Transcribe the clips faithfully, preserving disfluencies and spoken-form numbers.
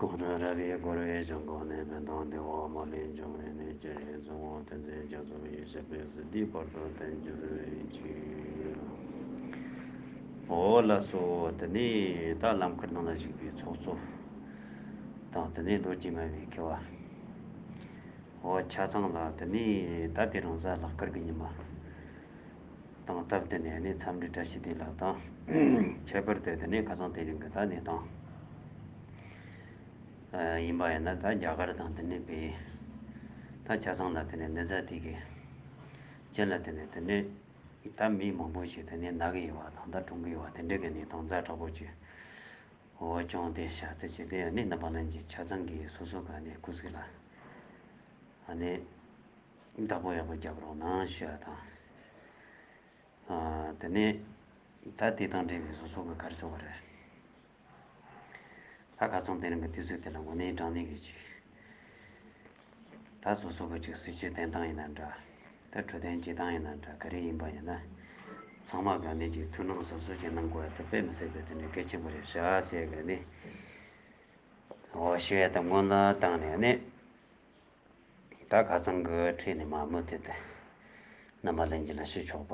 གང་རུང་རབ་དབྱེ་བསྐོར་བའི་བྱང་ཁོག་ནས། ཕན་དང་བདེ་བ་མ་ལུས་འབྱུང་བའི་གནས། ཅི་ཡིན་གསུང་ངོ་། ཐུགས་བརྩེ་རྒྱ་མཚོ་ཡེ་ཤེས་དཔལ་གཟི་འདིའི་བར་དུ་བརྟན་གྱུར་ཅིག། འོ་ལགས་སོ། དེ་ནས་ད་ལམ་ཁར་ནང་ལ་ཞུགས་པའི་ཚོགས་གཙོ་དང་། དེ་ནས་ལོ་རྒྱུས་སྨྲ་བའི་མཁས་པ། འོ་ཆ་ཚང་ལ་དེ་ནས་ད་དེ་རིང་གཟའ་ལྷག་དཀར་གྱི་ཉི་མ་དང་སྟབས་བསྟུན་ནས་ནི་འཚམས་འདྲི་བཀྲ་ཤིས་བདེ་ལེགས་དང་། ཁྱད་པར་དུ་དེ་ནས་ཁ་སང་དེ་རིང་གི་ད་གནས་སྟངས་ཡིན་པ་ཡིན་ན། ད་རྒྱ་གར་དང་དེ་ནས་བལ་ཡུལ། ད་ཆ་ཚང་ལ་དེ་ནས་གནས་ཚུལ་དེ་གི་རྐྱེན་ལ་དེ་ནས་དེ་ནས་ད་མི་མང་པོ་ཞིག་དེ་ནས་ན་གི་ཡོད་པ་དང་། ད་གྲོངས་གི་ཡོད་པ་དེ་འདྲ་གི་གནས་སྟངས་ཛ་དྲག་པོ་ཅིག་འོ་བྱུང་བསྡད་ཤག། དེ་བྱས་ཏེ་ནི་རྣམ་པ་ལྷན་རྒྱས་ཆ་ཚང་གིས་སོ་སོ་གི་ནས་སྐུ་གཟུགས་ལ་ཨ་ནི་བདག་པོ་ཡག་པོ་རྒྱབ་རོགས་གནང་ཞུ་ཡ་དང་། ཨ་དེ་ནས་ད་དེ་དང་འབྲེལ་བའི་སོ་སོ་གི་ག་རེ་ཟེར་བ་རེད། ད་ཁ་སང་དེ་རིང་གི་དུས་ཚོད་དེ་ལ་དངོས་གནས་དྲང་གནས་ཀྱི་ཅིག། ད་སོ་སོ་གི་ཅིག་སྲིད་ཇུས་འཐེན་སྟངས་ཡིན་ན་འདྲ། ད་འཕྲོད་བསྟེན་བྱེད་སྟངས་ཡིན་ན་འདྲ། ག་རེ་ཡིན་པ་ཡིན་ན། ཚང་མ་གི་ནས་ཅིག་ཐུགས་སྣང་གཟབ་གཟབ་ཅིག་གནང་དགོས་ཡ་དེ་དཔེ་མི་སྲིད་པའི་དེ་ནས་གལ་ཆེན་པོ་རེད་ཤག་ཟེར་གི་ནས། འོ་ཞུ་ཡ་དང་སྔོན་ལ་བཏང་ནས་ནི། ད་ཁ་སང་གི་འཕྲོས་ནས་མར་མུ་མཐུད་དུ་རྣམ་པ་ལྷན་རྒྱས་ལ་ཞུ་ཆོག་པ་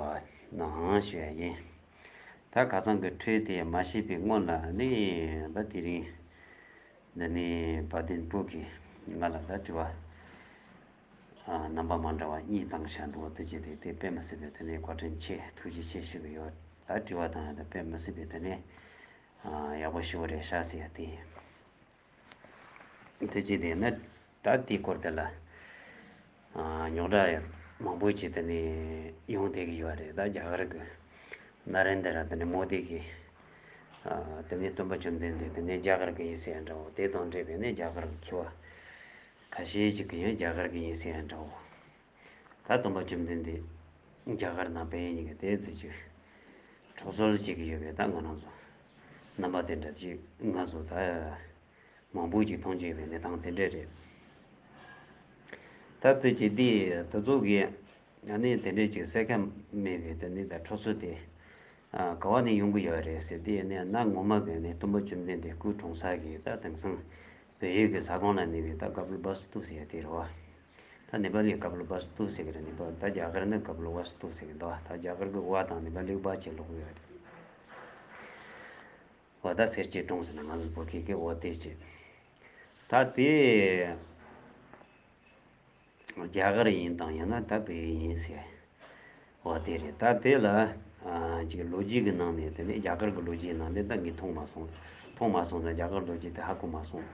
གནང་ཞུ་ཡ་ཡིན། ད་ཁ་སང་གི་འཕྲོས་དེ་མ་བཤད་པའི་སྔོན་ལ་ནི། ད་དེ་རིང་འདི་ནས་བ་དན་བུ་གིས་ང་ལ་ད་དྲི་བ་ཨ་རྣམ་པ་མ་འདྲ་བ་གཉིས་བཏང་བཞག་འདུག། དེ་བྱས་ཏེ་དེ་དཔེ་མི་སྲིད་པའི་དེ་ནས་བཀའ་དྲིན་ཆེ། ཐུགས་རྗེ་ཆེ་ཞུ་གི་ཡོད། ད་དྲི་བ་བཏང་ཡ་དེ་དཔེ་མི་སྲིད་པའི་དེ་ནས་ཨ་ཡག་པོ་ཞེ་པོ་རེད་ཤག་ཟེར་ཡ་དེ་ཡིན། དེ་བྱས་ཏེ་ནི་ད་དེའི་སྐོར་དེ་ལ་ཨ་རྙོག་དྲ་ཡང་མང་པོ་ཅིག་དེ་ནས་ཡོང་བསྡད་ཀྱི་ཡོད་རེད། ད་རྒྱ་གར་གི་ན་རེན་དྲ་དེ་ནས་མོ་དི་གིས་ཨ་དེ་ནས་སྟོན་པ་བཅོམ་ལྡན་འདས་དེ་ནས་རྒྱ་གར་གི་ཡིན་ཟེར་ཡ་འདྲ་བོ། དེ་དང་འབྲེལ་བའི་ནས་རྒྱ་གར་གི་མཁས་པ་ཁ་ཤས་ཅིག་གིས་ཡང་རྒྱ་གར་གི་ཡིན་ཟེར་ཡ་འདྲ་བོ། ད་སྟོན་པ་བཅོམ་ལྡན་འདས་རྒྱ་གར་ནང་བལ་ཡུལ་གཉིས་ཀྱི་དེ་ཚོ་ཅིག་འཕྲོག་སོལ་བྱེད་ཀྱི་ཡོད་པའི་ད་ང་རང་ཚོ་རྣམ་པ་དེ་འདྲ་ཅིག་ང་ཚོ་ད་མང་པོ་ཅིག་མཐོང་རྒྱུ་ཡོད་པའི་གནས་སྟངས་དེ་འདྲ་རེད། ད་དེ་ཅི་དེ་དེ་ཚོ་གི་ཨ་ནི་དེ་འདྲ་ཅིག་གསལ་ཁ་མེད་པའི་དེ་ནི་ད་འཕྲོག་སོལ་དེ་ཨ་ག་བ་ནས་ཡོང་གི་ཡོད་རེད་ཟེར་དེ། ཨ་ནི་གནའ་སྔོན་མ་གི་ནས་སྟོན་པ་བཅོམ་ལྡན་འདས་སྐུ་གྲོངས་ས་གི་ད་དེང་སང་བལ་ཡུལ་གྱི་ས་ཁོངས་ལ་གནས་པའི་ད་ཀ་པིལ་བ་སྟུ་ཟེར་ཡ་དེ་རེད་བ། ད་ནེ་པ་ལིས་ཀ་པིལ་བ་སྟུ་ཟེར་གི་རེད། ནེ་པ་ད་རྒྱ་གར་ནི་ཀ་པིལ་བ་སྟུ་ཟེར་གི་འདུག། ད་རྒྱ་གར་གི་བ་དང་ནེ་པ་ལིའི་བ་བྱས་ཀློག་གི་ཡོད་རེད། འོ་ད་སེར་སྐྱའི་གྲོང་ཟེར་ན་ང་ཚོ་བོད་སྐད་ཀྱི་འོ་དེ་བྱས། ད་དེ་རྒྱ་གར་ཡིན་དང་ཡང་ན་ད་བལ་ཡུལ་ཡིན་ཟེར། འོ་དེ་རེད། ད་དེ་ལ་ཨ་ཅིག་ལོ་རྒྱུས་ཀྱི་ནང་ནས་དེ་ནས་རྒྱ་གར་གྱི་ལོ་རྒྱུས་ནང་ནས་ད་ངས་མཐོང་མ་སོང་། མཐོང་མ་སོང་ཙང་རྒྱ་གར་ལོ་རྒྱུས་དེ་ཧ་གོ་མ་སོང་།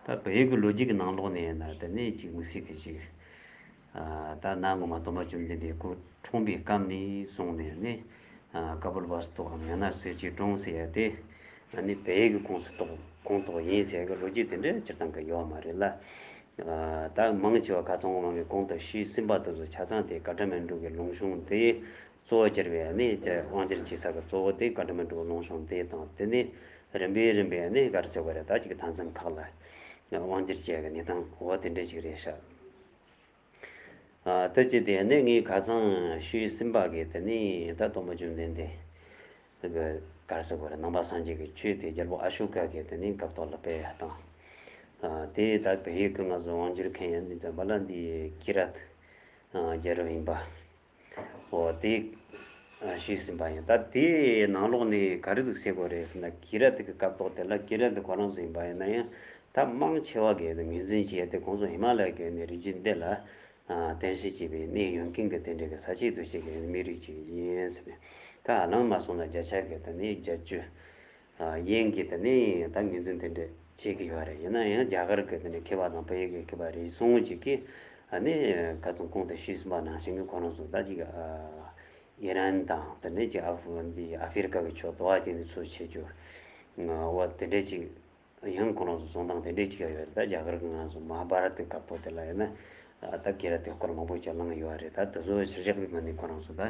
ད་བལ་ཡུལ་གྱི་ལོ་རྒྱུས་ཀྱི་ནང་ལོགས་ནས་ཡིན་ན་དེ་ནས་ཅིག་དམིགས་བསལ་གྱི་ཅིག་ཨ་ད་གནའ་སྔོན་མ་སྟོན་པ་བཅོམ་ལྡན་འདས་སྐུ་འཁྲུངས་པའི་སྐབས་ནས་བཟུང་ནས་ནི་ཨ་ཀ་པིལ་བ་སྟུའམ་ཡང་ན་སེར་སྐྱའི་གྲོང་ཟེར་ཡ་དེ་ཨ་ནི་བལ་ཡུལ་གྱི་ཁོངས་སུ་གཏོགས། ཁོངས་གཏོགས་ཡིན་ཟེར་ཡ་གི་ལོ་རྒྱུས་དེ་འདྲ་སྤྱིར་བཏང་གི་ཡོད་མ་རེད་ལ། ཨ་ད་མང་ཆེ་བ་ཁ་སང་དབང་གིས་གོང་དུ་ཞུས་ཟིན་པ་དེ་ཚོ་ཆ་ཚང་དེ་ཀ་ཐ་མན་གྲུ་གི་ལུང་གཤོང་དེ་གཙོ་བོ་གྱུར་པའི་ནི་དབང་སྒྱུར་བྱེད་ས་གི་གཙོ་བོ་དེ་ཀ་ཐ་མན་གྲུ་གི་ལུང་གཤོང་དེ་དང་། དེ་ནས་རིམ་པས་རིམ་པས་ནི་ག་རེ་ཟེར་བ་རེད། ད་ཅིག་མཐའ་མཚམས་ཁག་ལ་དབང་སྒྱུར་བྱེད་ཡ་གི་གནས་སྟངས་འོ་དེ་འདྲ་ཅིག་རེད་ཤག། ཨ་ད་ཅི་དེ་ནས་ངས་ཁ་སང་ཞུས་ཟིན་པ་གི་དེ་ནས་ད་སྟོན་པ་བཅོམ་ལྡན་འདས་གི་ག་རེ་ཟེར་དགོས་རེད། ནང་པ་སངས་རྒྱས་ཀྱི་ཆོས་དེ་རྒྱལ་པོ་ཨ་ཤོ་ཀ་གི་དེ་ནས་སྐབས་ཐོག་ལ་སྤེལ་ཡ་དང་། ཨ་དེ་ད་བལ་ཡུལ་གྱི་ང་ཚོ་དབང་སྒྱུར་མཁན་ཡིན་ཙམ་པ་ལ་འདི་ཀི་ར་ཏ་ཨ་རྒྱལ་རབས་ཡིན་པ། འོ་དེ་ཨ་ཞུས་ཟིན་པ་ཡིན། ད་དེའི་ནང་ལོགས་ནས་ག་རེ་ཟིག་ཟེར་དགོས་རེད་ཟེར་ན། ཀི་ར་ཏ་གི་སྐབས་ཐོག་དེ་ལ་ཀི་ར་ཏ་ཁོ་རང་ཚོ་ཡིན་པ་ཡིན་ན་ཡང་ད་མང་ཆེ་བ་གིས་ངོས་འཛིན་བྱས་ཏེ་ཁོང་ཚོ་ཧི་མ་ལ་ཡ་གི་ནས་རི་རྒྱུད་འདི་ལ་ཨ་རྟེན་གཞི་བྱས་པའི་གནས་ཡོད་མཁན་གྱི་དེ་འདྲ་གི་ས་ཆའི་འདུ་ཤེས་ཀྱི་མི་རིགས་ཅིག་ཡིན་ཟེར་ནས། ད་ཨ་ལམ་མ་སོང་ན་བརྒྱ་ཆ་གི་དེ་ནས་བརྒྱད་ཅུ་ཨ་ཡན་གྱིས་དེ་ནས་ད་ངོས་འཛིན་དེ་འདྲ་བྱེད་ཀྱི་ཡོད་རེད། ཡིན་ན་ཡང་རྒྱ་གར་གྱི་དེ་ནས་མཁས་པ་དང་བལ་ཡུལ་གྱི་མཁས་པ་རེ་ཟུང་ཅིག་གིས་ཨ་ནི་ཁ་སང་གོང་དུ་ཞུས་ཟིན་པ་ནང་བཞིན་གྱི་ཁོ་རང་ཚོ་ད་ཅིག་ཨ་ཨི་རན་དང་དེ་ནས་ཅིག་ཨ་ཧྥུ་འདི་ཨ་ཧྥེ་རི་ཀ་གི་ཕྱོགས་དུ་བ་ཅིག་ནས་ཚུར་བྱེད་རྒྱུ། འོ་དེ་འདྲ་ཅིག་ཡང་ཁོ་རང་ཚོ་གསུང་སྟངས་དེ་འདྲ་ཅིག་ཡོད་རེད། ད་རྒྱ་གར་གྱི་ང་ཚོ་མ་ཧཱ་བྷ་ར་ཏའི་སྐབས་ཐོག་དེ་ལ་ཡིན་ན་ཨ་ད་ཀི་ར་ཏའི་སྐོར་མང་པོ་ཅིག་གླེང་ཡོད་རེད། ད་དེ་ཚོ་གཞིར་བཞག་གི་ངང་ནས་ཁོ་རང་ཚོ་ད་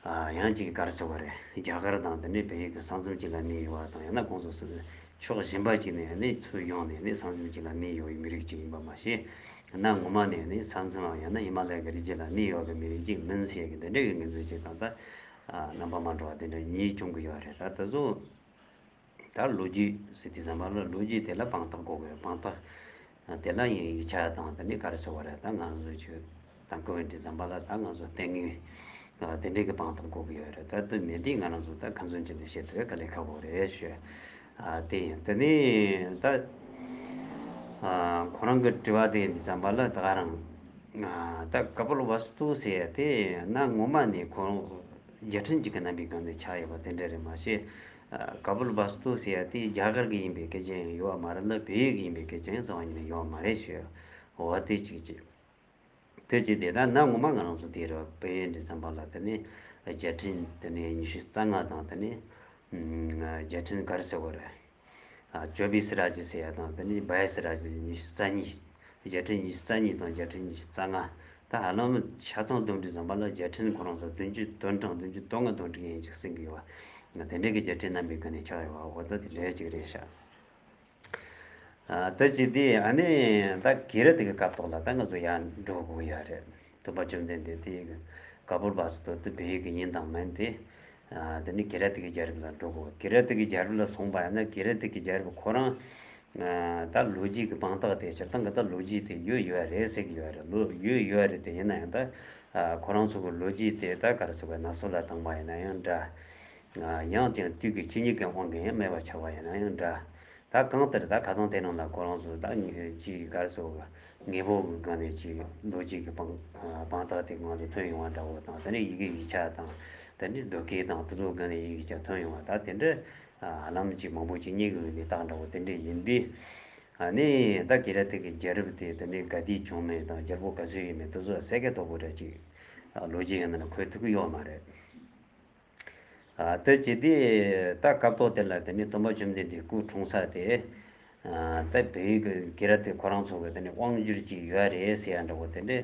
ཨ་ཡང་ཅིག་ག་རེ་ཟེར་བ་རེད། རྒྱ་གར་དང་དེ་ནས་བལ་ཡུལ་གྱི་ས་མཚམས་གཅིག་ལ་གནས་ཡོད་པ་དང་། ཡང་ན་ཁོང་ཚོ་ཕྱོགས་གཞན་པ་གཅིག་ནས་ནི་ཚུར་ཡོང་ནས་ནི་ས་མཚམས་གཅིག་ལ་གནས་ཡོད་པའི་མི་རིགས་གཅིག་ཡིན་པ་མ་ཟད། གནའ་སྔོན་མ་ནས་ནི་ས་མཚམས་ཡང་ན་ཧི་མ་ལ་ཡ་གི་རི་རྒྱུད་ལ་གནས་ཡོད་པའི་མི་རིགས་གཅིག་མིན་ཟེར་གི་དེ་འདྲ་གི་ངོས་འཛིན་བྱེད་སྟངས་ད་ཨ་རྣམ་པ་མ་འདྲ་བ་དེ་འདྲ་གཉིས་བྱུང་གི་ཡོད་རེད། ད་དེ་ཚོ་ ད་ལོ་རྒྱུས་ཟེར་དུས་ཙམ་པ་ལ་ལོ་རྒྱུས་དེ་ལ་དཔང་རྟགས་དགོས་པས། དཔང་རྟགས་དེ་ལ་ཡང་ཡིག་ཆ་དང་དེ་ནས་ག་རེ་ཟེར་བ་རེད། ད་ང་ཚོ་ཆོས་དང་ཀུན་བྲིས་ཙམ་པ་ལ་ད་ང་ཚོ་ལྟས་ངན་དེ་འདྲའི་གི་དཔང་རྟགས་དགོས་ཀྱི་ཡོད་རེད། ད་དེ་མེད་དུས་ང་རང་ཚོ་ད་ཁ་འཛིན་བྱས་ནས་བཤད་ཐུབ་དཀའ་ལས་ཁག་པོ་རེད་ཞུ། ཨ་དེ་ཡིན། དེ་ནས་ད་ཨ་ཁོ་རང་གི་དྲི་བ་དེ་ཡིན་དུས་ཙམ་པ་ལ་ད་ག་རང་ཨ་ད་ཀ་པུལ་ཝ་སྟུ་ཟེར་ཡ་དེ་ན་ངོ་མ་ནས་ཁོ་རྒྱལ་ཕྲན་གཅིག་གི་རྣམ་པའི་སྒང་ནས་ཆགས་ཡོད་པ་དེ་འདྲ་རེད་མ་གཞི། ཨ་ཀ་པུལ་ཝ་སྟུ་ཟེར་ཡ་དེ་རྒྱ་གར་གི་ཡིན་པའི་སྐད་ཆ་ཡང་ཡོད་པ་མ་རེད་ལ། བལ་ཡུལ་གི་ཡིན་པའི་སྐད་ཆ་ཡང་རྩ་བ་ཉིད་ནས་ཡོད་པ་མ་རེད་ཞུ། འོ་དེ་གཅིག་གཅིག་དེ་གཅིག་དེ་ད་ན་ངོ་མ་ང་རང་ཚོ་དེ་རུ་བལ་ཡུལ་འདི་ཙམ་པ་ལ་དེ་ནས་རྒྱལ་ཕྲན་དེ་ནས་ཉི་ཤུ་རྩ་ལྔ་དང་དེ་ནས་ཨ་རྒྱལ་ཕྲན་ག་རེ་ཟེར་དགོས་རེད། ཨ་ཅོ་བི་སི་ར་ཇི་ཟེར་ཡ་དང་དེ་ནས་བ་ཡ་སི་ར་ཇི་ཉི་ཤུ་རྩ་གཉིས། རྒྱལ་ཕྲན་ཉི་ཤུ་རྩ་གཉིས་དང་རྒྱལ་ཕྲན་ཉི་ཤུ་རྩ་ལྔ། ད་ཧ་ལམ་ཆ་ཚང་བསྡོམས་དུས་ཙམ་པ་ལ་རྒྱལ་ཕྲན་ཁོ་རང་ཚོ་བདུན་ཅུ་དོན་གྲངས་བདུན་ཅུ་དོན་ལྔ་དོན་དྲུག་ཡན་ཅིག་ཟིན་གི་ཡོད་པ། དེ་འདྲའི་གི་རྒྱལ་ཕྲན་རྣམ་པའི་སྒང་ནས་ཆགས་ཡོད་པ། འོ་ད་དེ་འདྲའི་ཅིག་རེད་ཤག་ཨ་ད་ཅི་དེ་ཨ་ནི་ད་ཀི་ར་ཏི་གི་སྐབས་ཐོག་ལ་ད་ང་ཚོ་ཡར་འགྲོ་དགོས་ཡ་རེད། སྟོན་པ་བཅོམ་ལྡན་འདས་དེ་ཀ་པུར་བ་སུ་ཏོ་དེ་བོད་ཡིག་གི་ཡིན་དང་མིན་དེ། ཨ་དེ་ནི་ཀི་ར་ཏི་གི་རྒྱལ་རབས་ལ་འགྲོ་དགོས། ཀི་ར་ཏི་གི་རྒྱལ་རབས་ལ་སོང་པ་ཡིན་ན་ཀི་ར་ཏི་གི་རྒྱལ་རབས་ཁོ་རང་ཨ་ད་ལོ་རྒྱུས་ཀྱི་དཔང་རྟགས་དེ་སྤྱིར་བཏང་གི་ད་ལོ་རྒྱུས་དེ་ཡོད་ཡོད་རེད་ཟེར་གི་ཡོད་རེད། ལོ་ཡོད་ཡོད་རེད། དེ་ཡིན་ན་ཡང་ད་ཨ་ཁོ་རང་ཚོ་གི་ལོ་རྒྱུས་དེ་ད་ག་རེ་ཟེར་བའི་ན་སོ་ལ་བཏང་པ་ཡིན་ན་ཡང་འདྲ། ཨ་ཡང་ཀྱང་དུས་ཀྱི་ཆོས་ཉིད་ཀྱི་དབང་གིས་ཡང་མེད་པ་ཆགས་པ་ཡིན་ན་ཡང་འདྲ། ད་གང་ལྟར་ད་ཁ་སང་དེ་རིང་ལ་ཁོ་རང་ཚོ་ད་ངེས་ཅིག་ག་རེ་ཟེར་དངོས་པོ་གི་སྒང་ནས་ཅིག་ལོ་རྒྱུས་ཀྱི་དཔང་དཔང་རྟགས་དེ་ང་ཚོ་ཐོན་ཡོང་བ་འདྲ་བོ་དང་། དེ་ནས་ཡི་གེ་ཡིག་ཆ་དང་དེ་འདྲའི་རྡོ་སྐས་དང་དེ་ཚོ་སྒང་ནས་ཡི་གེ་ཡིག་ཆ་ཐོན་ཡོང་བ། ད་དེ་འདྲ་ཧ་ལམ་ཅིག་མང་པོ་ཅིག་རྙེད་གི་ཡོད་པའི་རྟགས་འདྲ་བོ་དེ་འདྲ་ཡིན་དུས། ཨ་ནི་ད་ཀི་ར་ཏི་གི་རྒྱལ་རབས་དེ་དེ་ནས་ག་དུས་བྱུང་མིན་དང་རྒྱལ་པོ་ག་ཚོད་ཡིན་མིན་དེ་ཚོ་གསལ་ཁ་དོད་པོ་འདྲ་ཅིག་ལོ་རྒྱུས་ཡིན་ན་འཁོད་ཐུབ་ཀྱི་ཡོད་མ་རེད། ཨ་དེ་བྱས་ཏེ་ད་སྐབས་ཐོག་དེ་ལ་དེ་ནས་སྟོན་པ་བཅོམ་ལྡན་འདས་སྐུ་འཁྲུངས་ས་དེ་ཨ་ད་བལ་ཡུལ་གྱི་ཀི་ར་ཏི་ཁོ་རང་ཚོ་གི་དེ་ནས་དབང་བསྒྱུར་གྱི་ཡོད་རེད་ཟེར་ཡ་འདྲ་བོ་དེ་འདྲའི་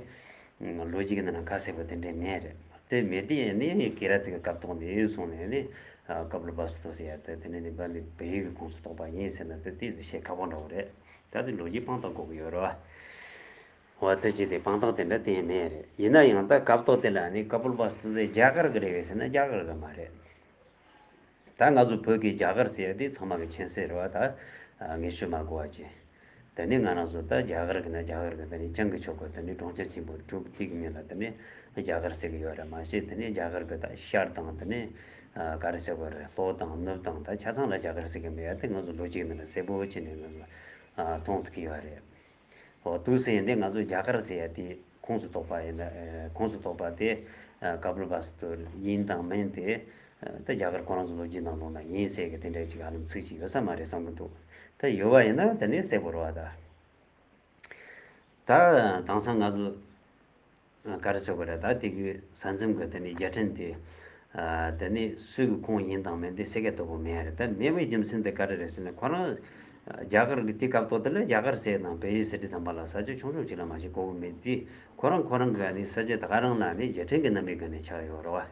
ལོ་རྒྱུས་ཀྱི་ནང་ན་ཁ་གསལ་པོ་དེ་འདྲའི་མེད་རེད། དེ་མེད་དུས་ནི་ཀི་ར་ཏི་གི་སྐབས་ཐོག་ནས་བཟུང་ནས་ནི་ཨ་ཀ་པུར་བ་སུ་ཏོ་ཟེར་ཡ་དེ་དེ་ནས་ནི་བལ་ཡུལ་གྱི་ཁོངས་སུ་གཏོགས་པ་ཡིན་ཟེར་ན་དེ་དེ་བཤད་ཁག་པོ་འདྲ་བོ་རེད། ད་དེ་ལོ་རྒྱུས་དཔང་རྟགས་དགོས་ཀྱི་ཡོད་རེད་བ། འོ་དེ་བྱས་ཏེ་དཔང་རྟགས་དེ་འདྲ་གཏན་མེད་རེད། ཡིན་ན་ཡང་ད་སྐབས་ཐོག་དེ་ལ་ནི་ཀ་པུར་བ་སུ་ཏོ་དེ་རྒྱ་གར་གི་རེད་པས་ཟེར་ན་རྒྱ་གར་གི་མ་རེད། ད་ང་ཚོ་བོད་ཀྱི་རྒྱ་གར་ཟེར་ཡ་དེ་ཚང་མ་གི་མཁྱེན་གསལ་རེད་བ། ད་ངས་ཞུ་མ་དགོས་པ་བྱས། དེ་ནས་ང་རང་ཚོ་ད་རྒྱ་གར་གི་ན་རྒྱ་གར་གི། དེ་ནས་བྱང་གི་ཕྱོགས་གི་དེ་ནས་གྲོང་ཁྱེར་ཆེན་པོ་དྲུག་དེ་གི་མིང་ལ་དེ་ནས་རྒྱ་གར་ཟེར་གི་ཡོད་རེད་མ་གཞི། དེ་ནས་རྒྱ་གར་གི་ད་ཤར་དང་དེ་ནས་ཨ་ག་རེ་ཟེར་དགོས་རེད། ལྷོ་དང་ནུབ་དང་ད་ཆ་ཚང་ལ་རྒྱ་གར་ཟེར་གི་མེད་ཡ་དེ་ང་ཚོ་ལོ་རྒྱུས་ནང་ལ་གསལ་པོ་བྱས་ནས་ང་ཚོ་ཨ་མཐོང་ཐུབ་ཀྱི་ཡོད་རེད། འོ་དུས་ཟེར་ཡིན་དེ་ང་ཚོ་རྒྱ་གར་ཟེར་ཡ་དེ་ཁོངས་སུ་གཏོགས་པ་ཡིན་ན། ཨ་ཁོངས་སུ་གཏོགས་པ་དེ་ཨ་ཀ་པུར་བ་སུ་ཏོ་ཡིན་དང་མིན་དེ་ཨ་ད་རྒྱ་གར་ཁོ་རང་ཚོ་ལོ་རྒྱུས་ནང་ལོགས་ན་ཡིན་ཟེར་གི་དེ་འདྲའི་ཅིག་ཧ་ལམ་ཚིག་ཅིག་ཡོད་ས་མ་རེད་བསམ་གི་འདུག་ད་ཡོད་པ་ཡིན་ན་དེ་ནས་གསལ་པོ་རེད་བ། ད་ད་དེང་སང་ང་ཚོ་ག་རེ་ཟེར་དགོས་རེད། ད་དེ་གི་ས་མཚམས་གི་དེ་ནས་རྒྱལ་ཕྲན་དེ་ཨ་དེ་ནས་སུ་གི་ཁོངས་ཡིན་དང་མིན་དེ་གསལ་ཁ་དོད་པོ་མེད་རེད། ད་མེད་པའི་རྒྱུ་མཚན་དེ་ག་རེ་རེད་ཟེར་ན། ཁོ་རང་རྒྱ་གར་གི་དེ་སྐབས་ཐོག་དེ་ལ་རྒྱ་གར་ཟེར་དང་བལ་ཡུལ་ཟེར་དུས་ཙམ་པ་ལ་ས་ཆ་ཆུང་ཆུང་ཅིག་ལ་མ་གཞི་གོ་གི་མེད་དུས། ཁོ་རང་ཁོ་རང་གི་ཨ་ནི་ས་ཆ་ད་ག་རང་ལ་ཨ་ནི་རྒྱལ་ཕྲན་གི་རྣམ་པའི་སྒང་ནས་ཆགས་ཡོད་རེད་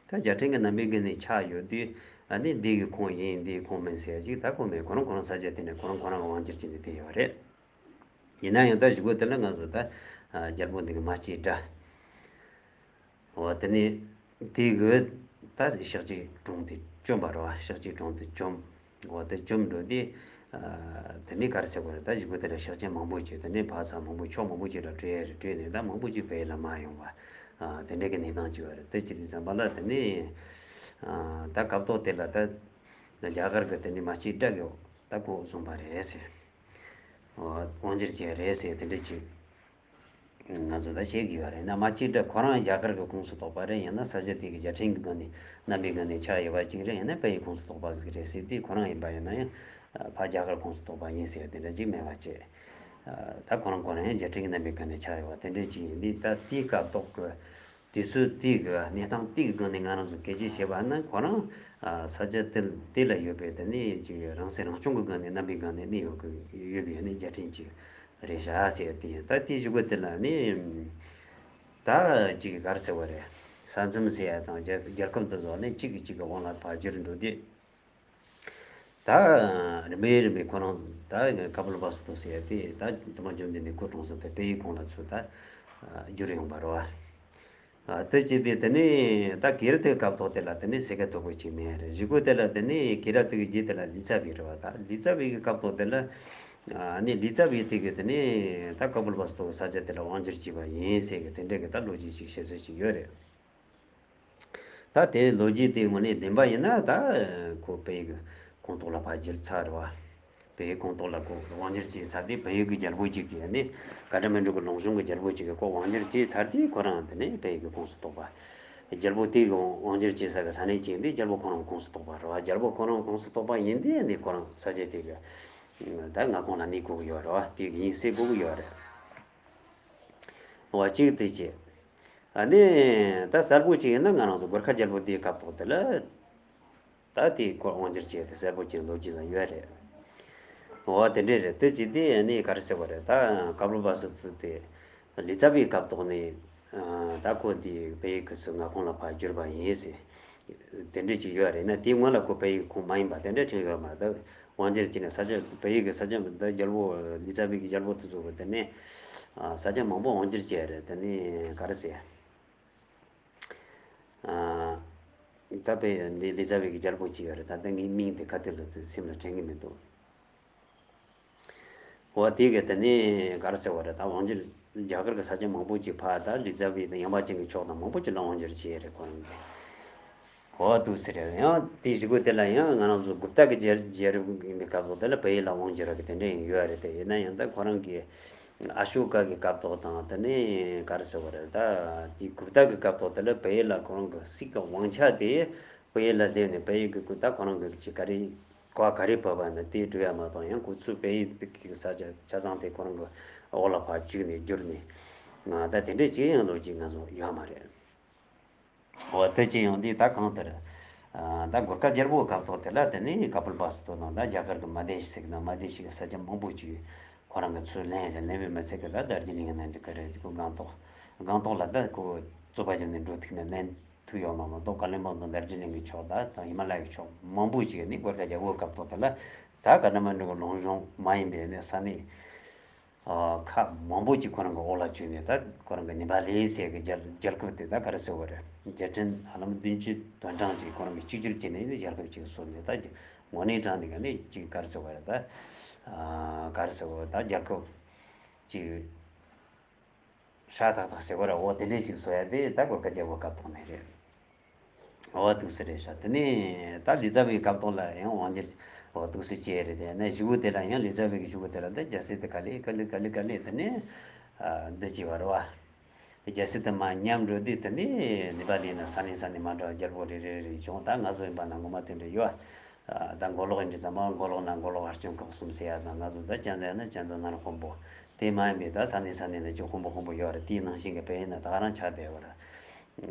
བ། ད་རྒྱལ་ཕྲན་གི་རྣམ་པའི་སྒང་ནས་ཆགས་ཡོད་དུས་ཨ་ནི་འདི་གི་ཁོངས་ཡིན་འདི་གི་ཁོངས་མིན་ཟེར་ཅིག་ད་གོ་མེད། ཁོ་རང་ཁོ་རང་ས་ཆ་དེ་ནས་ཁོ་རང་ཁོ་རང་གི་དབང་སྒྱུར་བྱས་ནས་བསྡད་ཡོད་རེད། ཡིན་ན་ཡང་ད་གཞུག་གུ་དེ་ལ་ང་ཚོ་ད་ཨ་རྒྱལ་པོ་འདི་གི་མ་སྐྱེས་དགྲ། འོ་དེ་ནས་དེ་གི་ད་ཤཱཀྱའི་གྲོང་དེ་བཅོམ་པ་རེད་བ། ཤཱཀྱའི་གྲོང་དེ་བཅོམ། འོ་དེ་བཅོམ་འགྲོ་དུས་ཨ་དེ་ནས་ག་རེ་ཟེར་དགོས་རེད། ད་གཞུག་གུ་དེ་ལ་ཤཱཀྱ་མང་པོ་བྱས། དེ་ནས་ཕར་ཚུར་མང་པོ་ཕྱོགས་མང་པོ་ཅིག་ལ་བྲོས་ཡ་རེད། བྲོས་ནས་ད་མང་པོ་ཅིག་བལ་ཡུལ་ལ་མར་ཡོང་བ། ཨ་དེ་འདྲ་གི་གནས་སྟངས་ཅིག་ཡོད་རེད། དེ་བྱེད་དུས་ཙམ་པ་ལ་དེ་ནས་ཨ་ད་སྐབས་ཐོག་དེ་ལ་ད་རྒྱ་གར་གི་དེ་ནས་མ་སྐྱེས་དགྲ་གི་ད་ཁོ་བཟུང་པ་རེད་ཟེར། དབང་སྒྱུར་བྱས་རེད་ཟེར་དེ་འདྲ་ཅིག་ང་ཚོ་ད་བཤད་ཀྱི་ཡོད་རེད། ཡིན་ན་མ་སྐྱེས་དགྲ་ཁོ་རང་རྒྱ་གར་གྱི་ཁོངས་སུ་གཏོགས་པ་རེད། ཡང་ན་ས་ཆ་དེ་གི་རྒྱལ་ཕྲན་གྱི་སྒང་ནས་རྣམ་པའི་སྒང་ནས་ཆགས་ཡོད་པ་ཅིག་རེད། ཡང་ན་བལ་ཡུལ་ཁོངས་སུ་གཏོགས་པ་ཞིག་རེད་ཟེར་དུས། ཁོ་རང་ཡིན་པ་ཡིན་ན་ཡང་ཕར་རྒྱ་གར་ཁོངས་སུ་གཏོགས་པ་ཡིན་ཟེར་དེ་འདྲ་ཅིག་མེད་པ་བྱས། ད་ཁོ་རང་ཁོ་རང་ཡང་རྒྱལ་ཕྲན་གྱི་རྣམ་པའི་སྒང་ནས་ཆགས་ཡོད་པ་དེ་འདྲ་ཅིག་ཡིན་དུས། ད་དེའི་སྐབས་ཐོག་གི་དུས་ཚོད་དེ་གི་གནས་སྟངས་དེ་གི་སྒང་ནས་ང་རང་ཚོ་སྐད་ཆ་བཤད་པ་ན། ཁོ་རང་ཨ་ས་ཆ་དེ་དེ་ལ་ཡོད་པའི་དེ་ནས་ཅིག་རང་སྲིད་རང་སྐྱོང་གི་སྒང་ནས་རྣམ་པའི་སྒང་ནས་གནས་ཡོད་ཀྱི་ཡོད་པའི་ནི་རྒྱལ་ཕྲན་ཅིག་རེད་ཤག་ཟེར་ཡ་དེ་ཡིན། ད་དེའི་གཞུག་གུ་དེ་ལ་ནི་ད་ཅིག་ག་རེ་ཟེར་བ་རེད། ས་མཚམས་ཟེར་ཡ་དང་རྒྱལ་རྒྱལ་ཁབ་དེ་ཚོ་ནི་གཅིག་གིས་གཅིག་གི་དབང་ལ་ཕར་བསྒྱུར་འགྲོ་དུས། ད་རིམ་པས་རིམ་པས་ཁོ་རང་ད་ཀ་པུལ་བ་སུ་ཏོ་ཟེར་ཡ་དེ་ད་སྟོན་པ་བཅོམ་ལྡན་འདས་སྐུ་འཁྲུངས་ས་དེ་བལ་ཡུལ་ཁོངས་ལ་ཚུར་ད་བསྒྱུར་ཡོང་བ་རེད་བ། ཨ་དེ་བྱས་ཏེ་དེ་ནས་ད་ཀི་ར་ཏའི་སྐབས་ཐོག་དེ་ལ་དེ་ནས་སེ་ཀ་དོ་པོ་ཅིག་མེད་རེད། གཞུག་གུ་དེ་ལ་དེ་ནས་ཀི་ར་ཏའི་རྗེས་དེ་ལ་ལི་ཙ་བི་རེད་བ། ད་ལི་ཙ་བི་གི་སྐབས་ཐོག་དེ་ལ་ཨ་ནི་ལི་ཙ་བི་དེ་གི་དེ་ནས་ད་ཀ་པིལ་བ་སུ་ཏོ་གི་ས་ཆ་དེ་ལ་དབང་སྒྱུར་བྱས་པ་ཡིན་ཟེར་གི་དེ་འདྲ་གི་ད་ལོ་རྒྱུས་ཅིག་བཤད་སྲོལ་ཅིག་ཡོད་རེད། ད་དེ་ལོ་རྒྱུས་དེ་དངོས་གནས་བདེན་པ་ཡིན་ན་ད་ཁོ་བལ་ཡུལ་གི་ཁོངས་གཏོགས་ལ་ཕར་བསྒྱུར་ཚར་བ། བལ་ཡུལ་ཁོངས་གཏོགས་ལ་ཁོ་དབང་སྒྱུར་བྱས་ཚར་དུས་བལ་ཡུལ་གི་རྒྱལ་པོ་གཅིག་གིས་ནི་ཀ་ཐ་མན་ཌུ་གི་ལུང་གཤོང་གི་རྒྱལ་པོ་གཅིག་གིས་ཁོ་དབང་སྒྱུར་བྱས་ཚར་དུས་ཁོ་རང་དེ་ནས་བལ་ཡུལ་གི་ཁོངས་སུ་གཏོགས་པ། རྒྱལ་པོ་དེ་གི་དབང་སྒྱུར་བྱས་ས་གི་ས་གནས་གཅིག་ཡིན་དུས་རྒྱལ་པོ་ཁོ་རང་ཁོངས་སུ་གཏོགས་པ་རེད་བ། རྒྱལ་པོ་ཁོ་རང་ཁོངས་སུ་གཏོགས་པ་ཡིན་དུས་ནི་ཁོ་རང་ས་ཆ་དེ་གི་ད་མངའ་ཁོངས་ལ་གནས་དགོས་ཀྱི་ཡོད་རེད་བ། དེ་གི་ཡིན་ཟེར་དགོས་ཀྱི་ཡོད་རེད། འོ་གཅིག་དེ་བྱས། ཨ་ནི་ད་གསལ་པོ་ཅིག་ཡིན་ན་ང་རང་ཚོ་གུར་ཁ་རྒྱལ་པོ་དེའི་སྐབས་ཐོག་དེ་ལ་ད་དེའི་སྐོར་དབང་སྒྱུར་བྱས་ཏེ་གསལ་པོ་ཅིག་ལོ་རྒྱུས་ལ་ཡོད་རེད། འོ་དེ་འདྲས་རེད། དེ་ཅི་དེ་ཨ་ནི་ག་རེ་ཟེར་བ་རེད། ད་ཀ་པིལ་བ་སུ་ཏུ་དེ་ལི་ཙ་བིའི་སྐབས་ཐོག་ནས་ད་ཁོ་དེ་བལ་ཡུལ་གྱི་སུ་མངའ་ཁོངས་ལ་ཕར་བསྒྱུར་བ་ཡིན་ཟེར། དེ་འདྲས་ཅིག་ཡོད་རེད་ན། དེའི་སྔོན་ལ་ཁོ་བལ་ཡུལ་ཁོངས་མ་ཡིན་པ་དེ་འདྲས་ཅིག་ཡོད་མ་རེད། དབང་སྒྱུར་བྱས་ནས་ས་ཆ་བལ་ཡུལ་གྱི་ས་ཆ་འདི་རྒྱལ་པོ་ལི་ཙ་བི་གི་རྒྱལ་པོ་དེ་ཚོ་གི་དེ་ནས་ས་ཆ་མང་པོ་དབང་སྒྱུར་བྱས་རེད། དེ་ནས་ག་རེ་ཟེར། ད་བལ་ཡུལ་འདི་ལི་ཙ་བི་གི་རྒྱལ་པོ་གཅིག་ཡོད་རེད། ད་ལྟ་ངའི་མིང་དེ་ཁ་ཐུག་ལ་སེམས་ལ་དྲན་གྱི་མི་འདུག་འོ་དེ་གི་དེ་ནས་ག་རེ་ཟེར་བ་རེད། ད་དབང་སྒྱུར་རྒྱ་གར་གྱི་ས་ཆ་མང་པོ་ཅིག་ཕར་ད་ལི་ཙ་བི་དང་ཡངས་པ་ཅན་གྱི་ཕྱོགས་དང་མང་པོ་ཅིག་ལ་དབང་སྒྱུར་བྱས་རེད་ཁོ་རང་གིས། འོ་འདུག་ཟེར་རེད། ཡང་དེའི་གཞུག་གུ་དེ་ལ་ཡང་ང་རང་ཚོ་གུབ་ཏ་གི་རྒྱལ་རྒྱལ་རབས་ཡིན་པའི་སྐབས་ཐོག་དེ་ལ་བལ་ཡུལ་ལ་དབང་སྒྱུར་བ་གི་དེ་འདྲ་ཡང་ཡོད་རེད་དེ། ཡིན་ན་ཡང་ད་ཁོ་རང་གི་ཨ་ཤོ་ཀ་གི་སྐབས་ཐོག་དང་དེ་ནས་ག་རེ་ཟེར་བ་རེད། ད་དེ་གུབ་ཏ་གི་སྐབས་ཐོག་དེ་ལ་བལ་ཡུལ་ལ་ཁོ་རང་གི་སྲིད་ཀྱི་དབང་ཆ་དེ་བལ་ཡུལ་ལ་སླེབས་ནས་བལ་ཡུལ་གི་གུབ་ཏ་ཁོ་རང་གི་ཅིག་ག་རེ་བཀའ་ག་རེ་བབས་པ་ན་དེ་སྒྲུབ་ཡ་མ་གཏོགས། ཡང་ཁོ་ཚོས་བལ་ཡུལ་གི་ས་ཆ་ཆ་ཚང་དེ་ཁོ་རང་གི་འོག་ལ་ཕར་བཅུག་ནས་བསྒྱུར་ནས་ང་ད་དེ་འདྲས་ཅིག་ཡང་ལོ་རྒྱུས་ང་ཚོ་ཡོད་མ་རེད། འོ་དེ་ཅི་ཡང་འདི་ད་གང་ལྟར། ད་གུར་དཀར་རྒྱལ་པོའི་སྐབས་ཐོག་དེ་ལ་དེ་ནས་ཀ་པིལ་བ་སུ་ཏོ་དང་ད་རྒྱ་གར་གྱི་མ་དེ་ཤི་ཟིག་དང་མ་དེ་ཤི་གི་ས་ཆ་མང་པོ་ཅིག་ཁོ་རང་གི་ཚུར་ལེན་རེད། ལེན་པའི་མི་ཚད་ཀྱི་ད་དར་ཇི་ལིང་ནང་འགྲིག་གི་རེད། ཁོ་སྒང་ཏོག་སྒང་ཏོག་ལ་ད་ཁོ་རྩོད་པ་བྱས་ནས་འགྲོ་ཐུབ་ནས་ལེན་ཐུབ་ཡོད་མ་མ་གཏོགས། ཀ་ལིམ་པོང་དང་དར་ཇི་ལིང་གི་ཕྱོགས་ད་དང་ཧི་མ་ལ་ཡའི་ཕྱོགས་མང་པོ་ཅིག་ནི་གུར་དཀར་རྒྱལ་པོའི་སྐབས་ཐོག་དེ་ལ་ད་ཀ་ཐ་མན་ཌུ་གི་ལུང་གཤོང་མ་ཡིན་པའི་ནི་ས་གནས། ཁག་མང་པོ་ཅིག་ཁོ་རང་གི་འོག་ལ་བཅུག་ནས། ད་ཁོ་རང་གི་ནེ་པ་ལི་ཟེར་གི་རྒྱལ་རྒྱལ་ཁབ་དེ་ད་ག་རེ་ཟེར་བ་རེད། རྒྱལ་ཕྲན་ཧ་ལམ་བདུན་ཅུ་དོན་གྲངས་ཅིག་ཁོ་རང་གིས་གཅིག་གྱུར་བྱས་ནས་རྒྱལ་ཁབ་ཅིག་བཟོས་ནས། ད་དངོས་གནས་དྲང་གནས་ག་ནས་ཅིག་ག་རེ་ཟེར་བ་རེད། ད་ག་རེ་ཟེར་བ། ད་རྒྱལ་ཁབ་ཅིག་ཧྲ་ཐག་ཐག་ཟེར་བ་རེད། འོ་དེ་འདྲས་ཅིག་བཟོ་ཡ་དེ་ད་གུར་དཀར་རྒྱལ་པོའི་སྐབས་ཐོག་ནས་རེད། འོ་འདུག་ཟེར་རེད་ཤག་དེ་ནས་ད་ལི་ཙ་བའི་སྐབས་ཐོག་ལ་ཡང་དབང་སྒྱུར་འོ་འདུག་སེ་བྱས་རེད། དེ་ནས་གཞུག་གུ་དེ་ལ་ཡང་ལི་ཙ་བའི་གི་གཞུག་གུ་དེ་ལ་ད་རྒྱལ་སྲིད་དེ་ག་ལེ་ག་ལེ་ག་ལེ་ག་ལེ་དེ་ནས་འདི་བྱས་པ་རེད་བ། རྒྱལ་སྲིད་དེ་མར་ཉམས་འགྲོ་དུས། དེ་ནས་ནེ་པ་ལི་ན་ས་གནས་ས་གནས་མ་འདྲ་བ་རྒྱལ་པོ་རེ་རེ་རེ་བྱུང་། ད་ང་ཚོ་ཡིན་པ་ན་ངོ་མ་དེ་འདྲ་ཡོད། ད་མགོ་ལོག་ཡིན་དུས་ཙམ་པ་མགོ་ལོག་ན་མགོ་ལོག་ཧར་བྱོན་ཁག་གསུམ་ཟེར་ཡ་དང་། ང་ཚོ་ད་གཅན་གཟན་ན་གཅན་གཟན་ནང་དཔོན་པོ། དེ་མ་ཡིན་པའི་ད་ས་གནས་ས་གནས་ན་ཅིག་དཔོན་པོ་དཔོན་པོ་ཡོད་རེད། དེའི་ནང་བཞིན་གྱི་བལ་ཡུལ་ན་ད་ག་རང་ཆགས་བསྡད་ཡོད་རེད།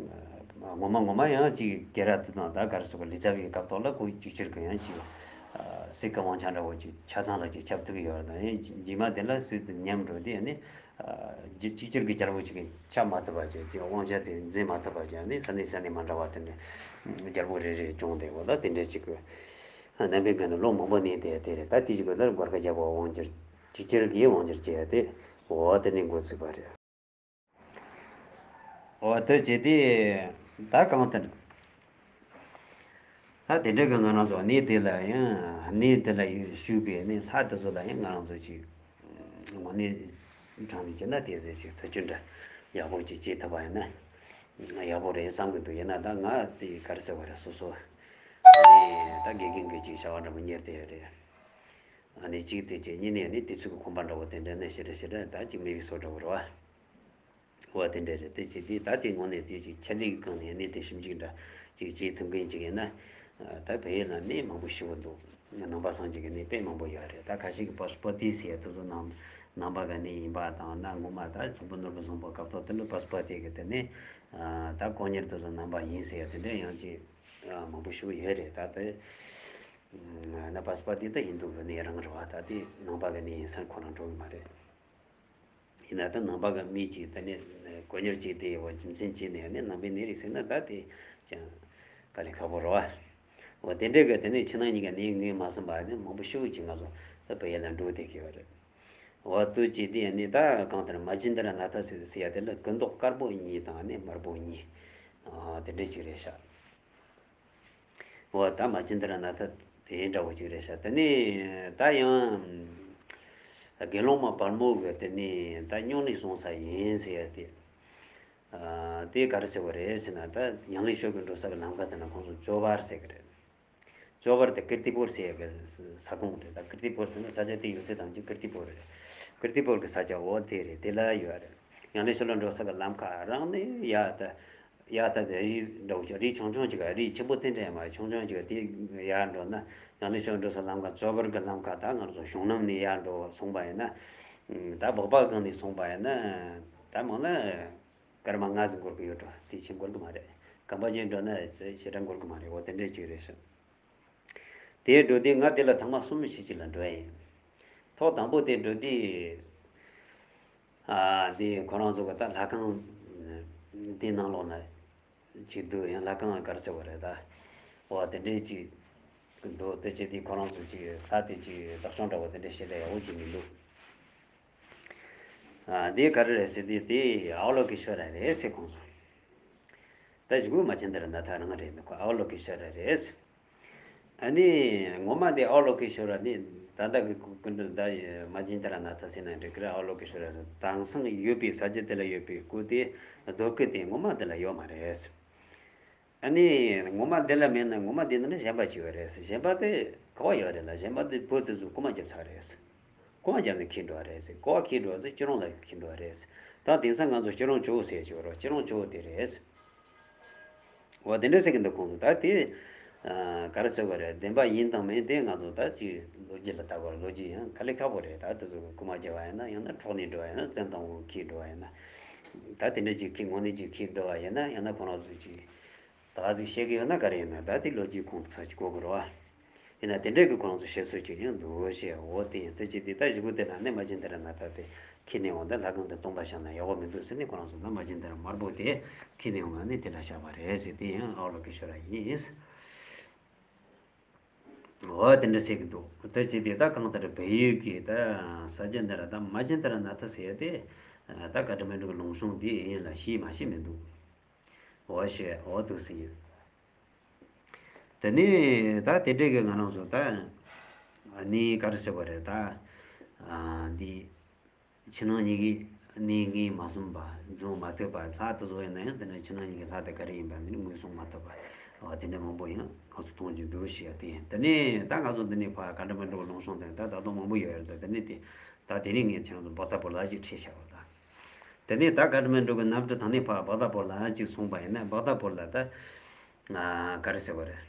ངོ་མ་ངོ་མ་ཡང་ཅིག་ཀེ་ར་ཏི་དང་ད་ག་རེ་ཟེར་དགོས། ལི་ཙ་བའི་སྐབས་ཐོག་ལ་ཁོ་གཅིག་གྱུར་གྱི་ཡང་ཅིག་སྲིད་ཀྱི་དབང་ཆ་འདྲ་བོ་ཅིག་ཆ་ཚང་ལ་ཅིག་ཁྱབ་ཐུབ་ཀྱི་ཡོད་རེད། ད་ཡང་རྗེས་མ་དེ་ལ་སྲིད་དེ་ཉམས་འགྲོ་དུས་ནི་གཅིག་གྱུར་གྱི་རྒྱལ་པོ་ཅིག་གིས་ཁྱབ་མ་ཐུབ་པ་བྱས། ཅིག་དབང་ཆ་དེ་འཛིན་མ་ཐུབ་པ་བྱས་ནས་ས་གནས་ས་གནས་མ་འདྲ་བ་དེ་ནས་རྒྱལ་པོ་རེ་རེ་བྱུང་བསྡད་ཡོད། ད་དེ་འདྲ་ཅིག་གི་རྣམ་པའི་ངང་ནས་ལོ་མང་པོ་གནས་བསྡད་དེ་རེད། ད་དེ་ཅིག་གི་ལར་གུར་དཀར་རྒྱལ་པོ་དབང་སྒྱུར་གཅིག་གྱུར་གྱིས་དབང་སྒྱུར་བྱས་ཏེ། འོ་དེ་ནས་འགོ་ཚུགས་པ་རེད། འོ་དེ་བྱས་ཏེ་ད་གང་ལྟར། ད་དེ་འདྲ་གི་ང་རང་ཚོ་གནས་དེ་ལ་ཡང་གནས་དེ་ལ་བཞུགས་པའི་ནི་ལྷ་དེ་ཚོ་ལ་ཡང་ང་རང་ཚོ་ཅིག་དངོས་གནས་དྲང་གནས་བྱས་ན་དེ་ཟེར་ཅིག་ཚེ་བཅུད་འདྲ་ཡག་པོ་ཅིག་བྱེད་ཐུབ་པ་ཡིན་ན་ཡག་པོ་རེད་བསམ་གྱི་འདུག་ཡིན་ན་ད་ང་དེ་ག་རེ་ཟེར་བ་རེད། སོ་སོ་ཨ་ནི་ད་དགེ་རྒན་གྱི་ཅིག་བྱ་བ་འདྲ་པོ་གཉེར་བསྡད་ཡོད་རེད། ཨ་ནི་གཅིག་དེ་བྱས། གཉིས་ནས་ནི་དུས་ཚོད་ཀྱི་ཁོམ་པ་འདྲ་པོ་དེ་འདྲ་ནི་ཞེ་དྲག་ཞེ་དྲག་ད་ཅིག་མེད་པའི་བཟོ་འདྲ་པོ་རེད་བ། འོ་དེ་འདྲ་རེད། དེ་བྱས་དུས་ད་དེ་དངོས་གནས་དེ་ཅིག་ཆེད་ལས་ཀྱི་སྒང་ནས་གནས་དེ་ཞིབ་འཇུག་འདྲ་ཅིག་བྱེད་ཐུབ་མཁན་ཅིག་ཡིན་ན། ད་བལ་ཡུལ་ལ་གནས་མང་པོ་ཞེ་པོ་འདུག་ནང་པ་སངས་རྒྱས་ཀྱི་གནས་དཔེ་མང་པོ་ཡོད་རེད། ད་ཁ་ཤས་ཀྱིས་པ་སུ་པ་ཏི་ཟེར་ཡ་དེ་ཚོ་ནང་ནང་པ་གི་གནས་ཡིན་པ་དང་། ན་ངོ་མ་ད་ཙོང་པ་ནོར་བུ་བཟང་པོ་སྐབས་ཐོག་དེ་ལ་པ་སུ་པ་ཏི་གི་དེ་ནས་ད་དཀོན་གཉེར་དེ་ཚོ་ནང་པ་ཡིན་ཟེར་ཡ་དེ་འདྲ་ཡང་ཅིག་མང་པོ་ཞེ་པོ་ཡོད་རེད། ད་དེ་ན་པ་སུ་པ་ཏི་ད་ཧིན་དུ་གི་གནས་རང་རེད་བ། ད་དེ་ནང་པ་གི་གནས་ཡིན་ས་ཁོ་རང་འགྲོ་གི་མ་རེད། ཡིན་ན་ད་ནང་པ་གི་མི་གཅིག་ད་ནི་དཀོན་གཉེར་གཅིག་དེ་ཡོད་རྒྱུ་མཚན་གཅིག་ནས་ནི་ནང་པའི་གནས་རེད་ཟེར་ན་ད་དེ་ཀྱང་དཀའ་ལས་ཁག་པོ་རེད་བ། འོ་དེ་འདྲའི་གི་དེ་ནས་ཕྱི་ནང་གཉིས་ཀ་གནས་ངོས་མ་ཟིན་པ་ནི་མང་པོ་ཞེ་པོ་ཅིག་ང་ཚོ་ད་བལ་ཡུལ་ལ་འགྲོ་བསྡད་ཀྱི་ཡོད་རེད། འོ་དུ་ཅི་དེ་ནི་ད་གང་ལྟར་མ་ཇི་འདྲ་ན་ཐ་ཟེར་ཟེར་ཡ་དེ་ལ་སྐུ་མདོག་དཀར་པོ་གཉིས་དང་ནི་དམར་པོ་གཉིས། ཨ་དེ་འདྲ་ཅིག་རེད་ཤག་འོ་ད་མ་ཇི་འདྲ་ན་ཐ་དེ་འདྲ་བོ་ཅིག་རེད་ཤག་དེ་ནི་ད་ཡང་དགེ་སློང་མ་བལ་མོ་གི་དེ་ནི་ད་སྨྱུང་གནས་སོང་ས་ཡིན་ཟེར་ཡ་དེ། ཨ་དེ་ག་རེ་ཟེར་བ་རེད་ཟེར་ན། ད་ཡང་ལེ་ཤོད་ཀྱི་འགྲོ་ས་གི་ལམ་ཁ་དེ་ན་ཁོང་ཚོ་ཇོ་བར་ཟེར་གི་རེད། ཇོ་བར་དེ་ཀིརྟི་པུར་ཟེར་ཡ་གི་ས་ཁོངས་རེད། ད་ཀིརྟི་པུར་ཟེར་ན་ས་ཆ་དེ་ཡོད་ཚད་ཐམས་ཅད་ཀིརྟི་པུར་རེད། ཀིརྟི་པུར་གི་ས་ཆ་འོ་དེ་རེད། དེ་ལ་ཡོད་རེད། ཡང་ལེ་ཤོད་ལ་འགྲོ་ས་གི་ལམ་ཁ་རང་ནས་ཡ་ད་ཡ་ད་དེ་རི་འདྲ་བོ་ཅིག་རི་ཆུང་ཆུང་ཅིག་རི་ཆེན་པོ་དེ་འདྲ་ཡ་མ་ཆུང་ཆུང་ཅིག་དེ་ཡར་འགྲོ་ན། ཡང་ལེ་ཤོད་འགྲོ་ས་ལམ་ཁ་ཇོ་བར་གི་ལམ་ཁ་ད་ང་ཚོ་གཞུང་ལམ་ནས་ཡར་འགྲོ་སོང་པ་ཡིན་ན། ད་སྦག་སྦག་སྒང་ནས་སོང་པ་ཡིན་ན། ད་མང་ན། སྐར་མ་ལྔ་ཟིག་འགོར་གི་ཡོད་འགྲོ། དེ་ཕྱིན་འགོར་གི་མ་རེད། གམ་པ་ཅན་འགྲོ་ན་ཞེ་དྲག་འགོར་གི་མ་རེད། འོ་དེ་འདྲས་ཅིག་རེད་ཤག་དེ་འགྲོ་དུས་ང་དེ་ལ་ཐེངས་མ་གསུམ་བཞི་ཅིག་ལ་འགྲོ་ཡ་ཡིན། ཐོག་དང་པོ་དེ་འགྲོ་དུས། ཨ་དེ་ཁོ་རང་ཚོ་གི་ད་ལྷ་ཁང་དེ་ནང་ལོགས་ན་ཅིག་འདུག་ཡང་ལྷ་ཁང་ག་རེ་ཟེར་བ་རེད་ད། འོ་དེ་འདྲས་ཅིག་འདུག་དེ་བྱས་དུས་ཁོ་རང་ཚོ་ཅིག་ལྷ་དེ་ཅིག་བདག་སྐྱོང་འདྲ་བོ་དེ་འདྲས་བྱེད་ལ་ཡག་པོ་ཅིག་མི་འདུག་ཨ་འདི་ག་རེ་རེད་ཟེར་དུས་དེ་ཨའོ་ལོ་ཀེ་ཤྭ་ར་རེད་ཟེར་ཁོང་ཚོ། ད་གཞུག་གུ་མ་ཇི་འདྲ་ན་ཐ་རང་རེད་འདུག་ཨའོ་ལོ་ཀེ་ཤྭ་ར་རེད། ཨ་ནི་ངོ་མ་དེ་ཨའོ་ལོ་ཀེ་ཤྭ་ར་ནི་ད་ལྟ་གི་སྐུ་མདུན་ད་མ་ཇི་འདྲ་ན་ཐ་ཟེར་ན་འགྲིག་གི་རེད། ཨའོ་ལོ་ཀེ་ཤྭ་ར་ཟེར་དེང་སང་ཡོད་པའི་ས་ཆ་དེ་ལ་ཡོད་པའི་སྐུ་དེ་རྡོ་སྐུ་དེ་ངོ་མ་དེ་ལ་ཡོད་མ་རེད། ཨ་ནི་ངོ་མ་འདི་ལ་མེད་ན་ངོ་མ་འདི་ནི་གཞན་པ་ཅིག་ཡོད་རེད། གཞན་པ་དེ་ག་བ་ཡོད་རེད་ལ། གཞན་པ་དེ་བོད་དེ་ཚོ་རྐུ་མ་བརྒྱབ་ཚར་རེད། རྐུ་མ་བརྒྱབ་ནས་འཁྱེར་འགྲོ་བ་རེད། ག་བ་འཁྱེར་འགྲོ་བ་ཟེར་སྐྱིད་རོང་ལ་འཁྱེར་འགྲོ་བ་རེད། ད་དེང་སང་ང་ཚོ་སྐྱིད་རོང་ཇོ་བོ་ཟེར་གྱི་ཡོད་རེད། སྐྱིད་རོང་ཇོ་བོ་དེ་རེད། འོ་དེ་འདྲ་ཟེར་གི་འདུག་ཁོང་ཚོ་ད་དེ་ག་རེ་ཟེར་བ་རེད། བདེན་པ་ཡིན་དང་མིན་དེ་ང་ཚོ་ད་ཅིག་ལོ་རྒྱུས་ལ་ལྟ་བར་ལོ་རྒྱུས་ཡང་དཀའ་ལས་ཁག་པོ་རེད། ད་དེ་ཚོ་རྐུ་མ་བརྒྱབ་པ་ཡིན་ན། ཡང་ན་འཕྲོག་ནས་འགྲོ་བ་ཡིན་ན། བཙན་དབང་འཁྱེར་འགྲོ་བ་ཡིན་ན། ད་དེ་འདྲ་ཅིག་འཁྱེར་དངོས་གནས་ཅིག་འཁྱེར་འགྲོ་བ་ཡིན་ན། ཡང་ན་ཁོ་རང་ཚོ་ཅིག་ད་ག་ཟིག་བཤད་གི་ཡོད་ན་ག་རེ་ཡིན་ན། ད་དེ་ལོ་རྒྱུས་ཁོང་ཚོ་ཅིག་གོ་གི་རེད་བ། ཡིན་ན་དེ་འདྲས་ཀྱི་ཁོ་རང་ཚོ་བཤད་སྲོལ་ཅིག་ཡང་འདུག་ཞེས། འོ་དེ་ཡིན་དེ་ཅི་དེ་ད་གཞུག་གུ་དེ་ལ་ནི་མ་ཇི་འདྲ་ན་ཐ་དེ་འཁྱེར་ནས་འོང་། ད་ལྷ་ཁང་དེ་སྟོང་པ་བཞག་ན་ཡག་པོ་མི་འདུག་ཟེར་ནས་ཁོ་རང་ཚོ་ད་མ་ཇི་འདྲ་དམར་པོ་དེ་འཁྱེར་ནས་འོང་ནས་དེ་ལ་བཞག་པ་རེད་ཟེར། དེ་ཡང་ཨའོ་ལོ་ཀེ་ཤྭ་ར་ཡིན། འོ་དེ་འདྲ་ཟེར་གི་འདུག་དེ་ཅི་དེ་ད་གང་ལྟར་བལ་ཡུལ་གྱི་ད་ས་ཆ་འདི་ལ་ད་མ་ཇི་འདྲ་ན་ཐ་ཟེར་ཡ་དེ་ད་ཀ་ཐ་མན་ཌུ་གི་ལུང་གཤོང་དེ་ཡིན་ལ་ཤེས་མ་ཤེས་མི་འདུག་འོ་ཤེས། འོ་འདུག་ཟེར་ཡིན། དེ་ནས་ད་དེ་འདྲས་ཀྱི་ང་རང་ཚོ་ད་ནི་ག་རེ་ཟེར་བ་རེད། ད་འདི་ཕྱི་ནང་གཉིས་ཀྱི་ནི་ངེས་མ་བཟུང་པ་འཛུམ་མ་ཐུབ་པ། ལྷ་དེ་ཚོ་ཡིན་ན་ཡང་། དེ་ནས་ཕྱི་ནང་གཉིས་ཀྱི་ལྷ་དེ་ག་རེ་ཡིན་པ་འདི་ནི་ངོས་བཟུང་མ་ཐུབ་པ། འོ་དེ་འདྲ་མང་པོ་ཡང་ང་ཚོ་མཐོང་རྒྱུ་འདུག་ཞེས་དེ་ཡིན། དེ་ནས་ད་ང་ཚོ་འདི་ནས་ཕར་ཀ་ཐ་མན་ཌུ་ལུང་གཤོང་དེ་ད་ད་དུང་མང་པོ་ཡོད་རེད། ད་དེ་ནས་དེ་ད་དེ་རིང་ངས་ཁྱེད་རང་ཚོ་བག་ཐ་པོ་ལ་ཅིག་ཁྲིད་བཞག་པ་ད། དེ་ནས་ད་ཀ་ཐ་མན་ཌུ་གི་གནམ་གྲུ་ཐང་ནས་ཕར་བག་ཐ་པོ་ལ་ཅིག་སོང་པ་ཡིན་ན། བག་ཐ་པོ་ལ་ད་ཨ་ག་རེ་ཟེར་བ་རེད།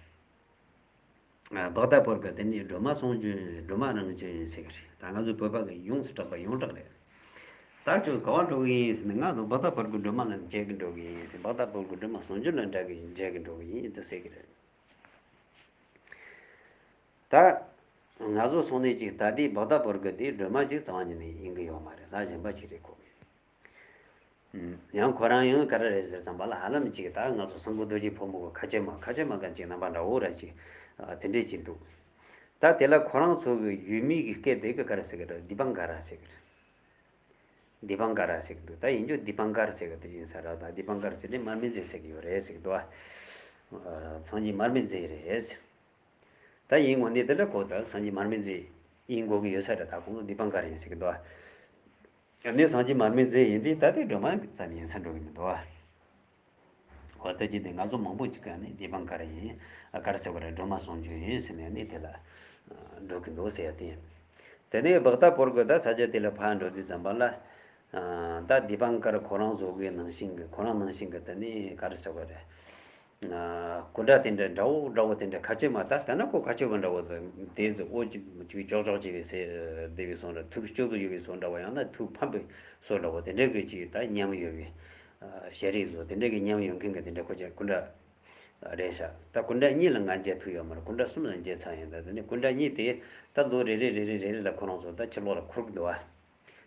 ཨ་བག་ཐ་པོར་གི་དེ་ནས་སྒྲོལ་མ་གསུང་རྒྱུན་སྒྲོལ་མ་རང་བྱོན་ཟེར་གི་རེད། ད་ང་ཚོ་བོད་པ་གི་ཡོངས་སུ་གྲགས་པ་ཡོངས་གྲགས་རེད། ད་ཁྱོད་ག་བ་འགྲོ་གི་ཡིན་ཟེར་ན། ང་ཚོ་བག་ཐ་པོར་གི་སྒྲོལ་མ་ལ་མཇལ་གི་འགྲོ་གི་ཡིན་ཟེར། བག་ཐ་པོར་གི་སྒྲོལ་མ་གསུང་རྒྱུན་ལ་འདྲ་གི་མཇལ་གི་འགྲོ་གི་ཡིན་དུ་ཟེར་གི་རེད། ད་ང་ཚོ་སོང་ནས་ཅིག་ད་ལྟའི་བག་ཐ་པོར་གི་དེ་སྒྲོལ་མ་ཅིག་རྩ་བ་ཉིད་ནས་ཡིན་གི་ཡོད་མ་རེད། ལྷ་གཞན་པ་ཅིག་རེད་ཁོ། ཡང་ཁོ་རང་ཡང་ག་རེ་རེད་ཟེར་ཙམ་པ་ལ། ཧ་ལམ་ཅིག་ད་ང་ཚོ་སེང་གེ་རྡོ་རྗེ་ཕོ་མོ་གི་མཁའ་སྤྱོད་མ། མཁའ་སྤྱོད་མ་ག་ཅིག་རྣམ་པ་འདྲ་བོ་ར་ཅིག་དེ་འདྲས་ཅིག་འདུག་ད་དེ་ལ་ཁོ་རང་ཚོ་གི་ཡུལ་མིང་གི་སྐད་དེ་གི་ག་རེ་ཟེར་གི་རེད། དི་པང་ཀ་ར་ཟེར་གི་རེད། དི་པང་ཀ་ར་ཟེར་གི་འདུག་ད་ཡིན་རྒྱུ་དི་པང་ཀ་ར་ཟེར་གི་དེ་ཡིན་ས་ར། ད་དི་པང་ཀ་ར་ཟེར་ནས་མར་མེ་མཛད་ཟེར་གི་ཡོད་རེད་ཟེར་གི་འདུག་ཨ་སངས་རྒྱས་མར་མེ་མཛད་རེད་ཟེར། ད་ཡིན་ངོ་ནས་དེ་ལ་གོ་ད་སངས་རྒྱས་མར་མེ་མཛད་ཡིན་དགོས་ཀྱི་ཡོད་ས་རེད། ད་ཁོང་ཚོ་དི་པང་ཀ་ར་ཡིན་ཟེར་གི་འདུག་ཨ་ནི་སངས་རྒྱས་མར་མེ་མཛད་ཡིན་དུས་ད་དེ་སྒྲོལ་མ་ཙམ་ཡིན་ས་འགྲོ་གི་མི་འདུག་ཨ། འོ་ད་ཅི་དེ་ང་ཚོ་མང་པོ་ཅིག་ག་ནས་དི་པང་ཀ་ར་ཡིན། ཨ་ག་རེ་ཟེར་བ་རེད། སྒྲོལ་མ་གསུང་རྒྱུན་ཡིན་ཟེར་ནས་ནི་དེ་ལ་འགྲོ་གི་འདུག་ཟེར་ཡ་དེ་ཡིན། དེ་ནས་བག་ཐ་པོར་གི་ད་ས་ཆ་དེ་ལ་ཕར་འགྲོ་དུས་ཙམ་པ་ལ། ཨ་ད་དི་པང་ཀ་ར་ཁོ་རང་ཚོ་གི་ནང་བཞིན་གི་ཁོ་རང་ནང་བཞིན་གི་དེ་ནས་ག་རེ་ཟེར་བ་རེད། ཨ་སྐུ་འདྲ་དེ་འདྲ་འདྲ་བོ་འདྲ་བོ་དེ་འདྲ་མཁའ་སྤྱོད་མ། ད་ད་ན་ཁོ་མཁའ་སྤྱོད་པ་འདྲ་བོ་དེ་ཚོ་འོ་ཅིག་ཅིག་ཅོག་ཅོག་ཅིག་གི་སེ་བསྡད་པའི་བཟོ་འདྲ། ཐུགས་སྐྱོ་གི་ཡོད་པའི་བཟོ་འདྲ་བོ། ཡང་ན་ཐུགས་ཕམ་པའི་བཟོ་འདྲ་བོ་དེ་འདྲ་གི་ཅིག་ད་ཉམས་ཡོད་པའི་ཨ་ཞལ་རས་བཟོ་དེ་འདྲ་གི་ཉམས་ཡོད་མཁན་གི་དེ་འདྲ་ཁོ་ཅག་སྐུ་འདྲ་རེད་ཤག་ད་སྐུ་འདྲ་གཉིས་ལ་ང་མཇལ་ཐུབ་ཡོད་མ་རེད། སྐུ་འདྲ་གསུམ་ལ་མཇལ་ཚར་ཡིན། ད་དེ་ནས་སྐུ་འདྲ་གཉིས་དེ་ད་ལོ་རེ་རེ་རེ་རེ་རེ་རེ་ལ་ཁོ་རང་ཚོ་ད་ཕྱི་ལོགས་ལ་འཁོར་གི་འདུག་བ།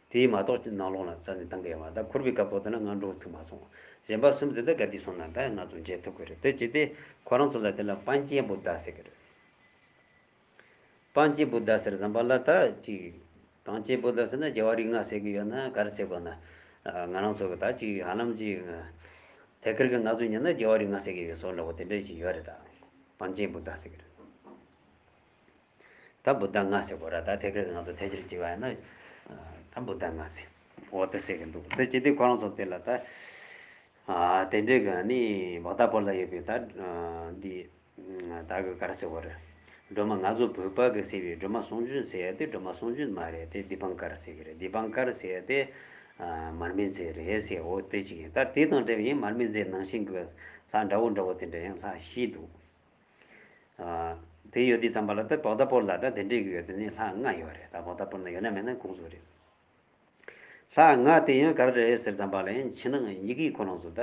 དེའི་མ་གཏོགས་ནང་ལོགས་ལ་རྩ་ནས་བཏང་གི་ཡོད་མ་རེད། ད་འཁོར་བའི་སྐབས་ཐོག་དེ་ན་ང་འགྲོ་ཐུབ་མ་སོང་། གཞན་པ་གསུམ་དེ་ད་ག་དུས་སོང་ན་ད་ང་ཚོ་མཇལ་ཐུབ་ཀྱི་རེད། དེ་ཅི་སྟེ་ཁོ་རང་ཚོ་ལ་དེ་ལ་པཎ་ཆེན་བུདྡྷ་ཟེར་གི་རེད། པཎ་ཆེན་བུདྡྷ་ཟེར་ཙམ་པ་ལ་ད་ཅིག་ པཎ་ཆེན་བུདྡྷ་ཟེར་ན་རྒྱལ་བ་རིགས་ལྔ་ཟེར་གི་ཡོད་ན་ག་རེ་ཟེར་དགོས་ན། ང་རང་ཚོ་གི་ད་ཅིག་ཧ་ལམ་ཅིག་ཐད་ཀར་གི་ང་ཚོ་ཉན་ན་རྒྱལ་བ་རིགས་ལྔ་ཟེར་གི་ཡོད་བཟོ་འདྲ་བོ་དེ་འདྲ་ཞིག་ཡོད་རེད་ད། པཎ་ཆེན་བུདྡྷ་ཟེར་གི་རེད། ད་བུདྡྷ་ལྔ་ཟེར་དགོས་ར། ད་ཐད་ཀར་གི་ང་ཚོ་ཐད་ཀར་བྱས་པ་ཡིན་ན་ད་བུདྡྷ་ལྔ་ཟེར། འོ་དེ་ཟེར་གི་འདུག་དེ་བྱས་དུས་ཁོ་རང་ཚོ་དེ་ལ་ད་དེ་འདྲའི་གི་ནི་བྷག་ཏ་པུར་ལ་ཡོད་པའི་ད་འདི། ད་གི་ག་རེ་ཟེར་བ་རེད། སྒྲོལ་མ་ང་ཚོ་བོད་པ་གི་ཟེར་བའི་སྒྲོལ་མ་གསུང་རྒྱུན་ཟེར་ཡ་དེ་སྒྲོལ་མ་གསུང་རྒྱུན་མ་རེད་དེ། དི་པང་ཀར་ཟེར་གི་རེད། དི་པང་ཀར་ཟེར་ཡ་དེ་མར་མེ་མཛད་རེད་ཟེར། འོ་དེ་ཅིག་ཡིན། ད་དེ་དང་འབྲེལ་བའི་མར་མེ་མཛད་ནང་བཞིན་གི་ལྷ་འདྲ་བོ་འདྲ་བོ་དེ་འདྲ་ཡང་ལྷ་བཞི་འདུག་དེ་ཡོད་དུས་ཙམ་པ་ལ་ད་བྷག་ཏ་པུར་ལ་ད་དེ་འདྲའི་གི་ཡོད་དེ་ནི་ལྷ་ལྔ་ཡོད་རེད། ད་བྷག་ཏ་པུར་ན་ཡོད་ན་མེད་ན་ཁོང་ཚོ་རེད། ལྷ་ལྔ་དེ་ཡང་ག་རེ་རེད་ཟེར་ཙམ་པ་ལ་ཡང་ཕྱི་ནང་གཉིས་ཀའི་ཁོ་རང་ཚོ་ད་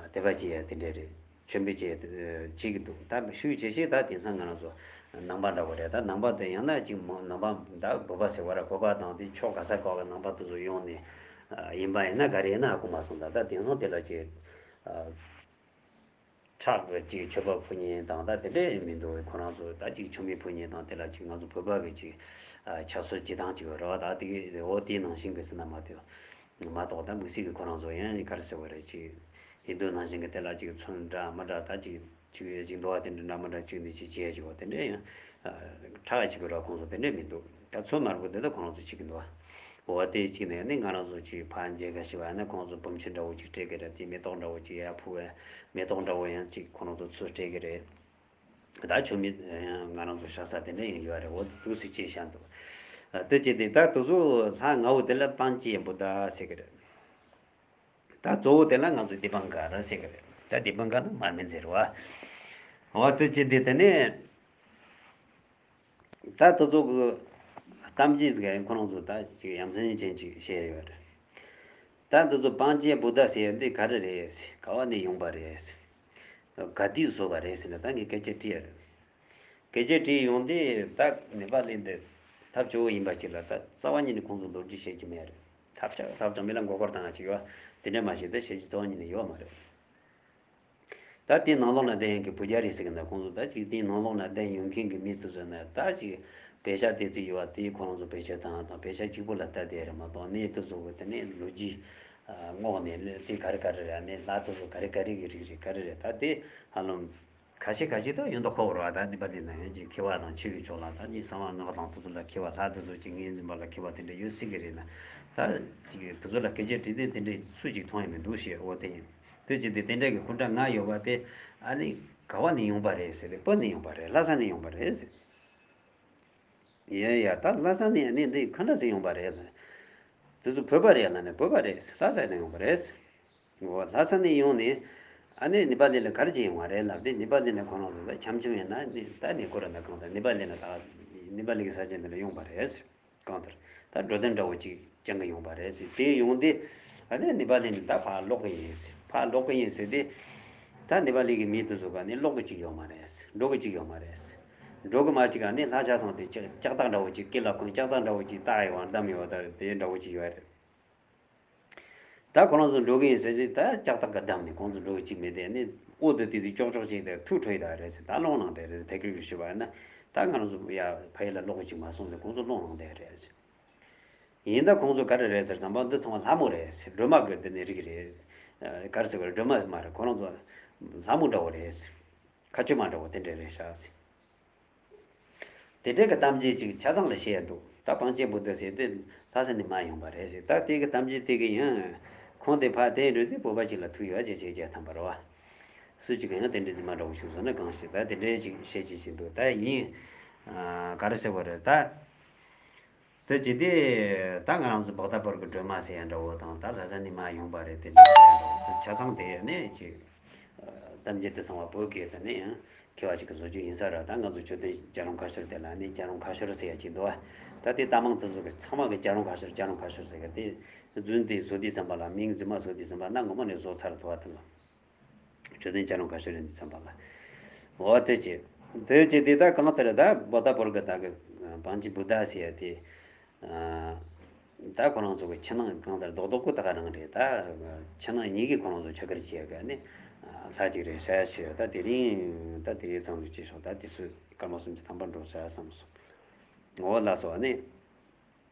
དད་པ་བྱེད་ཡ་དེ་འདྲ་རེད། མཆོད་འབུལ་བྱེད་ཡ་དེ་བྱེད་ཀྱི་འདུག་ད་ཤུགས་ཆེ་ཤོས་ད་དེང་སང་ང་རང་ཚོ་ནང་པ་འདྲ་བོ་རེད། ད་ནང་པ་དེ་ཡང་ན་ཅིག་མོ་ནང་པ་ད་བོད་པ་ཟེར་བ་ར། བོད་པ་དང་དེ་ཕྱོགས་ག་ས་ག་གི་ནང་པ་དེ་ཚོ་ཡོང་ནས་ཡིན་པ་ཡིན་ན་ག་རེ་ཡིན་ན་ཧ་གོ་མ་སོང་། ད་ད་དེང་སང་དེ་ལ་ཅིག་ཁྲག་གི་ཅིག་མཆོད་པ་ཕུལ་མཁན་དང་ད་དེ་འདྲ་མི་འདུག་ཁོ་རང་ཚོ་ད་ཅིག་མཆོད་མེ་ཕུལ་མཁན་དང་དེ་ལ་ཅིག་ང་ཚོ་བོད་པ་གི་ཅིག་ཆབ་སྲིད་སྤྱི་དང་ཅིག་རེད་བ། ད་དེ་འོ་དེའི་ནང་བཞིན་གི་ཟེར་ན་མ་གཏོགས་མ་གཏོགས་ད་དམིགས་བསལ་གི་ཁོ་རང་ཚོ་ཡང་ག་རེ་ཟེར་བ་རེད། ཅིག་ཧིན་དུ་ནང་བཞིན་གི་དེ་ལ་ཅིག་ཚོན་འདྲ་མི་འདྲ་ད་ཅིག་ཅིག་ཅིག་འདུ་བ་དེ་འདྲ་འདྲ་མི་འདྲ་ཅིག་འདི་ཅིག་བྱས་ཅིག་བ་དེ་འདྲ་ཡང་ཁྲག་ཅིག་གི་ར་ཁོང་ཚོ་དེ་འདྲ་མི་འདུག་ད་ཚོན་དམར་པོ་དེ་ད་ཁོ་རང་ཚོ་བྱེད་ཀྱི་འདུག་བ། འོ་དེ་གཅིག་ནས་ནི་ང་རང་ཚོ་གཅིག་ཕར་མཇལ་ཁ་ཞུ་བ་ན་ཁོང་ཚོ་བུམ་ཆུ་འདྲ་བོ་གཅིག་སྤྲད་ཀྱི་རེད། དེ་མེ་ཏོག་འདྲ་བོ་གཅིག་ཡར་ཕུལ་བས་མེ་ཏོག་འདྲ་བོ་ཡང་གཅིག་ཁོ་རང་ཚོ་ཚུར་སྤྲད་ཀྱི་རེད། ད་མཆོད་མེ་ཡང་ང་རང་ཚོ་བཞག་ས་དེ་འདྲ་ཡང་ཡོད་རེད། འོ་འདུག་སེ་བྱས་བཞག་འདུག་དེ་བྱས་ཏེ་ད་དེ་ཚོ་ལྷ་ལྔ་བོ་དེ་ལ་པཎ་ཆེན་བུདྡྷ་ཟེར་གྱི་རེད། ད་གཙོ་བོ་དེ་ལ་ང་ཚོ་དི་པང་ཀ་ར་ཟེར་གྱི་རེད། ད་དི་པང་ཀ་ནི་མར་མེ་མཛད་རེད་བ། འོ་དེ་བྱས་ཏེ་དེ་ནས། ད་དེ་ཚོ་གི་གཏམ་རྒྱུད་ཟིག་ཁོ་རང་ཚོ་ད་ཅིག་ཡ་མཚན་ཅན་ཅིག་བཤད་ཡོད་རེད། ད་འདི་ཚོ་པཎ་ཆེན་བུདྡྷ་ཟེར་ཡ་འདི་ག་རེ་རེད། ག་བ་ནས་ཡོང་པ་རེད། ག་དུས་བཟོས་པ་རེད་ཟེར་ན་ད་ངས་སྐད་ཆ་དྲིས་ཡ་རེད། སྐད་ཆ་དྲིས་ཡོང་དུས་ད་ནེ་པ་ལི་འདི་ཐབས་སྐྱོ་བོ་ཡིན་པ་ཅིག་ལ་ད་རྩ་བ་ཉིད་ནས་ཁོང་ཚོ་མདོར་བསྡུས་བཤད་ཀྱི་མེད་རེད། ཐབས་ཆག་ཐབས་ཆག་མི་ལ་མགོ་སྐོར་བཏང་ཡ་ཅིག་ཡོད། དེ་འདྲ་མ་བྱས་ད་བཤད་རྒྱུ་རྩ་བ་ཉིད་ནས་ཡོད་མ་རེད། ད་དེའི་ནང་ལོགས་ན་བསྡད་ཡོང་མཁན་བུ་རྒྱ་རི་ཟེར་གི་འདུག་ཁོང་ཚོ་ད་ཅིག་དེའི་ནང་ལོགས་ན་བསྡད་ཡོང་མཁན་གྱི་མི་དེ་ཚོ་ན་ད་ཅིག་བེ་ཤ་དེ་ཚོ་ཡོད་པ་དེ་ཁོ་རང་ཚོ་བེད་སྤྱོད་བཏང་དང་བེ་ཤ་གཅིག་པོ་ལ་ལྟ་བསྡད་རེད་མ་གཏོགས་ནས་དེ་ཚོ་གི་དེ་ནས་ལོ་རྒྱུས་སྔོག་ནས་དེ་ག་རེ་ག་རེ་རེད། ནས་ལྷ་དེ་ཚོ་ག་རེ་ག་རེ་གི་རིགས་རེད་ག་རེ་རེད། ད་དེ་ཧ་ལམ་ཁ་ཤས་ཁ་ཤས་ད་ཡོད་མདོག་ཁ་པོ་རེད་བ། ད་ནི་པ་དེ་ན་ཡང་ཅིག་མཁས་པ་དང་ཆོས་ཀྱི་ཕྱོགས་ལ་ད་ནི་གསང་བ་སྔགས་དང་དེ་ཚོ་ལ་མཁས་པ་ལྷ་དེ་ཚོ་ཅིག་ངོས་འཛིན་པ་ལ་མཁས་པ་དེ་འདྲ་ཡོད་སྲིད་གི་རེད་ན་ད་ཅིག་དེ་ཚོ་ལ་སྐད་ཆ་དྲིས་དུས་དེ་འདྲའི་ཚུལ་ཅིག་མཐོང་ཡ་མི་འདུག་ཞེས། འོ་དེ་ཡིན། དེ་བྱས་ཏེ་དེ་འདྲ་གི་སྐུ་འདྲ་ལྔ་ཡོད་པ་དེ་ཨ་ནི་ག་བ་ནས་ཡོང་པ་རེད་ཟེར་ཏེ་བོད་ནས་ཡོང་པ་རེད། ལྷ་ས་ནས་ཡོང་པ་རེད་ཟེར། ཡ་ཡ་ད་ལྷ་ས་ནས་ཨ་ནི་འདི་ག་འདྲ་ཟེར་ཡོང་པ་རེད་ཟེར། དེ་ཚོ་བོད་པ་རེད་ལབ་ནས་བོད་པ་རེད་ཟེར། ལྷ་ས་ནས་ཡོང་པ་རེད་ཟེར། འོ་ལྷ་ས་ནས་ཡོང་ནས་ཨ་ནི་ནི་པ་ལི་ལ་ག་རེ་བྱེད་ཡོང་བ་རེད་ལབ་དུས་ནི་པ་ལི་ནས་ཁོ་རང་ཚོ་ད་འཆམ་འཆམ་ཡིན་ན་ནི་ད་ནི་ཁོ་ར་ན་གང་ལྟར་ནི་པ་ལི་ན་ད་ནི་པ་ལི་གི་ས་ཆ་འདི་ལ་ཡོང་པ་རེད་ཟེར། གང་ལྟར་ད་འགྲོ་དོན་འདྲ་བོ་ཅིག་སྦྱང་གི་ཡོང་པ་རེད་ཟེར། དེ་ཡོང་དུས་ཨ་ནི་ནི་པ་ལི་ནི་ད་ཕར་ལོག་གི་ཡིན་ཟེར། ཕར་ལོག་གི་ཡིན་ཟེར་དུས་ད་ནི་པ་ལི་གི་མི་དེ་ཚོ་ག་ནི་ལོག་གི་ཅིག་ཡོད་མ་རེད་ཟེར། འགྲོ་གི་ཅིག་ཡོད་མ་རེད་ཟེར། འགྲོ་གི་མ་ཅིག་ག་ནི་ལྷ་ཆ་ཚང་དེ་ལྕགས་ལྕགས་ཐག་འདྲ་བོ་ཅིག་སྐེ་ལ་གོན་ལྕགས་ཐག་འདྲ་བོ་ཅིག་བཏགས་ཡོད་བ་བསྡམས་ཡོད་བ་ད་དེ་འདྲ་བོ་ཅིག་ཡོད་རེད། ད་ཁོ་རང་ཚོ་འགྲོ་གི་ཡིན་ཟེར་དུས་ད་ལྕགས་ཐག་གིས་བསྡམས་ནས་ཁོང་ཚོ་འགྲོ་གི་ཅིག་མེད་དེ་ནི་འོ་དེ་དེ་དེ་ཅོག་ཅོག་ཅིག་དེ་ཐུག་འཕྲོ་ཡི་ད་རེད་ཟེར། ད་སློང་གནང་དེ་རེད་ཟེར། ཐད་ཀར་གྱི་ཞུ་བ་ཡིན་ན་ད་ང་རང་ཚོ་ཡ་ཕ་ཡུལ་ལ་ལོག་གི་ཅིག་མ་སོང་ཟེར་ཁོང་ཚོ་སློང་གནང་དེ་རེད་ཟེར། ཡིན་ད་ཁོང་ཚོ་ག་རེ་རེད་ཟེར་ཙམ་པ་འདི་ཚང་མ་ལྷ་མོ་རེད་ཟེར། སྒྲོལ་མ་གི་འདི་ནི་རིགས་རེད། ག་རེ་ཟེར་བ་རེད། སྒྲོལ་མ་མ་རེད། ཁོ་རང་ཚོ་ལྷ་མོ་འདྲ་བོ་རེད་ཟེར། མཁའ་སྤྱོད་མ་འདྲ་བོ་དེ་འདྲ་རེད་ཤག་ཟེར། དེ་འདྲའི་གི་གཏམ་རྒྱུད་ཅིག་ཆ་ཚང་ལ་བཤད་ཡ་འདུག་ད་པཎ་ཆེན་བུ་ཏ་ཟེར་དེ་ལྷ་ས་ནས་མར་ཡོང་པ་རེད་ཟེར། ད་དེ་གི་གཏམ་རྒྱུད་དེ་གི་ཡང་ཁོང་དེ་ཕར་དེ་འགྲོ་དུས་བོད་པ་ཅིག་ལ་ཐུག་ཡོད་ཅེས་བྱས་བྱས་ཐམ་པ་རེད་བ། སུ་ཅིག་གི་ཡང་དེ་འདྲའི་རྫུན་མ་འདྲ་བོ་ཞིག་བཟོ་ན་གང་ཤེས། ད་དེ་འདྲའི་ཅིག་བཤད་ཅིག་བཞིན་འདུག་ད་ཡིན། ག་རེ་ཟེར་བ་རེད་ད། དེ་བྱས་ཏེ་ད་ང་རང་ཚོ་བྷག་ཏ་པུར་གི་སྒྲོལ་མ་ཟེར་ཡ་འདྲ་བོ་དང་ད་ལྷ་ས་ནས་མར་ཡོང་པ་རེད་དེ་འདྲ་ཟེར་ཡ་འདྲ་བོ་དེ་ཆ་ཚང་དེ་ནས་ཅིག་གཏམ་རྒྱུད་དེ་ཚང་བ་བོད་སྐད་དུ་ནས་ཡང་མཁས་པ་ཅིག་གིས་བཟོ་རྒྱུ་ཡིན་ས་རེད། ད་ང་ཚོ་མཆོད་རྟེན་བྱ་རུང་ཁ་ཤོར་དེ་ལ་ནི་བྱ་རུང་ཁ་ཤོར་ཟེར་ཡ་ཅིག་འདུག་བ། ད་དེ་རྟ་མང་དེ་ཚོ་གི་ཚང་མ་གི་བྱ་རུང་ཁ་ཤོར་བྱ་རུང་ཁ་ཤོར་ཟེར་གི་དེ་རྫུན་དེ་བཟོ་དུས་ཙམ་པ་ལ་མིང་རྫུན་མ་བཟོ་དུས་ཙམ་པ་ན་ངོ་མ་ནས་བཟོ་ཚར་འདུག་བ། དེ་ལ་མཆོད་རྟེན་བྱ་རུང་ཁ་ཤོར་ཡིན་དུས་ཙམ་པ་ལ། འོ་དེ་བྱས། དེ་བྱས་དེ་ད་གང་ལྟར་ད་བྷག་ཏ་པུར་གི་ད་གི་པཎ་ཆེན་བུདྡྷ་ཟེར་ཡ་དེ། ད་ཁོ་རང་ཚོ་གི་ཕྱི་ནང་གང་ལྟར་རྡོག་རྡོག་པོ་ད་ག་རང་རེད། ད་ཕྱི་ནང་གཉིས་ཀྱིས་ཁོ་རང་ཚོ་ཆོས་སྒར་བྱེད་ཡ་གི་ནི་ལྷ་ཅིག་རེད་ཤག་ཞེས། ད་དེ་རིང་ད་དེ་ཙམ་དུ་བྱས་ཤོག་ད་དེ་ཚོས་སྐར་མ་གསུམ་གྱི་ཐམ་པ་འགྲོ་ཤག་བསམ་སོང་། འོ་ལགས་སོ། ཨ་ནི།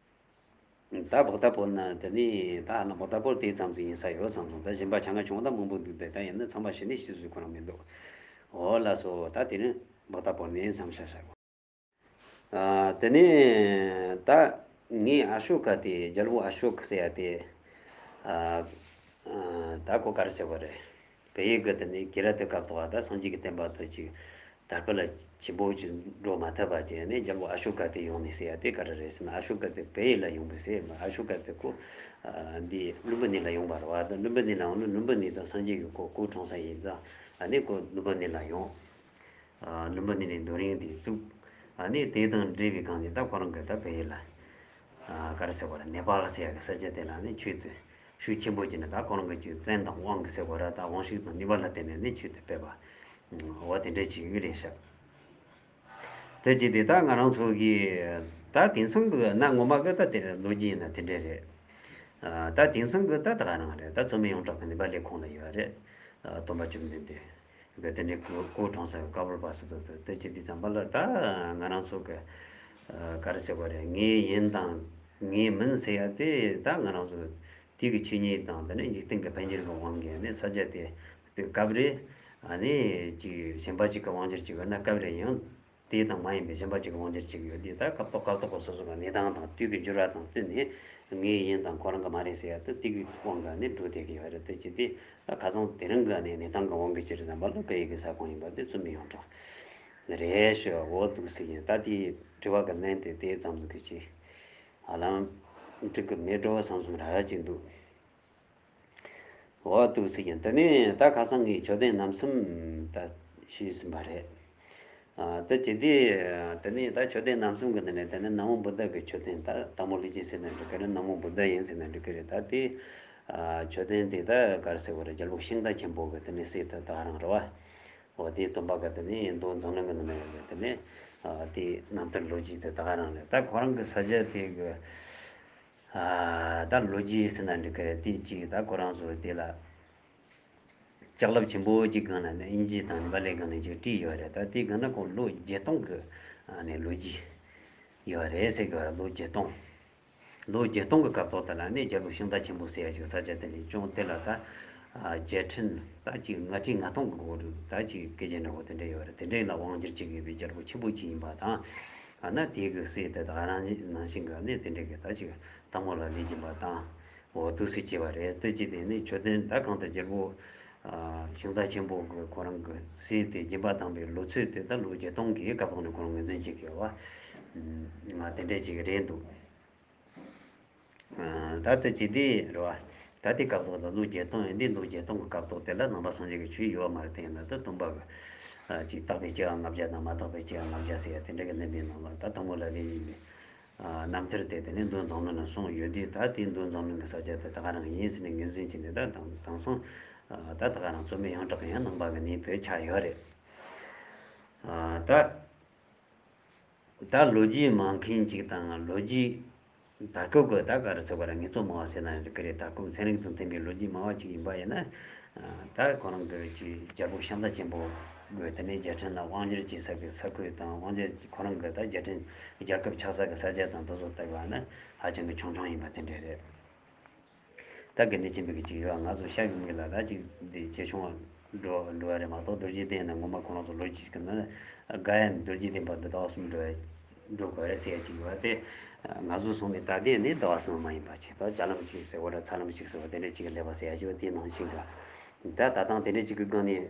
ད་སྦག་ད་བོར་ན་དེ་ནས་ད་ཧ་ན་སྦག་ད་བོར་དེ་ཙམ་ཟིག་ཡིན་ས་ཡོད་བསམ་སོང་། ད་གཞན་པ་ཆ་ང་ཆུང་ད་མང་པོ་འདུག་དེ་ད་ཡིན་ན་ཚང་མ་ཤི་ནས་ཤི་སྲོལ་ཁོ་རང་མི་འདུག་འོ་ལགས་སོ། ད་དེ་རིང་སྦག་ད་བོར་ནས་མཚམས་བཞག་བཞག་གོ། ཨ། དེ་ནས་ད་ངའི་ཨ་ཤོ་ཀ་དེ། རྒྱལ་པོ་ཨ་ཤོ་ཀ་ཟེར་ཡ་དེ། ཨ། ཨ། ད་ཁོ་ག་རེ་ཟེར་དགོས་རེད། བལ་ཡུལ་གི་དེ་ནས་གི་ར་ཏི་སྐབས་ཐོག་ད་སངས་རྒྱས་ཀྱི་བསྟན་པ་དེ་ཅིག་དར་སྤེལ་ལ་ཆེན་པོ་ཅིག་འགྲོ་མ་ཐུབ་པ་ཅིག་ནས་རྒྱལ་པོ་ཨ་ཤོ་ཀ་དེ་ཡོང་ནས་ཟེར་ཡ་དེ་ག་རེ་རེད་ཟེར་ན། ཨ་ཤོ་ཀ་དེ་བལ་ཡུལ་ལ་ཡོང་པས་ཟེར། ཨ་ཤོ་ཀ་དེ་ཁོ་འདི་ལུམ་བི་ནི་ལ་ཡོང་བ་རེད་བ། ད་ལུམ་བི་ནི་ལ་ཡོང་ན་ལུམ་བི་ནི་དང་སངས་རྒྱས་ཀྱི་གོ་སྐུ་འཁྲུངས་ས་ཡིན་ཙང་། ཨ་ནི་ཁོ་ལུམ་བི་ནི་ལ་ཡོང་། ཨ། ལུམ་བི་ནི་ནས་རྡོ་རིང་དེ་བཙུགས། ཨ་ནི་དེ་དང་འབྲེལ་བའི་སྒང་ནས་ད་ཁོ་རང་གི་ད་བལ་ཡུལ་ལ། ཨ། ག་རེ་ཟེར་བ་རེད། ནེ་པཱལ་ཟེར་ཡ་གི་ས་ཆ་དེ་ལ་ནི་ཆོས་དེ་ཤུགས་ཆེན་པོ་བྱས་ནས། ད་ཁོ་རང་གི་ཅིག་བཙན་དང་དབང་གི་ཟེར་བ་རེད། ད་དབང་ཤུགས་དང་ནུས་པ་ལ་བརྟེན་ནས་ནི་ཆོས་དེ་སྤེལ་བ། འོ་དེ་འདྲ་ཅིག་རེད་ཤག་དེ་ཅི་སྟེ་ད་ང་རང་ཚོ་གི་ད་དེང་སང་གི་གནའ་ངོ་མ་གི་ད་དེ་ལོ་རྒྱུས་ཡིན་ན་དེ་འདྲ་རེད། ཨ། ད་དེང་སང་གི་ད་ད་ག་རང་རེད། ད་རྩོད་མེད་ཡོངས་གྲགས་ཀྱི་ནུས་པ་ལས་ཁུངས་ལ་ཡོད་རེད། ཨ། སྟོན་པ་བཅོམ་ལྡན་འདས་གི་དེ་འདྲའི་སྐུ་སྐུ་འཁྲུངས་ས་གི་ཀ་བོར་པ་སུ་དོ་དོ་དེ་ཅི་སྟེ་ཙམ་པ་ལ་ད་ང་རང་ཚོ་གི། ཨ། ག་རེ་ཟེར་བ་རེད། ངའི་ཡིན་དང་ངའི་མིན་ཟེར་ཡ་དེ་ད་ང་རང་ཚོ་དེ་གི་ཆོས་ཉིད་དང་དེ་ནས་འཇིག་རྟེན་གི་འཕེལ་འགྱུར་གི་དབང་གིས་ནི་ས་ཆ་དེ་དེ་སྐབས་རེ། ཨ་ནི་ཅིག་གཞན་པ་ཅིག་གི་དབང་སྒྱུར་ཅིག་ཡོད་ན། སྐབས་རེ་ཡང་དེ་དང་མ་ཡིན་པའི་གཞན་པ་ཅིག་གི་དབང་སྒྱུར་ཅིག་ཡོད་དེ། ད་སྐབས་ཐོག་སྐབས་ཐོག་གི་སོ་སོ་གི་གནས་སྟངས་དང་དུས་ཀྱི་འགྱུར་བ་དང་བསྟུན་ནས་ངའི་ཡིན་དང་ཁོ་རང་གི་མ་རེད་ཟེར་ཡ་དེ་དེ་གི་དབང་གིས་ནི་འགྲོ་བསྡད་ཀྱི་ཡོད་རེད། དེ་ཅི་སྟེ་ད་ཁ་སང་དེ་རིང་གི་ནི་གནས་སྟངས་ཀྱི་དབང་གིས་ཅི་རེད་ཟེར་ན་ལ་བལ་ཡུལ་གྱི་ས་ཁོངས་ཡིན་པ་དེ་རྩོད་མེད་ཡོངས་གྲགས་རེད་ཤག་འོ་འདུག་ཟེར་གྱིན། ད་དེའི་དྲི་བ་གི་ལན་དེ་དེ་ཙམ་ཟིག་གི་ཅིག་ཧ་ལམ་འགྲིག་གི་མེད་འགྲོ་བསམ་སོང་ར་ཅིག་འདུག་འོ་འདུག་ཟེར་གྱིན། དེ་ནས་ད་ཁ་སང་ངས་མཆོད་རྟེན་རྣམ་གསུམ་ད་ཞུས་ཟིན་པ་རེད། ཨ། ད་ཅི་སྟེ་དེ་ནས་ད་མཆོད་རྟེན་རྣམ་གསུམ་གི་ནང་ནས་དེ་ནས་ན་མོ་བུདྡྷ་གི་མཆོད་རྟེན། ད་དང་པོ་ལྷས་བྱིན་ཟེར་ན་འགྲིག་གི་རེད། ན་མོ་བུདྡྷ་ཡིན་ཟེར་ན་འགྲིག་གི་རེད། ད་དེ། ཨ། མཆོད་རྟེན་དེ་ད་ག་རེ་ཟེར་བ་རེད། རྒྱལ་པོ་ཤིང་རྟ་ཆེན་པོ་གི་དེ་ནས་སྲས་དེ་ད་ག་རང་རེད་བ། འོ་དེའི་སྟོན་པ་གི་དེ་ནས་མདོ་མཛངས་བླུན་གི་ནང་ན་ཡོད་པའི་དེ་ནས། ཨ། དེའི་རྣམ་ཐར་ལོ་རྒྱུས་དེ་ད་ག་རང་རེད། ད་ཁོ་རང་གི་ས་ཆ་དེ་གི། ཨ། ད་ལོ་རྒྱུས་ཟེར་ན་འགྲིག་གི་རེད། དེ་གཅིག་ད་ཁོ་རང་ཚོ་དེ་ལ་ལྕགས་ལེབ་ཆེན་པོ་གཅིག་སྒང་ལ་ནི་དབྱིན་ཇི་དང་ནི་པ་ལིའི་སྒང་ནས་ཅིག་བྲིས་ཡོད་རེད། ད་དེའི་སྒང་ན་ཁོང་ལོ་བརྒྱད་སྟོང་གི་ཨ་ནི་ལོ་རྒྱུས་ཡོད་རེད་ཟེར་གི་རེད། ལོ་བརྒྱད་སྟོང་ལོ་བརྒྱད་སྟོང་གི་སྐབས་ཐོག་དེ་ལ་ནི་རྒྱལ་པོ་ཤིང་རྟ་ཆེན་པོ་ཟེར་ཡ་ཅིག་ས་ཆ་དེ་ནས་བྱུང་། དེ་ལ་ད་ཨ་རྒྱལ་ཕྲན་ད་ཅིག་ལྔ་ཁྲི་ལྔ་སྟོང་གི་སྐོར་ད་ཅིག་སྐད་ཆ་འདྲ་བོ་དེ་འདྲ་ཡོད་རེད། དེ་འདྲའི་ལ་དབང་སྒྱུར་བྱེད་དགོས་པའི་རྒྱལ་པོ་ཆེན་པོ་ཅིག་ཡིན་པ་དང་། ཨ་ན་དེ་གི་སྲས་དེ་དག་རང་ནང་བཞིན་གི་ནི་དེ་འདྲ་གི་ད་ཅིག་དང་པོ་ལ་ལས་སྦྱིན་པ་དང་། འོ་འདུག་སེ་བྱས་པ་རེད། དེ་ཅི་སྟེ་ནི་མཆོད་རྟེན་ད་གང་ལྟར་རྒྱལ་པོ་ཨ་ཤིང་རྟ་ཆེན་པོ་གི་ཁོ་རང་གི་སྲས་དེ་སྦྱིན་པ་བཏང་པའི་ལོ་ཚོད་དེ་ད་ལོ་བརྒྱད་སྟོང་གི་སྐབས་ཐོག་ནས་ཁོ་རང་ངོས་འཛིན་བྱེད་ཀྱི་ཡོད་པ། ང་དེ་འདྲ་ཅིག་རེད་འདུག་ཨ། ད་ལྟ་ཅི་སྟེ་རེད་བ། ད་ལྟའི་སྐབས་ཐོག་ད་ལོ་བརྒྱད་སྟོང་ཡིན་དུས། ལོ་བརྒྱད་སྟོང་གི་སྐབས་ཐོག་དེ་ལ་ནང་པ་སངས་རྒྱས་ཀྱི་ཆོས་ཡོད་མ་རེད། དེ་ཡིན་ན་ད་སྟོན་པ་གི་ཨ་ཅིག་བརྟག་པའི་སྐྱེ་བ་ལྔ་བརྒྱ་དང་མ་དག་པའི་སྐྱེ་བ་ལྔ་བརྒྱ་ཟེར་ཡ་དེ་འདྲ་གི་གླེང་བའི་ནང་ལ་ད་དང་པོ་ལ་ལས་ཡིན་པའི་ཨ་རྣམ་ཐར་དེ་དེ་ནས་མདོ་མཛངས་བླུན་ལ་གསུངས་ཡོད་དུས། ད་དེ་མདོ་མཛངས་བླུན་གྱི་ས་ཆ་དེ་ད་ག་རང་ཡིན་ཟེར་ནས་ངོས་འཛིན་བྱས་ནས། ད་དེང་དེང་སང་ཨ་ད་ད་ག་རང་རྩོད་མེད་ཡོངས་གྲགས་ཀྱི་ཡང་ནང་པ་གི་གནས་དེ་ཆགས་ཡོད་རེད། ཨ་ད། ད་ལོ་རྒྱུས་མང་མཁན་ཅིག་དང་ལོ་རྒྱུས་དར་ཁོབ་ཀྱི་ད་ག་རེ་ཟེར་བ་རེད། ངེས་རྩོལ་མང་བ་ཟེར་ན་འགྲིག་གི་རེད། དར་ཁོབ་ཚན་རིག་དང་མཐུན་པའི་ལོ་རྒྱུས་མང་བ་ཅིག་ཡིན་པ་ཡིན་ན། ད་ཁོ་རང་གི་ཅིག་རྒྱལ་པོ་ཤིང་རྟ་ཆེན་པོ་གི་དེ་ནས་རྒྱལ་ཕྲན་ལ་དབང་སྒྱུར་བྱེད་ས་གི་ས་ཁུལ་དང་། དབང་སྒྱུར་ཁོ་རང་གི་ད་རྒྱལ་ཕྲན་རྒྱལ་ཁབ་ཆགས་ས་གི་ས་ཆ་དང་དེ་ཚོ་བལྟས་པ་ན་ཧ་ཅང་གི་ཆུང་ཆུང་ཡིན་པ་དེ་འདྲ་རེད། ད་དགེ་འདུན་ཆོས་འཕེལ་གྱི་ཅིག་ཡོད། ང་ཚོ་ཤ་ཡུམ་གྱི་ལ་ད་ཅིག་འདི་ཆེ་ཆུང་འགྲོ་འགྲོ་བ་རེད་མ་གཏོགས། རྡོ་རྗེ་གདན་ན་ངོ་མ་ཁོ་རང་ཚོ་ལོ་གཅིག་གི་ནང་དགའ་ཡ་རྡོ་རྗེ་གདན་པ་འདི་ཟླ་བ་གསུམ་འགྲོ་བ་འགྲོ་དགོས་རེད་ཟེར་ཡ་ཅིག་ཡོད་དེ། ང་ཚོ་སོང་ནས་ད་ལྟའི་ནི་ཟླ་བ་གསུམ་མ་ཡིན་པ་ཅིག་ད་ལྕགས་ལམ་ཅིག་ཟེར་བ་ར་ཚ་ལམ་ཅིག་ཟེར་བ་དེ་འདྲ་ཅིག་གི་ལས་པ་ཟེར་ཡ་ཅིག་ཡོད། དེ་ནང་བཞིན་གི་ད་ད་ཐེངས་དེ་འདྲ་ཅིག་གི་སྒང་ནས།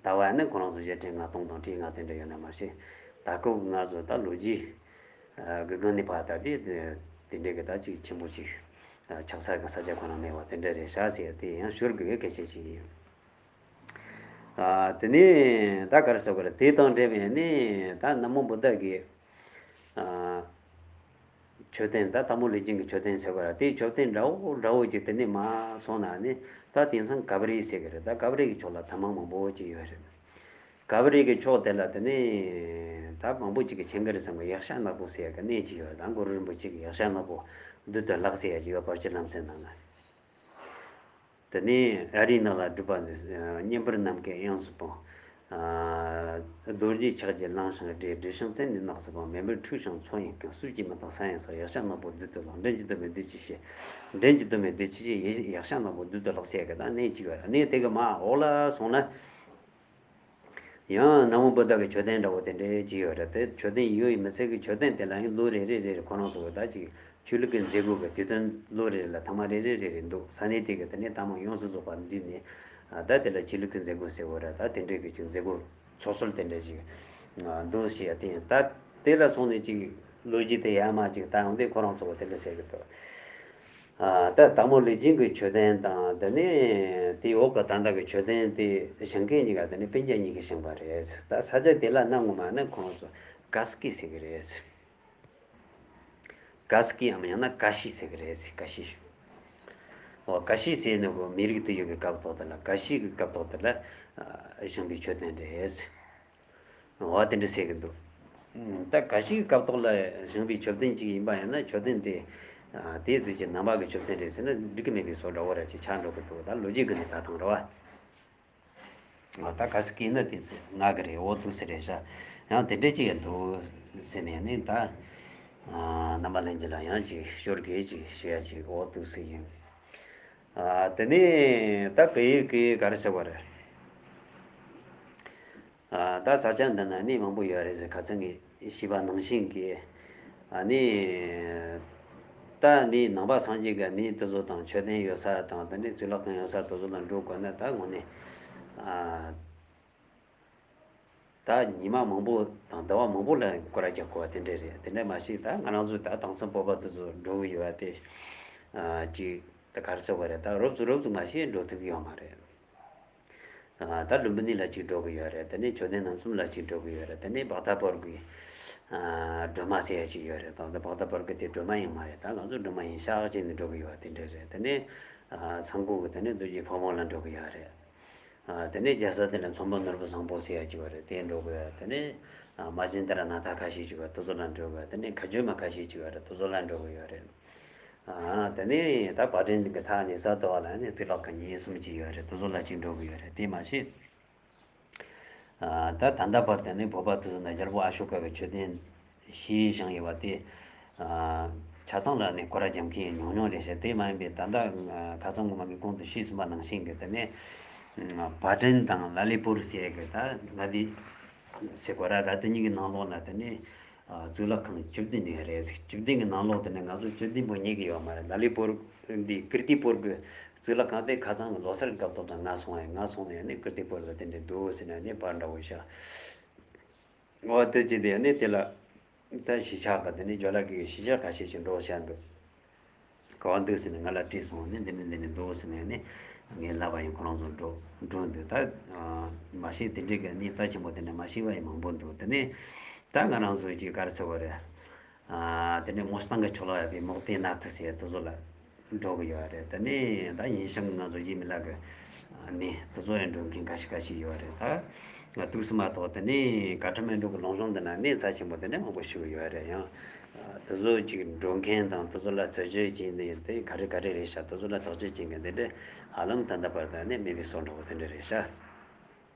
ད་བར་ནི་ཁོ་རང་ཚོ་རྒྱལ་ཕྲན་ལྔ་སྟོང་དང་ཁྲི་ལྔ་དེ་འདྲ་ཡོད་ན་མ་ཤེས། ད་སྐབས་ང་ཚོ་ད་ལོ་རྒྱུས་ཨ་གི་སྒང་ནས་ཕར་ད་དེ་དེ་འདྲ་གི་ད་ཅིག་ཆེན་པོ་ཅིག་ཨ་ཆགས་ས་གི་ས་ཆ་ཁོ་རང་མེད་པ་དེ་འདྲ་རེད་ཤག་ཟེར་དེ་ཡང་ཤོད་དགོས་པའི་སྐད་ཆ་ཅིག་ཡིན། ཨ་དེ་ནས་ད་ག་རེ་ཟེར་དགོས་རེད། དེ་དང་འབྲེལ་བའི་ནི་ད་ན་མོ་བུདྡྷ་གི་ཨ་མཆོད་རྟེན། ད་དང་པོ་ལྷས་བྱིན་གྱི་མཆོད་རྟེན་ཟེར་བ་ར། དེའི་མཆོད་རྟེན་འདྲ་བོ་འདྲ་བོ་ཅིག་དེ་ནས་མར་སོང་ན་ནི་ད་དེང་སང་གབ་རི་ཟེར་གི་རེད། ད་གབ་རི་གི་ཕྱོགས་ལ་ཐ་མག་མང་པོ་ཅིག་ཡོད་རེད། གབ་རི་གི་ཕྱོགས་དེ་ལ་དེ་ནས་ད་མང་པོ་ཅིག་གིས་མཁྱེན་གི་རེད་བསམ་གི། ཡག་ཤ་ནག་པོ་ཟེར་ཡ་གི་གནས་ཅིག་ཡོད་རེད། ད་གུ་རུ་རིན་པོ་ཆེ་གི་ཡག་ཤ་ནག་པོ་བདུད་དུ་ལག་ཟེར་ཡ་ཅིག་ཡོད། ཕར་ཕྱིན་ལམ་སེལ་ནང་ལ། དེ་ནས་ཨ་རིའི་ནང་ལ་སྒྲུབ་པ་མཛད། གཉན་པོར་ནམ་མཁའི་དབྱངས་སུ་སྤུངས། རྡོ་རྗེ་ཆགས་ཀྱིས་བླངས་ཤིང་བསྒྲིལ། བསྒྲིལ་ཞིང་བཙན་ནས་གནག་སྲིད་པ། མེ་འབར་འཁྲུགས་ཤིང་མཚོ་ཡི་སྐེམ། སྲིབ་ཀྱིས་མི་ཐང་ས་ཡི་སྲེག། ཡག་ཤ་ནག་པོ་བདུད་དུ་བརླག་འགྲན་གྱི་དོན་མེད་བདུད་ཀྱི་གཤེད། འགྲན་གྱི་དོན་མེད་བདུད་ཀྱི་གཤེད། ཡག་ཤ་ནག་པོ་བདུད་དུ་བརླག་ཟེར་གི་ད་གནས་གཅིག་ཡོད་རེད། གནས་དེ་གི་མ་འོག་ལ་སོང་ན། ཡང་ན་མོ་བུདྡྷ་གི་མཆོད་རྟེན་འདྲ་བོ་དེ་འདྲའི་ཅིག་ཡོད་རེད། དེ་མཆོད་རྟེན་ཡོད་ཡིན་མི་ཚད་ཀྱི་མཆོད་རྟེན་དེ་ལ་ཡང་ལོ་རེ་རེ་རེ་རེ་ཁོ་རང་ཚོ་གི་ད་ཅིག་ཆོས་ལུགས་ཀྱི་མཛད་སྒོ་གི་དུས་སྟོན་ལོ་རེ་རེ་ལ་ཐེངས་མ་རེ་རེ་རེ་རེ་འདུག་ས་གནས་དེ་གི་དེ་ནས་ཐ་མག་ཡོངས་སུ་རྫོགས་པ་འདུས་ནས་ད་དེ་ལ་ཆོས་ལུགས་ཀྱི་མཛད་སྒོ་ཟེར་བ་རེད། ད་དེ་འདྲའི་གི་ཅིག་མཛད་སྒོ་ཚོགས་སྲོལ་དེ་འདྲ་ཅིག་འདུག་ཞེས་ཡ་དེ་ཡིན། ད་དེ་ལ་སོང་ནས་ཅིག་ལོ་རྒྱུས་དེ་ཡ་མ་ཅིག་ད་ཡང་དེ་ཁོ་རང་ཚོ་གི་དེ་འདྲ་ཟེར་གི་འདུག་ཨ། ད་དྭགས་མོ་ལུས་སྦྱིན་གྱི་མཆོད་རྟེན་དང་དེ་ནས་དེའི་འོག་གི་ད་ལྟ་གི་མཆོད་རྟེན་དེ་བཞེངས་མཁན་གཉིས་ཀ་དེ་ནས་སྤུན་ཀྱག་གཉིས་ཀྱིས་བཞེངས་པ་རེད། ད་ས་ཆ་དེ་ལ་གནའ་སྔོན་མ་ནི་ཁོང་ཚོ་ཀ་སི་ཀི་ཟེར་གི་རེད། ཀ་སི་ཀིའམ་ཡང་ན་ཀ་ཤི་ཟེར་གི་རེད། ཀ་ཤི། འོ་ཀ་ཤི་ཟེར་ནི་གོ་མི་རིགས་དེ་ཡོད་པའི་སྐབས་ཐོག་དེ་ལ་ཀ་ཤི་གི་སྐབས་ཐོག་དེ་ལ་ཨ། བཞེངས་པའི་མཆོད་རྟེན་རེད། འོ་དེ་འདྲ་ཟེར་གི་འདུག་ད་ཀ་ཤིའི་སྐབས་ཐོག་ལ་བཞེངས་པའི་མཆོད་རྟེན་ཅིག་ཡིན་པ་ཡིན་ན་མཆོད་རྟེན་དེ་དེའི་རྗེས་ཀྱི་ནང་པ་གི་མཆོད་རྟེན་རེད་ཟེར་ན་འགྲིག་གི་མེད་པའི་བཟོ་འདྲ་བོ་ར་ཅིག་ཆགས་འགྲོ་གི་འདུག་ད་ལོ་རྒྱུས་ཀྱི་གནས་སྟངས་དང་རེད་བ། ད་ཀ་ཤི་ཀི་ན་དེ་ཚོ་ང་གི་རེད། འོ་འདུག་ཟེར་རེད་ཤག་ཡང་དེ་འདྲ་ཅིག་ཡང་འདུག་ཟེར་ནས་ནི་ད་རྣམ་པ་ལྷན་རྒྱས་ལ་ཡང་ཅིག་ཞོར་གི་ཅིག་ཞུ་ཡ་ཅིག་འོ་འདུག་ཟེར་ཡིན། དེ་ནས་ད་བལ་ཡུལ་གི་ག་རེ་ཟེར་བ་རེད། ད་ས་ཆ་འདི་ན་གནས་མང་པོ་ཡོད་རེད་ཟེར། ཁ་སང་གི་ཞུས་པ་ནང་བཞིན་གྱི་ཨ་ནི་ད་ནི་ནང་པ་སངས་རྒྱས་ཀྱི་གནས་དེ་ཚོ་དང་མཆོད་རྟེན་ཡོད་ས་དང་དེ་ནས་གཙུག་ལག་ཁང་ཡོད་ས་དེ་ཚོ་ལ་འགྲོ་དགོས་ན་ད་དངོས་གནས་ད་ཉི་མ་མང་པོ་དང་ཟླ་བ་མང་པོ་ལ་སྐོར་ར་རྒྱག་དགོས་པ་དེ་འདྲས་རེད། དེ་འདྲས་མ་གཞི་ད་ང་རང་ཚོ་ད་དེང་སང་བོད་པ་དེ་ཚོ་འགྲོ་གི་ཡོད་པ་དེ་ཅིག་ད་ག་རེ་ཟེར་བ་རེད། ད་རོབ་ཙམ་རོབ་ཙམ་མ་གཞི་འགྲོ་ཐུབ་ཀྱི་ཡོད་མ་རེད། ད་ལུམ་བི་ནི་ལ་གཅིག་འགྲོ་གི་ཡོད་རེད། དེ་ནས་མཆོད་རྟེན་རྣམ་གསུམ་ལ་གཅིག་འགྲོ་གི་ཡོད་རེད། དེ་ནས་བྷག་ཏ་པུར་གི་སྒྲོལ་མ་ཟེར་ཡ་ཅིག་ཡོད་རེད། ད་ལྟ་བྷག་ཏ་པུར་གི་དེ་སྒྲོལ་མ་ཡིན་མ་རེད། ད་ང་ཚོ་སྒྲོལ་མ་ཡིན་ཤག་ཅེས་ནས་འགྲོ་གི་ཡོད་དེ་འདྲ་རེད། དེ་ནས་ཚང་ཁུག་གི་དེ་ནས་རྡོ་རྗེ་ཕོ་མོ་ལ་འགྲོ་གི་ཡོད་རེད། དེ་ནས་རྒྱལ་ས་དེ་ལ་མཚོ་མོ་ནོར་བུ་བཟང་པོ་ཟེར་ཡ་ཅིག་ཡོད་རེད། དེ་འགྲོ་གི་ཡོད་རེད། དེ་ནས་མ་ཅན་དར་ན་ཐ་ཁ་ཤས་ཅིག་ཡོད་རེད། དེ་ཚོ་ལ་འགྲོ་གི་ཡོད་རེད། དེ་ནས་ཁ་ཇོ་མ་ཁ་ཤས་ཅིག་ཡོད་རེད། དེ་ཚོ་ལ་འགྲོ་གི་ཡོད་རེད། དེ་ནས་ད་བ་དྲན་གྱི་ཐག་ཉེ་ས་དེ་བ་ལ་ནི་གཙུག་ལག་ཁང་གཉིས་གསུམ་ཅིག་ཡོད་རེད། དེ་ཚོ་ལ་ཅིག་འགྲོ་གི་ཡོད་རེད། དེ་མ་ཟད། ད་ད་ལྟ་བར་དུ་ནི་བོད་པ་དེ་ཚོ་ནི་རྒྱལ་པོ་ཨ་ཤོ་ཀ་གི་མཆོད་རྟེན་བཞེངས་བཞེངས་ཡོད་པ་དེ་ཆ་ཚང་ལ་ནི་སྐོར་ར་རྒྱབ་མཁན་ཉུང་ཉུང་རེད་ཤག་དེ་མ་ཡིན་པའི་ད་ལྟ་ཁ་སང་ངོ་མ་གི་གོང་དུ་ཞུས་ཟིན་པ་ནང་བཞིན་གྱི་དེ་ནས་བ་དྲན་དང་ལ་ལི་པུར་ཟེར་གི་ད་ང་དེ་ཟེར་དགོས་ར། ད་དེ་གཉིས་ཀྱི་ནང་ལོགས་ལ་དེ་ནས། གཙུག་ལག་ཁང་བཅུ་བདུན་ཡོད་རེད། བཅུ་བདུན་གྱི་ནང་ལོགས་དེ་ནས་ང་ཚོ་བཅུ་བདུན་པོ་རྙེད་ཀྱི་ཡོད་མ་རེད། ལ་ལི་པོར་འདི་ཀིརྟི་པུར་གྱི་གཙུག་ལག་ཁང་དེ་ཁ་སང་གི་ལོ་སར་གྱི་སྐབས་ཐོག་ཏུ་ང་སོང་བས། ང་སོང་ནས་ནི་ཀིརྟི་པུར་ལ་དེ་འདྲས་འདུག་ཟེར་ནས་ནི་པར་འདྲ་བོ་བཞག་འོ་དེ་ཅི་དེ་ནི་དེ་ལ་ད་གཞིས་ཆགས་ཀྱི་དེ་ནི་ཇོ་ལགས་ཀྱི་གཞིས་ཆགས་ཁ་ཤས་ཤིག་འགྲོ་བཞག་འདུག་ག་བ་འདུག་ཟེར་ནས་ང་ལ་དྲིས་སོང་། ནི་འདི་ནི་འདི་ནི་འདུག་ཟེར་ནས་ནི་ངས་ལབ་པ་ཡིན། ཁོ་རང་ཚོ་འགྲོ་འགྲོ་འདུག་ད་མ་གཞི་དེ་འདྲའི་གི་གནས་རྩ་ཆེན་པོ་དེ་འདྲ་མ་ཤེས་པ་ཡང་མང་པོ་འདུག་དེ་ནས་ད་ང་རང་ཚོ་ཅིག་ག་རེ་ཟེར་བ་རེད། དེ་ནས་མོ་སྟང་གི་ཆོ་ལོ་ཡ་པའི་མོག་ཏེ་ན་ཐི་ཟེར་དེ་ཚོ་ལ་འགྲོ་གི་ཡོད་རེད། དེ་ནས་ད་ཡིན་ཞིང་ང་ཚོ་ཡིན་མི་ལ་གི་ནི་དེ་ཚོ་ཡང་འགྲོ་མཁན་ཁ་ཤས་ཁ་ཤས་ཡོད་རེད། ད་ང་ཐུག་སུ་མ་གཏོགས་དེ་ནས་ཀ་ཐ་མན་གྲུ་གི་ལུང་གཤོང་དེ་ན་གནས་རྩ་ཆེན་པོ་དེ་འདྲ་མང་པོ་ཞིག་ཡོད་རེད། ཡང་དེ་ཚོ་ཅིག་འགྲོ་མཁན་དང་དེ་ཚོ་ལ་རྩད་གཅོད་བྱས་ནས་དེ་ག་རེ་ག་རེ་རེད་ཤག་དེ་ཚོ་ལ་ཐག་གཅོད་བྱེད་མཁན་དེ་འདྲ་ཧ་ལམ་ད་ལྟ་བར་དུ་ནས་མེད་པའི་བཟོ་འདྲ་བོ་དེ་འདྲ་རེད་ཤག་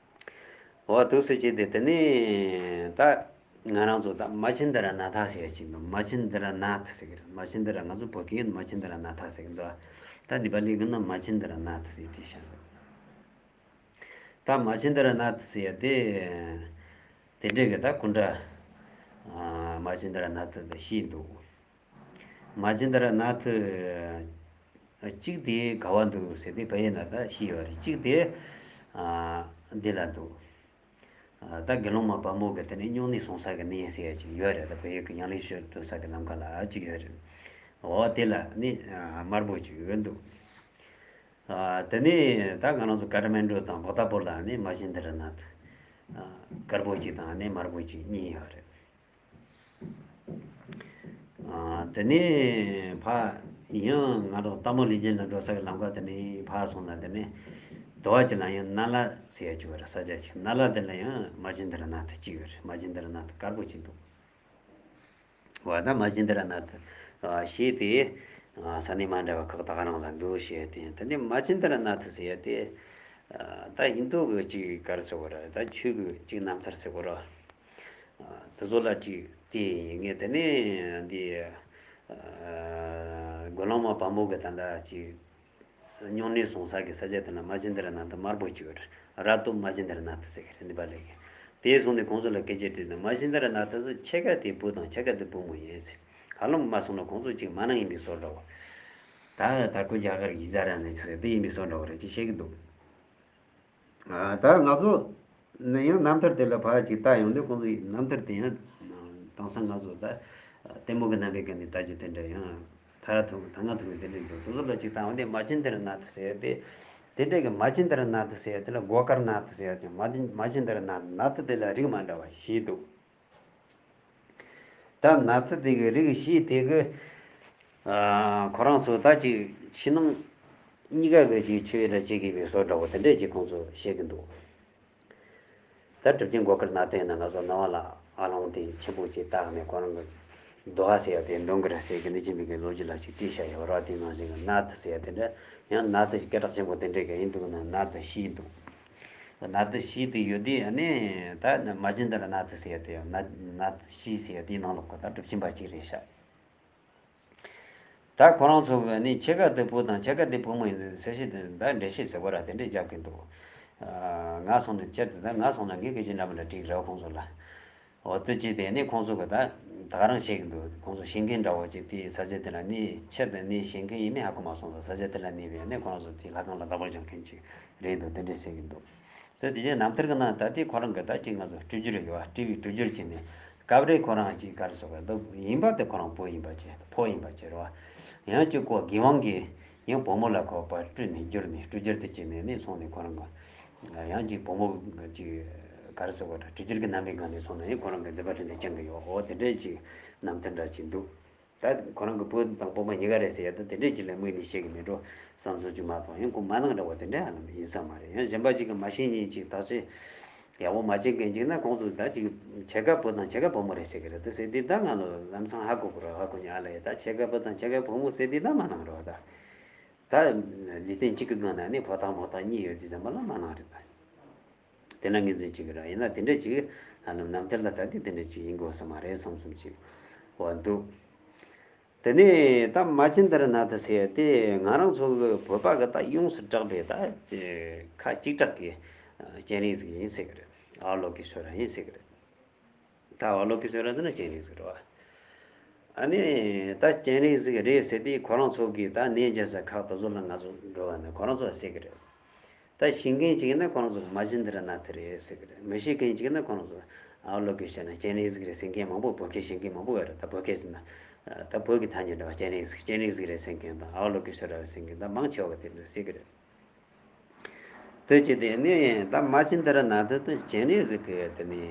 འོ་འདུག་སེ་བྱས་ཏེ་དེ་ནས་ད་ང་རང་ཚོ་ད་མ་ཆིན་དྷ་ར་ན་ཐ་ཟེར་ཡ་ཅིག་འདུག་མ་ཆིན་དྷ་ར་ན་ཐ་ཟེར་གི་རེད། མ་ཆིན་དྷ་ར། ང་ཚོ་བོད་སྐད་ཡིན་ན་མ་ཆིན་དྷ་ར་ན་ཐ་ཟེར་གི་འདུག་ད་ནི་པ་ལི་གི་ན་མ་ཆིན་དྷ་ར་ན་ཐ་ཟེར་བྲིས་བཞག་འདུག་ད་མ་ཆིན་དྷ་ར་ན་ཐ་ཟེར་ཡ་དེ་དེ་འདྲས་གི་ད་སྐུ་འདྲ་མ་ཆིན་དྷ་ར་ན་ཐ་དེ་ཤེས་འདུག་མ་ཆིན་དྷ་ར་ན་ཐ་གཅིག་དེ་ག་བ་འདུག་ཟེར་དེ་བལ་ཡུལ་ན་ད་ཤི་ཡོད་རེད། གཅིག་དེ་འདི་ལ་འདུག་ད་དགེ་སློང་མ་དཔལ་མོ་གི་དེ་ནས་སྨྱུང་གནས་སོང་ས་གི་གནས་ཟེར་ཡ་ཅིག་ཡོད་རེད། ད་བལ་ཡུལ་གི་ཡང་ལེ་ཤོད་འགྲོ་ས་གི་ལམ་ཁ་ལ་ཅིག་ཡོད་རེད། འོ་དེ་ལ་ནི་དམར་པོ་ཅིག་ཡོད་འདུག་དེ་ནས་ད་ང་རང་ཚོ་ཀ་ཐ་མན་ཌུ་དང་བོ་ཏ་པུར་ལ་ནི་མ་ཆིན་དྷ་ར་ན་ཐ་དཀར་པོ་ཅིག་དང་ནི་དམར་པོ་ཅིག་གཉིས་ཡོད་རེད། དེ་ནས་ཕ་ཡང་ང་རང་སྟག་མོ་ལུས་སྦྱིན་ལ་འགྲོ་ས་གི་ལམ་ཁ་དེ་ནས་ཕར་སོང་ན་དེ་ནས་དོ་བ་ཅིག་ལ་ཡང་ན་ལ་ཟེར་ཡ་ཅིག་ཡོད་རེད། ས་ཆ་ཅིག་ན་ལ་དེ་ལ་ཡང་མ་ཆིན་དྷ་ར་ན་ཐ་གཅིག་ཡོད་རེད། མ་ཆིན་དྷ་ར་ན་ཐ་དཀར་པོ་ཅིག་འདུག་བ་ད་མ་ཆིན་དྷ་ར་ན་ཐ་ཞེས་དེ་ས་གནས་མ་འདྲ་བ་ཁག་ད་ག་རང་ལ་འདུག་ཞེས་དེ་དེ་ནས་མ་ཆིན་དྷ་ར་ན་ཐ་ཟེར་ཡ་དེ། ད་ཧིན་དུ་གི་ཅིག་ག་རེ་ཟེར་དགོས་རེད། ད་ཆོས་གི་ཅིག་རྣམ་ཐར་ཟེར་དགོས་རེད། དེ་ཚོ་ལ་ཅིག་དེ་ཡིན་ངས་དེ་ནས་འདི་དགོན་ལོག་མ་བམ་པོ་གི་ད་ལྟ་ཅིག་སྨྱུང་གནས་སོང་ས་གི་ས་ཆ་དེ་ན་མ་ཇི་འདྲ་ན་དུ་དམར་པོ་ཅིག་ཡོད་རེད། ར་ཏོ་མ་ཇི་འདྲ་ན་དུ་ཟེར་གི་རེད། འདི་པ་ལས་གི་དེ་སོང་ནས་ཁོང་ཚོ་ལ་སྐད་ཆ་དྲིས་ན་མ་ཇི་འདྲ་ན་དུ་ཟེར། ཁྱེད་ཀ་དེ་བུ་དང་ཁྱེད་ཀ་དེ་བུ་མོ་ཡིན་ཟེར། ཧ་ལམ་མ་སོང་ན་ཁོང་ཚོ་ཅིག་མ་ནང་ཡིན་པའི་བཟོ་འདྲ་བོ། ད་ད་ཀུན་རྒྱ་གར་ཡིག་ཟ་ར་ནས་ཟེར་དེ་ཡིན་པའི་བཟོ་འདྲ་བོ་རེད་ཅེས་བཤད་གི་འདུག་ད་ང་ཚོ་ནི་ཡང་རྣམ་ཐར་དེ་ལ་ཕར་ཅིག་ལྟ་ཡོང་དུས་ཁོང་ཚོ་ཡི་རྣམ་ཐར་དེ་ཡང་དེང་སང་ང་ཚོ་ད་ལྟད་མོ་གི་རྣམ་པའི་སྒང་ནས་ལྟ་རྒྱུ་དེ་འདྲ་ཡང་ཐ་ར་ཐུང་ཐ་ང་ཐུང་གི་དེ་འདྲ་འདུག་དེ་ཚོ་ལ་ཅིག་ལྟ་ཡོང་དུས་མ་ཅི་འདིར་ན་ཐི་ཟེར་ཏེ། དེ་འདྲ་གི་མ་ཅི་འདིར་ན་ཐི་ཟེར་དེ་ལ་སྒོ་དཀར་ན་ཐི་ཟེར་ཀྱང་མ་ཅི་མ་ཅི་འདིར་ན་ན་ཐི་དེ་ལ་རིགས་མ་འདྲ་བ་བཞི་འདུག་ད་ན་ཚ་དེ་གི་རིགས་བཞི་དེ་གི་ཨ་ཁོ་རང་ཚོ་ད་ཅིག་ཕྱི་ནང་གཉིས་ཀ་གི་ཅིག་ཆོས་ར་བྱེད་དགོས་པའི་བཟོ་འདྲ་བོ་དེ་འདྲས་ཅིག་ཁོང་ཚོ་བཤད་གི་འདུག་ད་གྲུབ་ཆེན་སྒོ་དཀར་ནག་དེ་ན་ང་ཚོ་རྣ་བ་ལ་ཨ་ལོང་དེ་ཆེན་པོ་ཅིག་བཏགས་ནས་ཁོ་རང་གི་རྡོ་ཨ་ཟེར་ཡ་དེ་འདོན་གི་ར་ཟེར་གི་འདི་ཅི་མི་གི་ལོ་རྒྱུས་ལ་ཅིག་བྲིས་བཞག་ཡོད་ར། དེ་ནང་བཞིན་གི་ན་ཐི་ཟེར་ཡ་དེ་འདྲ་ཡང་ན་ཐི་སྐད་གྲགས་ཆེན་པོ་དེ་འདྲས་གི་ཡིན་འདུག་ན་ན་ཐི་བཞི་འདུག་ན་ཐི་བཞི་དེ་ཡོད་དུས་ཨ་ནི་ད་མ་ཇི་འདིར་ན་ཐི་ཟེར་ཡ་དེ་ཡང་ན་ན་ཐི་བཞི་ཟེར་ཡ་དེའི་ནང་ལོགས་གི་ད་གྲུབ་ཆེན་པ་གཅིག་རེད་ཤག་ད་ཁོ་རང་ཚོ་གི་ནི་ཁྱེད་ཀ་དེ་བུ་དང་ཁྱེད་ཀ་དེ་བུ་མོ་ཡིན་ཟེར་ཞིག་དེ་ད་འགྲེལ་བཤད་ཟེར་བ་ར་དེ་འདྲས་རྒྱབ་གི་འདུག་ང་སོང་ནས་ཁྱེད་དེ་ད་ང་སོང་ན་ངས་སྐད་ཆ་འདྲ་མི་འདྲ་དྲིས་ར་ཁོང་ཚོ་ལ། འོ་དེ་ཅི་དེ་ནི་ཁོང་ཚོ་གི་ད་ད་ག་རང་བཤད་གི་འདུག་ཁོང་ཚོ་ཤེས་མཁན་འདྲ་བོ་ཅིག་དེ་ས་ཆ་དེ་ལ་ནི་ཁྱེད་དེ་ནི་ཤེས་མཁན་ཡིན་མིན་ཧ་གོ་མ་སོང་ད་ས་ཆ་དེ་ལ་ནི་བས་ནི་ཁོང་ཚོ་དེ་ལྷ་ཁང་ལ་བདག་པོ་སྦྱོང་མཁན་ཅིག་རེད་འདུག་དེ་འདྲས་བཤད་གི་འདུག་ད་དེ་རྗེས་རྣམ་ཐར་གི་ནང་ད་དེ་ཁོ་རང་གི་ད་ཅིག་ང་ཚོ་སྤྲུལ་བསྒྱུར་ཡོད་བ། སྤྲུལ་བའི་སྤྲུལ་བསྒྱུར་གྱི་ནི་སྐབས་རེ་ཁོ་རང་ཅིག་ག་རེ་ཟེར་བ་འདུག་ཡིན་པ་དེ་ཁོ་རང་བུ་ཡིན་པ་བྱས་ཕོ་ཡིན་པ་བྱས་རེད་བ། ཡང་ཅིག་ཁོ་དགེ་དབང་གིས་ཡང་བུ་མོ་ལ་ཁོ་པ་སྤྲུལ་ནས་བསྒྱུར་ནས་སྤྲུལ་བསྒྱུར་དེ་བྱས་ནས་ནི་སོང་ནས་ཁོ་རང་གི་ཡང་ཅིག་བུ་མོ་ཅིག་ག་རེ་ཟེར་བ་འདུག་སྤྲུལ་བསྒྱུར་གྱི་རྣམ་པའི་སྒང་ནས་སོང་ནས་ཡང་ཁོ་རང་གི་མཛད་པ་དེ་འདྲ་བསྐྱངས་གི་ཡོད། འོ་དེ་འདྲ་ཅིག་རྣམ་ཐར་འདྲ་ཅིག་འདུག་ད་ཁོ་རང་གི་བུ་དང་བུ་མོ་གཉིས་ཀ་རེད་ཟེར་ཡ་ད་དེ་འདྲས་ཅིག་ལ་དམིགས་ནས་བཤད་གི་མེད་འགྲོ་བསམ་ཚུལ་ཅིག་མ་གཏོགས་ཡང་ཁོ་མ་གནང་འདྲ་བོ་དེ་འདྲས་ཧ་ལམ་ཡིན་ས་མ་རེད། ཡང་གཞན་པ་ཅིག་གི་མ་ཤེས་མཁན་ཅིག་ཐག་ཆོད་ཡག་པོ་མ་བྱེད་མཁན་ཅིག་ན་ཁོང་ཚོ་ད་ཅིག་ཁྱེད་ཀ་བུ་དང་ཁྱེད་ཀ་བུ་མོ་རེད་ཟེར་གི་རེད་ད་ཟེར་དུས་ད་ང་ལ་ལམ་སང་ཧ་གོ་གི་རེད། ཧ་གོ་ཉག་ལ་ཡ་ད་ཁྱེད་ཀ་བུ་དང་ཁྱེད་ཀ་བུ་མོ་ཟེར་དུས་ད་མ་གནང་རེད་བ། ད་ད་ལུས་རྟེན་གཅིག་གི་སྒང་ན་ནི་ཕོ་ཐག་མོ་ཐག་གཉིས་ཡོད་དུས་ཙམ་པ་ལ་མ་གནང་རེད་ད། དེ་ན་ངོས་འཛིན་བྱེད་ཀྱི་རེད། ཡིན་ན་དེ་འདྲ་ཅིག་ཧ་ལམ་རྣམ་ཐར་ལ་ལྟ་དུས་དེ་འདྲ་ཅིག་ཡིན་དགོས་ས་མ་རེད་བསམ་བསམ་ཅིག་འོ་འདུག་དེ་ནས་ད་མ་ཕྱིན་དར་ན་ད་ཟེར་ཏེ་ང་རང་ཚོ་གི་བོད་པ་གི་ད་ཡོངས་སུ་གྲགས་པའི་ད་ཁ་གཅིག་གྲགས་ཀྱི་སྤྱན་རས་གཟིགས་ཡིན་ཟེར་གི་རེད། ཨ་ལོ་ཀེ་ཤྭ་ར་ཡིན་ཟེར་གི་རེད། ད་ཨ་ལོ་ཀེ་ཤྭ་ར་ཟེར་ན་སྤྱན་རས་གཟིགས་རེད་བ། ཨ་ནི་ད་སྤྱན་རས་གཟིགས་རེད་ཟེར་ཏེ་ཁོ་རང་ཚོ་གི་ད་གནས་མཇལ་ས་ཁག་དེ་ཚོ་ལ་ང་ཚོ་འགྲོ་བ་ནི་ཁོ་རང་ཚོ་ཟེར་གི་རེད། ད་ཤེས་མཁན་ཅིག་ཡིན་ན་ཁོ་རང་ཚོ་མ་ཤེས་འདི་ར་ན་དེ་རེད་ཟེར་གི་རེད། མི་ཤེས་མཁན་ཅིག་ཡིན་ན་ཁོ་རང་ཚོ་ཨ་ལོ་ཀེ་ཤྭ་ར་སྤྱན་རས་གཟིགས་རེད་ཟེར་མཁན་མང་པོ་བོད་སྐད་ཤེས་མཁན་མང་པོ་ཡོད་རེད། ད་བོད་སྐད་ཟེར་ན་ད་བོད་ཀྱི་ཐ་སྙད་འདྲ་བ་སྤྱན་རས་གཟིགས་སྤྱན་རས་གཟིགས་རེད་ཟེར་མཁན་དང་ཨ་ལོ་ཀེ་ཤྭ་ར་རེད་ཟེར་མཁན་ད་མང་ཆེ་བ་གི་དེ་འདྲ་ཟེར་གི་རེད། དེ་ཅི་དེ་ནི་ད་མ་ཕྱིན་དར་ན་དེ་དེ་སྤྱན་རས་གཟིགས་ཀྱི་དེ་ནི་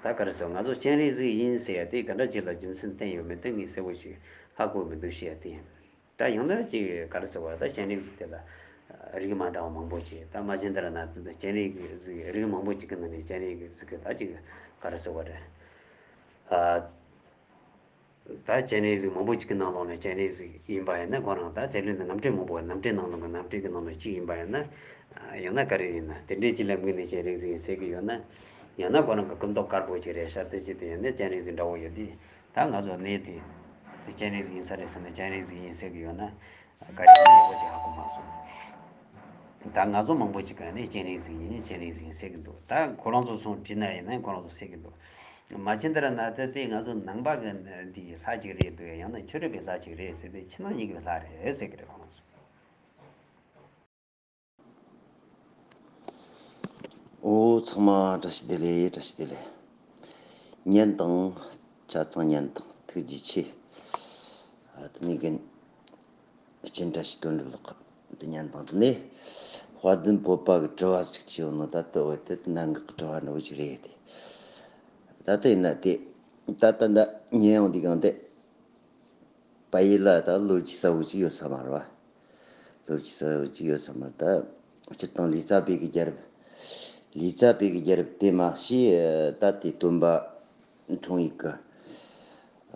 ད་ག་རེ་ཟེར་ང་ཚོ་སྤྱན་རས་གཟིགས་ཡིན་ཟེར་ཡ་དེ་ག་འདྲ་ཅིག་ལ་རྒྱུ་མཚན་བསྟན་ཡོད་མེད་དེ་ངས་གསལ་པོ་ཞིག་ཧ་གོ་མི་འདུག་ཤེས་ཡ་དེ་ཡིན། ད་ཡང་ན་ཅིག་ག་རེ་ཟེར་བ་ད་སྤྱན་རས་གཟིགས་དེ་ལ་རིགས་མ་འདྲ་བ་མང་པོ་ཅིག་ད་མ་ཕྱིན་དར་ན་དེ་ད་སྤྱན་རས་གཟིགས་རིགས་མང་པོ་ཅིག་གི་ནང་ནས་སྤྱན་རས་གཟིགས་ཀྱི་ད་ཅིག་ག་རེ་ཟེར་བ་རེད། ད་སྤྱན་རས་གཟིགས་མང་པོ་ཅིག་གི་ནང་ལོགས་ནས་སྤྱན་རས་གཟིགས་ཡིན་པ་ཡིན་ན་ཁོ་རང་ད་དེ་ལུས་ནི་རྣམ་འདྲེན་མང་པོ་རྣམ་འདྲེན་ནང་ལོགས་ཀྱི་རྣམ་འདྲེན་གྱི་ནང་ལོགས་གཅིག་ཡིན་པ་ཡིན་ན། ཡང་ན་ག་རེ་ཡིན་ན་དེ་འདྲས་ཅིག་ལ་དམིགས་ནས་སྤྱན་རས་གཟིགས་ཡིན་ཟེར་གི་ཡོད་ན། ཡང་ན་ཁོ་རང་གི་སྐུ་མདོག་དཀར་པོ་ཅིག་རེད་ཤག་དེ་ཅི་དེ་ཡིན་ན་སྤྱན་རས་གཟིགས་འདྲ་བོ་ཡོད་དེ། ད་ང་ཚོ་གནས་དེ་དེ་སྤྱན་རས་གཟིགས་ཡིན་ས་རེད་ཟེར་ན་སྤྱན་རས་གཟིགས་ཡིན་ཟེར་གི་ཡོད་ན། ག་རེ་ཡིན་ཡག་པོ་ཅིག་ཧ་གོ་མ་སོང་། ད་ང་ཚོ་མང་པོ་ཅིག་ག་ནས་སྤྱན་རས་གཟིགས་ཡིན་སྤྱན་རས་གཟིགས་ཡིན་ཟེར་གི་འདུག་ད་ཁོ་རང་ཚོ་སོང་དྲིས་ན་ཡིན་ན་ཁོ་རང་ཚོ་ཟེར་གི་འདུག་མ་ཕྱིན་དར་ན་དེ་དེ་ང་ཚོ་ནང་པ་གི་འདི་ལྷ་ཅིག་རེད་འདུག་ཡང་ན་ཆོས་རིག་པའི་ལྷ་ཅིག་རེད་ཟེར་ཏེ་ཕྱི་ནང་གཉིས་ཀྱི་ལྷ་རེད་ཟེར་གི་རེད་ཁོ་རང་ཚོ། ཨོ་ཚང་མ་བཀྲ་ཤིས་བདེ་ལེགས། བཀྲ་ཤིས་བདེ་ལེགས། ཉན་དང་། ཆ་ཚང་ཉན་དང་། ཐུགས་རྗེ་ཆེ། ཨ་དེ་ནས་རྒན་སྤྱན་བཀྲ་ཤིས་དོན་གྲུབ་ལགས་དེ་ཉན་དང་། དེ་ནས་དཔལ་ལྡན་བོད་པ་གི་དྲི་བ་ཟིག་ཅིག་ཡོད་ནོ། ད་ལྟ་འོ་དེ་གནད་འགག་གི་དྲི་བ་འདྲ་བོ་ཅིག་རེད་དེ། ད་ལྟ་ཡིན་ན་དེ་ད་ལྟ་འདི་ཉན་ཡོང་དུས་གང་དེ། བལ་ཡུལ་ལ་ད་ལོ་རྒྱུས་གསལ་བོ་ཅིག་ཡོད་ས་མ་རེད་བ། ལོ་རྒྱུས་གསལ་བོ་ཅིག་ཡོད་ས་མ་རེད། ད་སྤྱིར་བཏང་ལི་ཙཱ་བི་གི་རྒྱལ་རབས། ལི་ཙཱ་བི་གི་རྒྱལ་རབས་དེ་མ་གཞི་ད་དེ་སྟོན་པ་འཁྲུངས་ཡུལ་གི་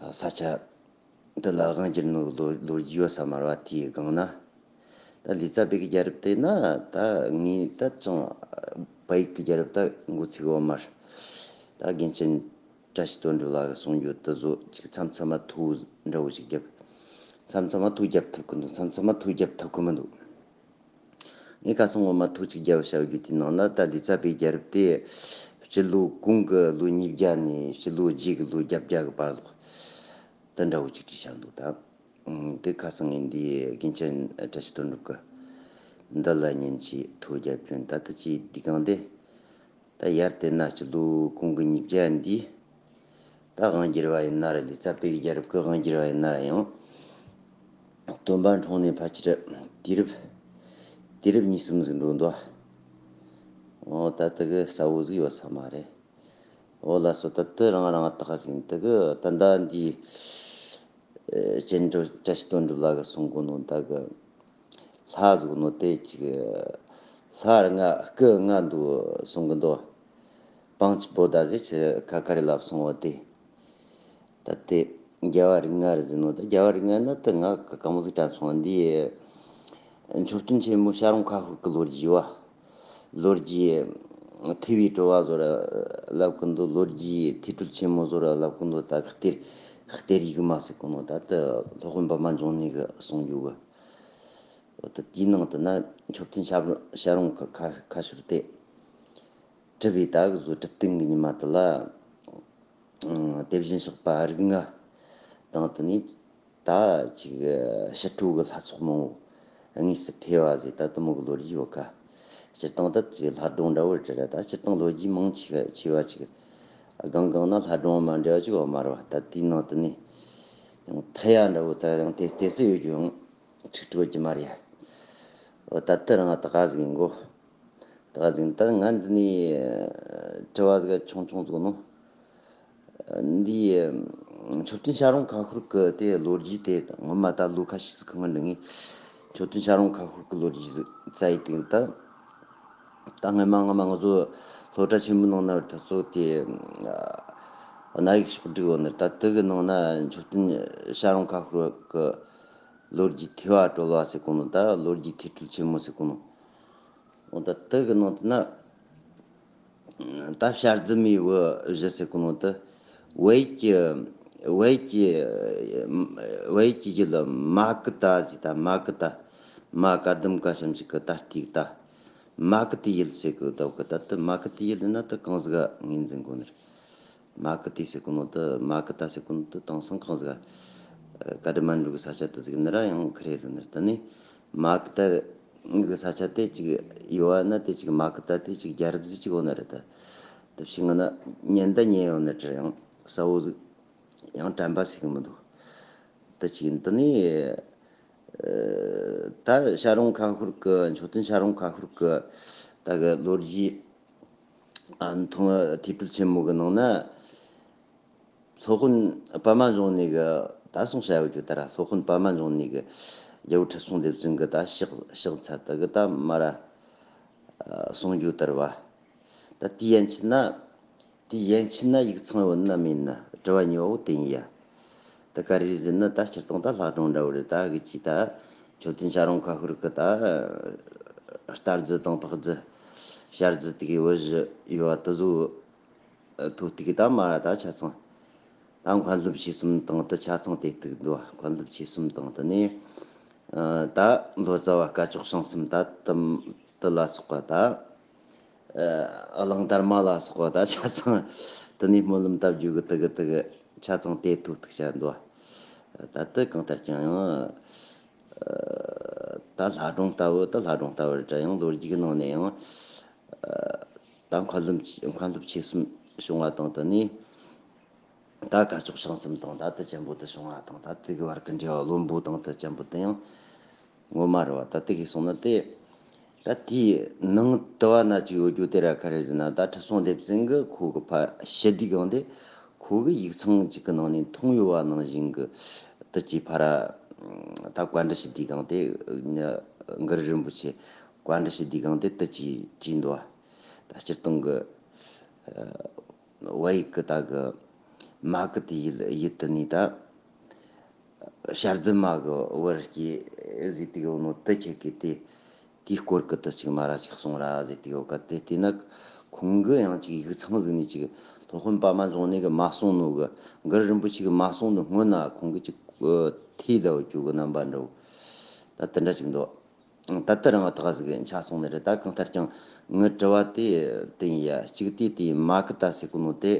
ས་ཆ་འདི་ལ་དབང་བསྒྱུར་ནོ་ལོ་ལོ་རྒྱུས་ཡོད་ས་མ་རེད་བ། དེའི་སྒང་ན་ ད་ལི་ཙ་པིག་གི་རྒྱལ་རབས་དེ་ན་ད་ངས་ད་ཅང་བལ་ཡུལ་གྱི་རྒྱལ་རབས་ད་མགོ་ཚོས་གི་ཡོད་མ་རེད། ད་རྒན་ཆེན་བཀྲ་ཤིས་དོན་གྲུབ་ལགས་གསུང་རྒྱུ་དེ་ཚོ་ཅིག་མཚམས་མཚམས་མ་ཐུག་འདྲ་བོ་ཞིག་བརྒྱབ། མཚམས་མཚམས་མ་ཐུག་བརྒྱབ་ཐུབ་གི་འདུག་མཚམས་མཚམས་མ་ཐུག་བརྒྱབ་ཐུབ་གི་མི་འདུག་ངས་ཁ་སང་ངོ་མ་ཐུག་ཅིག་བརྒྱབ་བྱ་རྒྱུ་དེའི་ནང་ན་ད་ལི་ཙ་པིག་རྒྱལ་རབས་དེ་སྤྱི་ལོ་གོང་གི་ལོ་ཉིས་བརྒྱ་ནས་སྤྱི་ལོ་རྗེས་ཀྱི་ལོ་བརྒྱད་བརྒྱ་གི་བར་ལོག་དེ་འདྲ་བོ་ཅིག་བྲིས་བཞག་འདུག་ད་དེ་ཁ་སང་ངས་འདི་རྒན་ཆེན་བཀྲ་ཤིས་དོན་གྲུབ་ཀྱི་འདི་ལ་ཉན་ཆེ་ཐུག་བརྒྱབ་བྱོན། ད་ལྟ་ཅིག་འདི་གང་དེ། ད་ཡར་དེ་ན་སྤྱི་ལོ་གོང་གི་ཉིས་བརྒྱ་འདི། ད་དབང་སྒྱུར་བ་ཡིན་ན་རེད། ལི་ཙ་པིག་གི་རྒྱལ་རབས་ཀྱི་དབང་སྒྱུར་བ་ཡིན་ན་རེད། ཡང་སྟོན་པ་འཁྲུངས་ནས་ཕལ་ཆེར་དུས་རབས་དུས་རབས་གཉིས་གསུམ་ཟིག་འགྲོ་འདུག་འོ་ད་དེ་གི་གསལ་བོ་ཟིག་ཡོད་ས་མ་རེད། འོ་ལགས་སོ། ད་དེ་རང་རང་ད་ག་ཟིག་ཡིན། དེ་གི་ད་ད་འདི་སྤྱན་སྒྲོལ་བཀྲ་ཤིས་དོན་གྲུབ་ལགས་གི་གསུང་གོ་ནོ་ད་གི། ལྷ་ཟེར་གོ་ནོ་དེ་ཅིག་ལྷ་ལྔ་སྐུ་ལྔ་འདུག་གསུང་གི་འདུག་པང་ཆེན་པོ་ད་ཟེར་ཆི་ཁ་ཁ་རེ་ལབ་སོང་བ་དེ། ད་དེ་རྒྱལ་བ་རིགས་ལྔ་རེད་ཟེར་ནོ་ད། རྒྱལ་བ་རིགས་ལྔ་ན་ད་ང་ག་གང་མོ་ཟིག་དྲན་སོང་། འདི་མཆོད་རྟེན་ཆེན་མོ་བྱ་རུང་ཁ་ཤོར་གི་ལོ་རྒྱུས་བ། ལོ་རྒྱུས་ཐེ་བའི་དྲི་བ་ཟོ་ར་ལབ་གི་འདུག་ལོ་རྒྱུས་ཐེ་སྤྲོད་ཆེན་མོ་ཟོ་ར་ལབ་གི་འདུག་ད་གཏེར་གཏེར་ཡིག་མ་ཟེར་གོ་ནོ་ད་དེ་སློབ་དཔོན་པདྨ་འབྱུང་གནས་གི་གསུང་རྒྱུ་གི། འོ་ད་དེའི་ནང་དུ་ན་མཆོད་རྟེན་བྱ་རུང་ཁ་ཁ་ཤོར་དེ་གྲུབ་པའི་ད་གི་བཟོ་གྲུབ་སྟེང་གི་ཉི་མ་དེ་ལ། དེ་བཞིན་གཤེགས་པ་རིགས་ལྔ་དང་དེ་ནས་ད་ཅིག་ཕྱི་དྲོ་གི་ལྷ་ཚོགས་མང་བོ་དངོས་སུ་ཕེབས་པ་ཟེར་ད་དེ་མོ་གི་ལོ་རྒྱུས་ཡོད་ཀ། སྤྱིར་བཏང་ད་ཅིག་ལྷ་སྒྲུང་འདྲ་བོ་རེད་ར། ད་སྤྱིར་བཏང་ལོ་རྒྱུས་མང་ཆེ་ཆེ་བ་ཅིག་སྒང་སྒང་ན་ལྷ་སྒྲུང་མ་འདྲ་བ་ཅིག་ཡོད་མ་རེད་བ། ད་དེའི་ནང་དུ་ནས་ཡང་ཐི་ཡ་འདྲ་བོ་ད་ཡང་དེ་དེ་སུ་ཡོད་རྒྱུ་ཡང་ཁྲིག་ཁྲིག་ཡོད་ཀྱི་མ་རེད་ཡ། འོ་ད་དེ་རང་ད་ག་ཟིག་ཡིན་གོ། ད་ག་ཟིག་ད་ང་འདི་ནས་དྲི་བ་ཟིག་ཆུང་ཆུང་ཟིག་ནོ། འདི་མཆོད་རྟེན་བྱ་རུང་ཁ་ཤོར་གི་དེ་ལོ་རྒྱུས་དེ་ངོ་མ་ད་ལོ་ཁ་ཤས་ཟིག་གི་སྔོན་འདི་ངས་མཆོད་རྟེན་བྱ་རུང་ཁ་ཤོར་གི་ལོ་རྒྱུས་ཟིག་བཙལ་ཡི་དེ་ད། ད་སྔ་མ་སྔ་མ་ང་ཚོ་སློབ་གྲྭ་ཆེན་མོའི་ནང་ན་ད་གཙོ་དེ་གནའ་ཡིག་ཕྱོགས་བསྒྲིགས་ཡོད་ནི། ད་དེ་གི་ནང་ན་མཆོད་རྟེན་བྱ་རུང་ཁ་ཤོར་གི་ལོ་རྒྱུས་ཐོས་པ་གྲོལ་བ་ཟེར་གོ་ནོ། ད་ལོ་རྒྱུས་ཐོས་གྲོལ་ཆེན་མོ་ཟེར་གོ་ནོ། འོ་ད་དེ་གི་ནང་དུ་ན་ད་བྱ་རྫི་མའི་བུ་བཞི་ཟེར་གོ་ནོ་ད། བལ་ཡུལ་གྱི་བལ་ཡུལ་གྱི་བལ་ཡུལ་གྱི་ཡུལ་མ་ཀི་ཏ་ཟེར། ད་མ་ཀི་ཏ། མ་ཀ་དུམ་ཀ་ཞབས་ཀྱུ་ཀ་ཏ་སྟེ་ཀི་ཏ། མ་ཀི་ཏའི་ཡུལ་ཟེར་གི་འདུག་གི། ད་དེ་མ་ཀི་ཏའི་ཡུལ་ན་དེ་གང་ཟིག་ངོས་འཛིན་གོ་ནི་རེད། མ་ཀི་ཏའི་ཟེར་གོ་ནོ་དེ། མ་ཀི་ཏ་ཟེར་གོ་ནོ་དེ་དེང་སང་གང་ཟིག་ཀ་ཏ་མན་གྲུ་གི་ས་ཆ་དེ་ཟིག་ནི་ར་ཡང་ཁི་རེ་ཟིག་ནི་རེད། དེ་ནས་མ་ཀི་ཏ་གི་ས་ཆ་དེ་ཅིག་ཡོད་ན་དེ་ཅིག་མ་ཀི་ཏ་དེ་ཅིག་རྒྱལ་རབས་ཟིག་ཅིག་ཡོད་ནི་རེད། ད་དེ་ཕྱི་ང་ན་ཉན་ད་ཉན་ཡོད་ནི་རེད། ཡང་གསལ་བོ་ཟིག་ཡང་དྲན་པ་ཟིག་མི་འདུག་དེ་ཅིག་ཡིན། དེ་ནས་ད་བྱ་རུང་ཁ་ཤོར་གི་མཆོད་རྟེན་བྱ་རུང་ཁ་ཤོར་གི་ད་གི་ལོ་རྒྱུས། ཨ་མཐོང་ཐོས་གྲོལ་ཆེན་མོ་གི་ནང་ན་སློབ་དཔོན་པདྨ་འབྱུང་གནས་གི་ད་གསུང་བྱ་ཡོད་རྒྱུ་ད་ར། སློབ་དཔོན་པདྨ་འབྱུང་གནས་གི་རྒྱལ་པོ་ཁྲི་སྲོང་ལྡེ་བཙན་གི་ད་ཕྱག་ཕྱག་འཚལ་དེ་གི་ད་མ་ར་གསུང་རྒྱུ་དར་བ། ད་དེའི་ཡན་ཆད་ན་དེའི་ཡན་ཆད་ན་ཡིག་ཚང་ཡོད་ན་མེད་ན་དྲི་བ་གཉིས་པ་བོ་དེ་ཡིན་ཡ། ད་ག་རེ་ཟེར་ན་ད་སྤྱིར་བཏང་ད་ལྷ་སྒྲུང་འདྲ་བོ་རེད། ད་གི་ཅི་ད་མཆོད་རྟེན་བྱ་རུང་ཁ་ཤོར་གི་ད་རྟ་རྫི་དང་ཕག་རྫི་བྱ་རྫི་དེ་གི་བུ་བཞི་ཡོད་བ་དེ་ཚོ་ཐོ་གཏུགས་ད་མ་ར་ད་ཆ་ཚང་ད་མཁན་སློབ་ཆོས་གསུམ་དང་དེ་ཆ་ཚང་དེ་གཏུགས་འདུག་མཁན་སློབ་ཆོས་གསུམ་དང་དེ་ནས་ད་ལོ་ཙཱ་བ་སྐ་ཅོག་བྱང་སེམས་ད་དེ་དེ་ལ་སོགས་པ་ད། ཨ་གླང་དར་མ་ལ་སོགས་པ་ད་ཆ་ཚང་དེ་ནས་སྨོན་ལམ་བཏབ་རྒྱུ་གི་དེ་གི་དེ་གི་ཆ་ཚང་དེ་ཐོ་གཏུགས་བྱ་འདུག་ད་དེ་གང་ལྟར་ཀྱང་ཡང་ད་ལྷ་སྒྲུང་ལྟ་བུ་ད་ལྷ་སྒྲུང་ལྟ་བུ་རེད་དྲ། ཡང་ལོ་རྒྱུས་ཀྱི་ནང་ནས་ཡང་ད་མཁན་སློབ་མཁན་སློབ་ཆོས་གསུམ་བྱུང་བ་དང་དེ་ནས། ད་སྐ་ཅོག་བྱང་སེམས་དང་ད་དེ་ཅན་པོ་དེ་བྱུང་བ་དང་ད་དེ་གི་བར་གི་འབྲེལ་བ་བློན་པོ་དང་དེ་ཅན་པོ་དེ་ཡང་ངོ་མ་རེད་བ། ད་དེ་གི་སོང་ན་དེ་ད་དེའི་ནང་དུ་བ་ན་ཅིག་ཡོད་རྒྱུ་དེ་ར་ག་རེ་ཟེར་ན། ད་ཁྲི་སྲོང་ལྡེ་བཙན་གི་ཁོ་གི་ཕ་ཞི་བདེའི་སྒང་དེ་ཁོ་གི་ཡིག་ཚང་ཅིག་གི་ནང་ནས་མཐོང་ཡོད་བ་ནང་བཞིན་གི་དེ་ཅིག་ཕ་ར་ད་བཀའ་འདྲི་ཞུ་དུས་སྒང་དེ་གུ་རུ་རིན་པོ་ཆེ་བཀའ་འདྲི་ཞུ་དུས་སྒང་དེ་དེ་ཅིག་བྲིས་འདུག་བ། ད་སྤྱིར་བཏང་གི་བ་ཡིག་གི་ད་གི་མ་གི་དེ་ཡིད་ཡིད་དུ་ནི་ད། ཤར་རྫུན་མ་གི་བར་སྐྱེས་ཟེར་དུས་ཡོད་ནོ་དེ་ཁྱེད་ཀྱིས་དེ་དེའི་སྐོར་གི་དུ་ཅིག་མ་ར་ཅིག་གསུང་ར་ཟེར་དུས་ཡོད་ག་དེ་བལྟས་ན། ཁོང་གི་ཡང་ཅིག་ཡིག་ཚང་ཟིག་ནས་ཅིག་སློབ་དཔོན་པདྨ་འབྱུང་གནས་ཀྱིས་མ་གསུངས་ནོ་གི། གུ་རུ་རིན་པོ་ཆེ་གིས་མ་གསུངས་ནོ་སྔོན་ན་ཁོང་གིས་ཅིག་ཐོས་བསྡད་ཡོད་རྒྱུ་གི་རྣམ་པ་འདྲ་བོ། ད་དེ་འདྲ་ཅིག་འདུག་ད་ལྟ་རང་ཐག་ཟིག་ཆ་སོང་ནི་རེད། ད་གང་ལྟར་ཀྱང་ངའི་དྲི་བ་དེ་དེ་ཡིན་ཡ། གཅིག་དེ་དེ་མ་ཀི་ཏ་ཟེར་གོ་ནོ་དེ།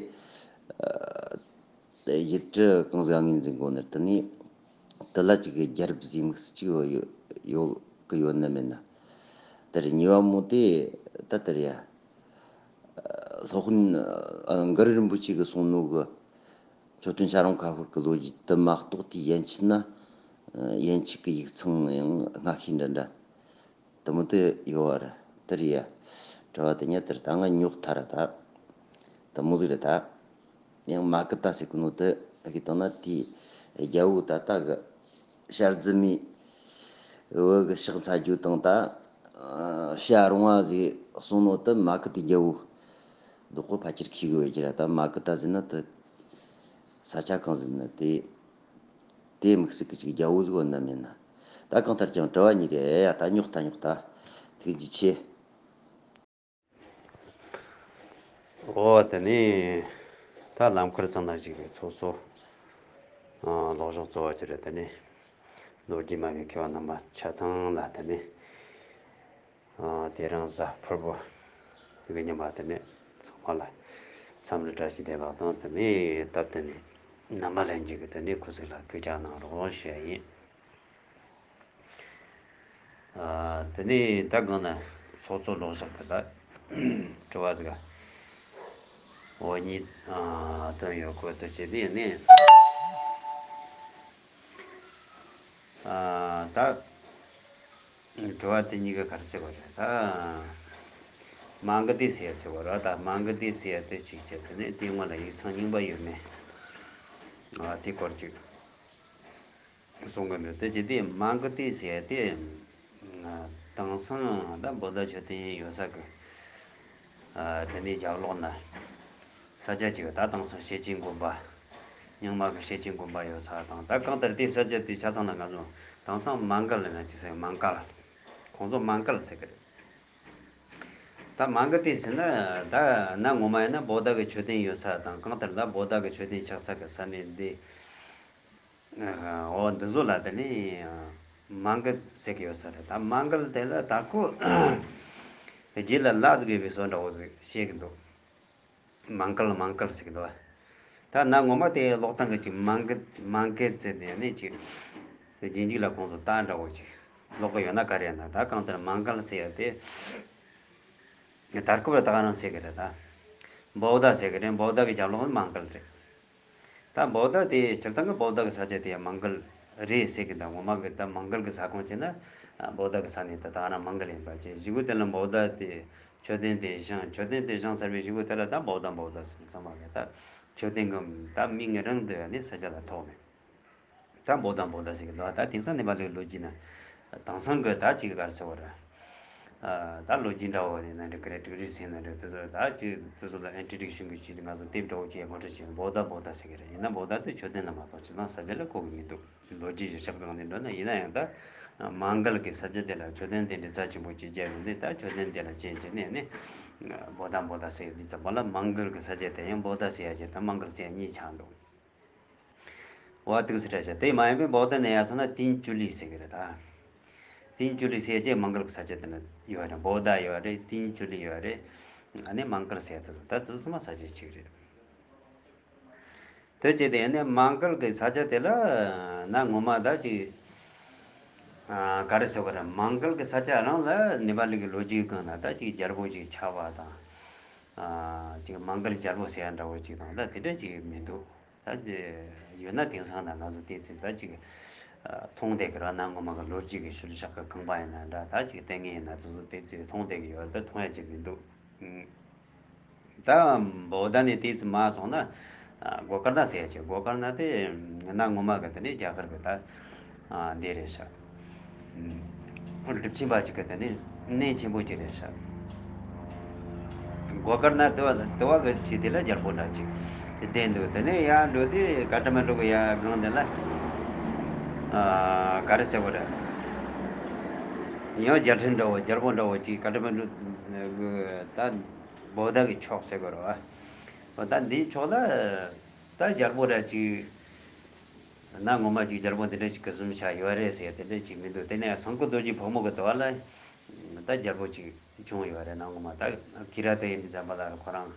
ཡུལ་གྲུ་གང་ཟིག་ངོས་འཛིན་གོ་ནི་དེ་ནི། དེ་ལ་ཅིག་རྒྱལ་རབས་ཟེར་དམིགས་སུ་ཅིག་ཡོད་ཡོད་ཡོད་གི་ཡོད་ན་མེད་ན། དེར་ཉེ་བ་མོ་དེ་ད་དེར་ཡ། སློབ་དཔོན་ཨ་གུ་རུ་རིན་པོ་ཆེ་གིས་གསུངས་ནོ་གི་མཆོད་རྟེན་བྱ་རུང་ཁ་ཤོར་གི་ལོ་རྒྱུས་དེ་མ་གཏོགས། དེའི་ཡན་ཆད་ན་ཡན་ཆད་ཀྱི་ཡིག་ཚང་ཡང་སྔ་ཤོས་འདྲ་འདྲ་དེ་མོ་དེ་ཡོད་བ་རེད། དེ་རེད་ཡ། དྲི་བ་དེ་ཉན་དེར་ད་ང་ཉོག་ཐལ་ར་ད། དེ་མོ་ཟིག་རེད་ད། ཡང་མ་ཀི་ཏ་ཟེར་གོ་ནོ་དེ་ཨ་གི་དང་ན་དེའི་རྒྱལ་པོ་ད་ལྟ་གི་ཤར་རྫུན་མའི་བུ་གི་ཕྱག་འཚལ་རྒྱུ་དང་ད་བྱ་རུང་བ་ཟིག་གསུངས་ནོ་དེ་མ་ཀི་ཏའི་རྒྱལ་པོ་བདག་པོ་ཕལ་ཆེར་ཁེ་གི་ཡོད་རྒྱུ་ར། ད་མ་ཀི་ཏ་ཟེར་ན་དེ་ས་ཆ་གང་ཟིག་ན་དེ་དེ་དམིགས་བསལ་གི་ཅིག་རྒྱལ་པོ་ཟིག་ཡོད་ན་མེད་ན། ད་གང་ལྟར་ཀྱང་དྲི་བ་གཉིས་རེད་ཡ། ད་ཉོག་ད་ཉོག་ད་ཐུགས་རྗེ་ཆེ། འོ་དེ་ནས་ད་ལམ་ཁར་ཚང་ན་ཞིག་གི་ཚོགས་གཙོ་ཨ་ལོག་ཕྱོགས་གཙོ་བ་ཅི་རེད། དེ་ནས་ལོ་རྒྱུས་སྨྲ་བའི་མཁས་པ་རྣམ་པ་ཆ་ཚང་ལ། དེ་ནས་ཨ་དེ་རིང་གཟའ་ཕུར་བུ་དེ་གི་ཉི་མ། དེ་ནས་ཚང་མ་ལ་འཚམས་འདྲི་བཀྲ་ཤིས་བདེ་ལེགས་དང་། དེ་ནས་སྟབས་བསྟུན་ནས་རྣམ་པ་ལྷན་རྒྱས་ཀྱིས་དེ་ནས་སྐུ་གཟུགས་ལ་ཐུགས་ཅག་གནང་རོགས་ཞུ་ཡ་ཡིན། ཨ། དེ་ནས་ད་གང་ན་ཚོགས་གཙོ་ལོག་ཕྱོགས་ཀྱི་ད་དྲི་བ་ཟིག་འོ་གཉིས་ཨ་བཏོན་ཡོད་སྐོར་དུ་བྱས་ཏེ་ནས། ཨ། ད་དྲི་བ་དེ་གཉིས་ཀ་ག་རེ་ཟེར་བ་རེད། ད་མ་གི་ཏའི་ཟེར་ཡ་ཟེར་བ་རེད། ད་མ་གི་ཏའི་ཟེར་ཡ་དེ་གཅིག་བྱས། དེ་ནས་དེའི་སྔོན་ལ་ཡིག་ཚང་རྙིང་པ་ཡོད་མེད། ཨ། དེ་སྐོར་ཅིག་གསུང་གི་འདུག་དེ་བྱས་ཏེ་མ་གི་ཏའི་ཟེར་ཡ་དེ། ཨ། དེང་སང་ད་བོ་དྷ་མཆོད་རྟེན་ཡོད་ས་གི། ཨ། དེ་ནས་རྒྱབ་ལོགས་ན་ས་ཆ་གཅིག་ད་དེང་སང་ཤེར་ཕྱིན་དགོན་པ། རྙིང་མ་གི་ཤེར་ཕྱིན་དགོན་པ་ཡོད་ས་དང་། ད་གང་ལྟར་དེའི་ས་ཆ་དེ་ཆ་ཚང་ལ་ང་ཚོ་དེང་སང་མང་གལ་ལ་ན་ཅིག་ཟེར། མང་གལ། ཁོང་ཚོ་མང་གལ་ཟེར་གི་རེད། ད་མང་གི་ཏའི་ཟེར་ན་ད་གནའ་ངོ་མ་ཡིན་ན་བོ་དྷ་གི་མཆོད་རྟེན་ཡོད་ས་དང་། གང་ལྟར་ད་བོ་དྷ་གི་མཆོད་རྟེན་ཆགས་ས་གི་ས་གནས་འདི། འོ་འདི་ཚོ་ལ་དེ་ནས་མང་གལ་ཟེར་གི་ཡོད་ས་རེད། ད་མང་གལ་དེ་ལ་ད་ཁོ་རྗེས་ལ་ལ་ཟིག་ཡོད་པའི་བཟོ་འདྲ་བོ་ཟིག་བཤད་གི་འདུག་མང་གལ་མང་གལ་ཟེར་གི་འདུག་ད་གནའ་ངོ་མ་དེ་ཀློག་སྟངས་གི་ཅིག་མང་གལ་མང་གལ་ཟེར་ནས་ནི་ཅིག་རྗེས་འཇུག་ལ་ཁོང་ཚོ་ད་འདྲ་བོ་ཅིག་ཀློག་གི་ཡོད་ན་ག་རེ་ཡིན་ན། ད་གང་ལྟར་མང་གལ་ཟེར་ཡ་དེ་དར་ཁོབ་ལ་ད་ག་རང་ཟེར་གི་རེད། ད་བོ་དྷ་ཟེར་གི་རེད། བོ་དྷ་གི་རྒྱབ་ལོགས་མང་གལ་རེད། ད་བོ་དྷ་དེ་སྤྱིར་བཏང་གི་བོ་དྷ་གི་ས་ཆ་དེ་ཡང་མང་གལ་རེད་ཟེར་གི། ད་ངོ་མ་གི་ད་མང་གལ་གི་ས་ཁོངས་བྱས་ན་བོ་དྷ་གི་ས་གནས་དེ་ད་ག་རང་མང་གལ་ཡིན་པ་བྱས། གཞུག་གུ་དེ་ལ་བོ་དྷ་དེ་མཆོད་རྟེན་དེ་བཞེངས། མཆོད་རྟེན་དེ་བཞེངས་ཚར་བའི་གཞུག་གུ་དེ་ལ་ད་བོ་དྷ་བོ་དྷ་ཟེར། ཚང་མ་གི་ད་མཆོད་རྟེན་གི་ད་མིང་རང་དེ་ནི་ས་ཆ་ལ་ཐོགས་ནས། ད་བོ་དྷ་བོ་དྷ་ཟེར་གི་འདུག་ད་དེང་སང་ནེ་པ་ལིའི་ལོ་རྒྱུས་ན་དེང་སང་གི་ད་ཅིག་ག་རེ་ཟེར་བ་རེད། ཨ། ད་ལོ་རྒྱུས་འདྲ་བོ་ནས་ན་འགྲིག་གི་རེད། སྒྲིག་རིས་ཟེར་ན་འགྲིག་དེ་ཚོ་ད་ཅིག་དེ་ཚོ་ལ་ཨིན་ཊྲོ་ཌག་ཤན་གི་ཆེད་དུ་ང་ཚོ་དེབ་འདྲ་བོ་ཅིག་ངོ་སྤྲོད་བྱས། བོ་དྷ་བོ་དྷ་ཟེར་གི་རེད། ཡིན་ན་བོ་དྷ་དེ་མཆོད་རྟེན་ལ་མ་གཏོགས་ཅི་ཙང་ས་ཆ་ལ་གོ་གི་མི་འདུག་ལོ་རྒྱུས་ཀྱི་ཞབས་གང་ནས་འགྲོ་ན། ཡིན་ན་ཡང་ད་མང་གལ་གི་ས་ཆ་དེ་ལ་མཆོད་རྟེན་དེ་འདྲའི་རྩ་ཆེན་པོ་ཅིག་བརྒྱབ་ཡོད་འདི། ད་མཆོད་རྟེན་དེ་ལ་རྐྱེན་བྱས་ནས་ནི་བོ་དྷ་བོ་དྷ་ཟེར་གི་འདི་ཙམ་པ་ལ། མང་གལ་གི་ས་ཆ་དེ་ཡང་བོ་དྷ་ཟེར་ཡ་ཅིག་དང་མང་གལ་ཟེར་ཡ་གཉིས་ཆགས་འདུག་འོ་དེ་གི་སི་ཁྲ་ཤ་དེ་མ་ཡིན་པའི་བོ་དྷ་ནས་ཡར་སོང་ན་ཏིན་ཅུ་ལི་ཟེར་གི་རེད་ད། ཏིན་ཅུ་ལི་ཟེར་ཅེས་མང་གལ་གི་ས་ཆ་དེ་ན་ཡོད་རེད། བོ་དྷ་ཡོད་རེད། ཏིན་ཅུ་ལི་ཡོད་རེད། ཨ་ནི་མང་གལ་ཟེར་དེ་ཚོ་ད་དེ་ཚོ་ཚང་མ་ས་ཆ་གཅིག་རེད། དེ་བྱས་ཏེ་ཨ་ནི་མང་གལ་གི་ས་ཆ་དེ་ལ་གནའ་ངོ་མ་ད་ཅིག་ཨ་ག་རེ་ཟེར་དགོས་རེད། མང་གལ་གི་ས་ཆ་རང་ལ་ནེ་པ་ལི་གི་ལོ་རྒྱུས་སྒང་ན་ད་ཅིག་རྒྱལ་པོ་ཅིག་ཆགས་པ་དང་། ཨ་ཅིག་མང་གལ་རྒྱལ་པོ་ཟེར་ཡ་འདྲ་བོ་ཅིག་དང་ད་དེ་འདྲ་ཅིག་མི་འདུག་ད་དེ་ཡོད་ན་དེང་སང་ན་ང་ཚོ་དེ་ཚོ་ད་ཅིག་ཨ་མཐོང་བསྡད་ཀྱི་རེད། གནའ་ངོ་མ་གི་ལོ་རྒྱུས་ཀྱི་ཤུལ་བཞག་གི་ཁང་པ་ཡིན་ན་འདྲ། ད་ཅིག་ལྟས་ངན་ཡིན་ན་དེ་ཚོ་དེ་ཚོ་མཐོང་བསྡད་ཀྱི་ཡོད་རེད། ད་མཐོང་ཡ་ཅིག་མི་འདུག་ཨུམ། ད་བོ་དྷ་ནས་དེ་ཚོ་མར་སོང་ན་ཨ་གོ་ཀར་ན་ཟེར་ཡ་ཅིག་གོ་ཀར་ན་དེ་གནའ་ངོ་མ་གི་དེ་ནས་རྒྱ་གར་གི་ད་ཨ་འདི་རེད་ཤག་ཨུམ། གྲུབ་ཆེན་པ་ཅིག་གི་དེ་ནས་གནས་ཆེན་པོ་ཅིག་རེད་ཤག་སྒོ་དཀར་ན་དུ་བ་དུ་བ་གི་ཆེ་དེ་ལ་རྒྱལ་པོ་འདྲ་ཅིག་དེ་བསྟན་འདུག་དེ་ནས་ཡར་འགྲོ་དུས་ཀ་ཏ་མན་ཌུ་གི་ཡར་སྒང་དེ་ལ་ ག་རེ་ཟེར་བ་རེད། ཡང་རྒྱལ་ཕྲན་འདྲ་བོ་རྒྱལ་པོ་འདྲ་བོ་ཅིག་ཀ་ཏ་མན་ཌུ་གི་ད་བོ་དྷ་གི་ཕྱོགས་ཟེར་དགོས་རེད་བ། ད་འདིའི་ཕྱོགས་ལ་ད་རྒྱལ་པོ་འདྲ་ཅིག་ན་ངོ་མ་ཅིག་རྒྱལ་པོ་འདི་འདྲ་ཅིག་གི་བཟུམ་ཆ་ཡོད་རེད་ཟེར་དེ་འདྲ་ཅིག་མི་འདུག་དེ་ནས་སང་ཀོ་རྡོ་རྗེ་ཕག་མོ་གི་དུ་བ་ལ་ད་རྒྱལ་པོ་ཅིག་བྱུང་ཡོད་རེད། ན་ངོ་མ་ད་ཀི་ར་ཏི་ཡིན་དུས་ཙམ་པ་ལ་ཁོ་རང་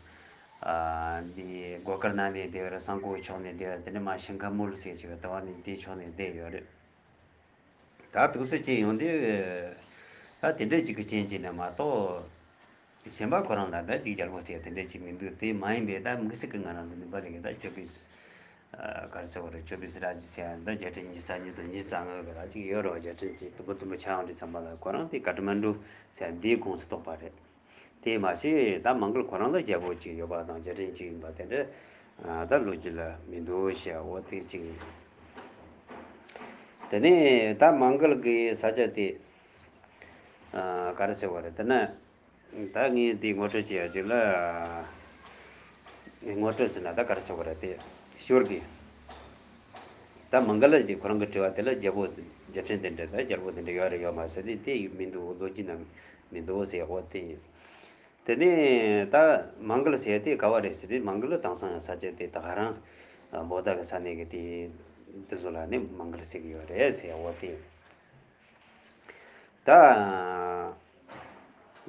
འདི་སྒོ་དཀར་ནང་ནས་བསྡད་ཡོད་རེད། སང་ཀོ་ཕྱོགས་ནས་བསྡད་ཡོད་རེད། དེ་ནས་མ་ཤིང་ཁ་མུལ་ཟེར་ཅིག་དུ་བ་ནས་དེའི་ཕྱོགས་ནས་བསྡད་ཡོད་རེད། ད་དུས་སུ་ཅི་ཡོང་དུས་ད་དེ་འདྲ་ཅིག་གི་རྐྱེན་གྱིས་ནས་མ་གཏོགས་གཞན་པ་ཁོ་རང་ལ་ད་ཅིག་རྒྱལ་པོ་ཟེར་དེ་འདྲ་ཅིག་མི་འདུག་དེ་མ་ཡིན་པའི་ད་དམིགས་བསལ་གྱི་ང་རང་ཚོ་འདི་པ་ལས་ཀྱི་ད་ཅོ་པིས་ག་རེ་ཟེར་བ་རེད། ཅོ་པིས་ར་ཇི་ཟེར་ཡ་ད་རྒྱལ་ཕྲན་ཉི་ཤུ་རྩ་གཉིས་དང་ཉི་ཤུ་རྩ་ལྔ་གི་ར་ཅིག་ཡོད་རེད་བ། རྒྱལ་ཕྲན་ཅིག་དུམ་བུ་དུམ་བུ་ཆ་ཡོང་དུས་ཙམ་པ་ལ་ཁོ་རང་དེ་ཀ་ཏ་མན་ཌུ་ཟེར་འདིའི་ཁོངས་སུ་གཏོགས་པ་རེད། དེ་མ་ཟད་ད་མང་གལ་ཁོ་རང་ལ་རྒྱལ་པོ་གཅིག་ཡོད་པ་དང་རྒྱལ་ཕྲན་གཅིག་ཡིན་པ་དེ་འདྲ་ད་ལོ་རྒྱུས་ལ་མི་འདུག་ཞེས་འོ་དེ་གཅིག་ཡིན། དེ་ནས་ད་མང་གལ་གྱི་ས་ཆ་དེ་ག་རེ་ཟེར་བ་རེད། དེ་ན་ད་ངས་དེ་ངོ་སྤྲོད་བྱེད་ཡ་ཅིག་ལ་ངོ་སྤྲོད་ཟེར་ན་ད་ག་རེ་ཟེར་བ་རེད། དེ་ཞོར་གི་ད་མང་གལ་ལ་ཅིག་ཁོ་རང་གི་དྲི་བ་དེ་ལ་རྒྱལ་པོ་རྒྱལ་ཕྲན་དེ་འདྲ་ད་རྒྱལ་པོ་དེ་འདྲ་ཡོད་རེད་ཡོད་མ་ཟེར་དེ་དེ་མི་འདུག་ལོ་རྒྱུས་ནང་མི་འདུག་ཟེར་འོ་དེ། དེ་ནས་ད་མང་གལ་ཟེར་དེ་ག་བ་རེད་ཟེར་དུས་མང་གལ་དེང་སང་ཡང་ས་ཆ་དེ་ད་ག་རང་བོད་ཟླ་གི་ས་གནས་ཀྱི་དེ་དེ་ཚོ་ལ་ནི་མང་གལ་ཟེར་གི་ཡོད་རེད་ཟེར་འོ་དེ། ད་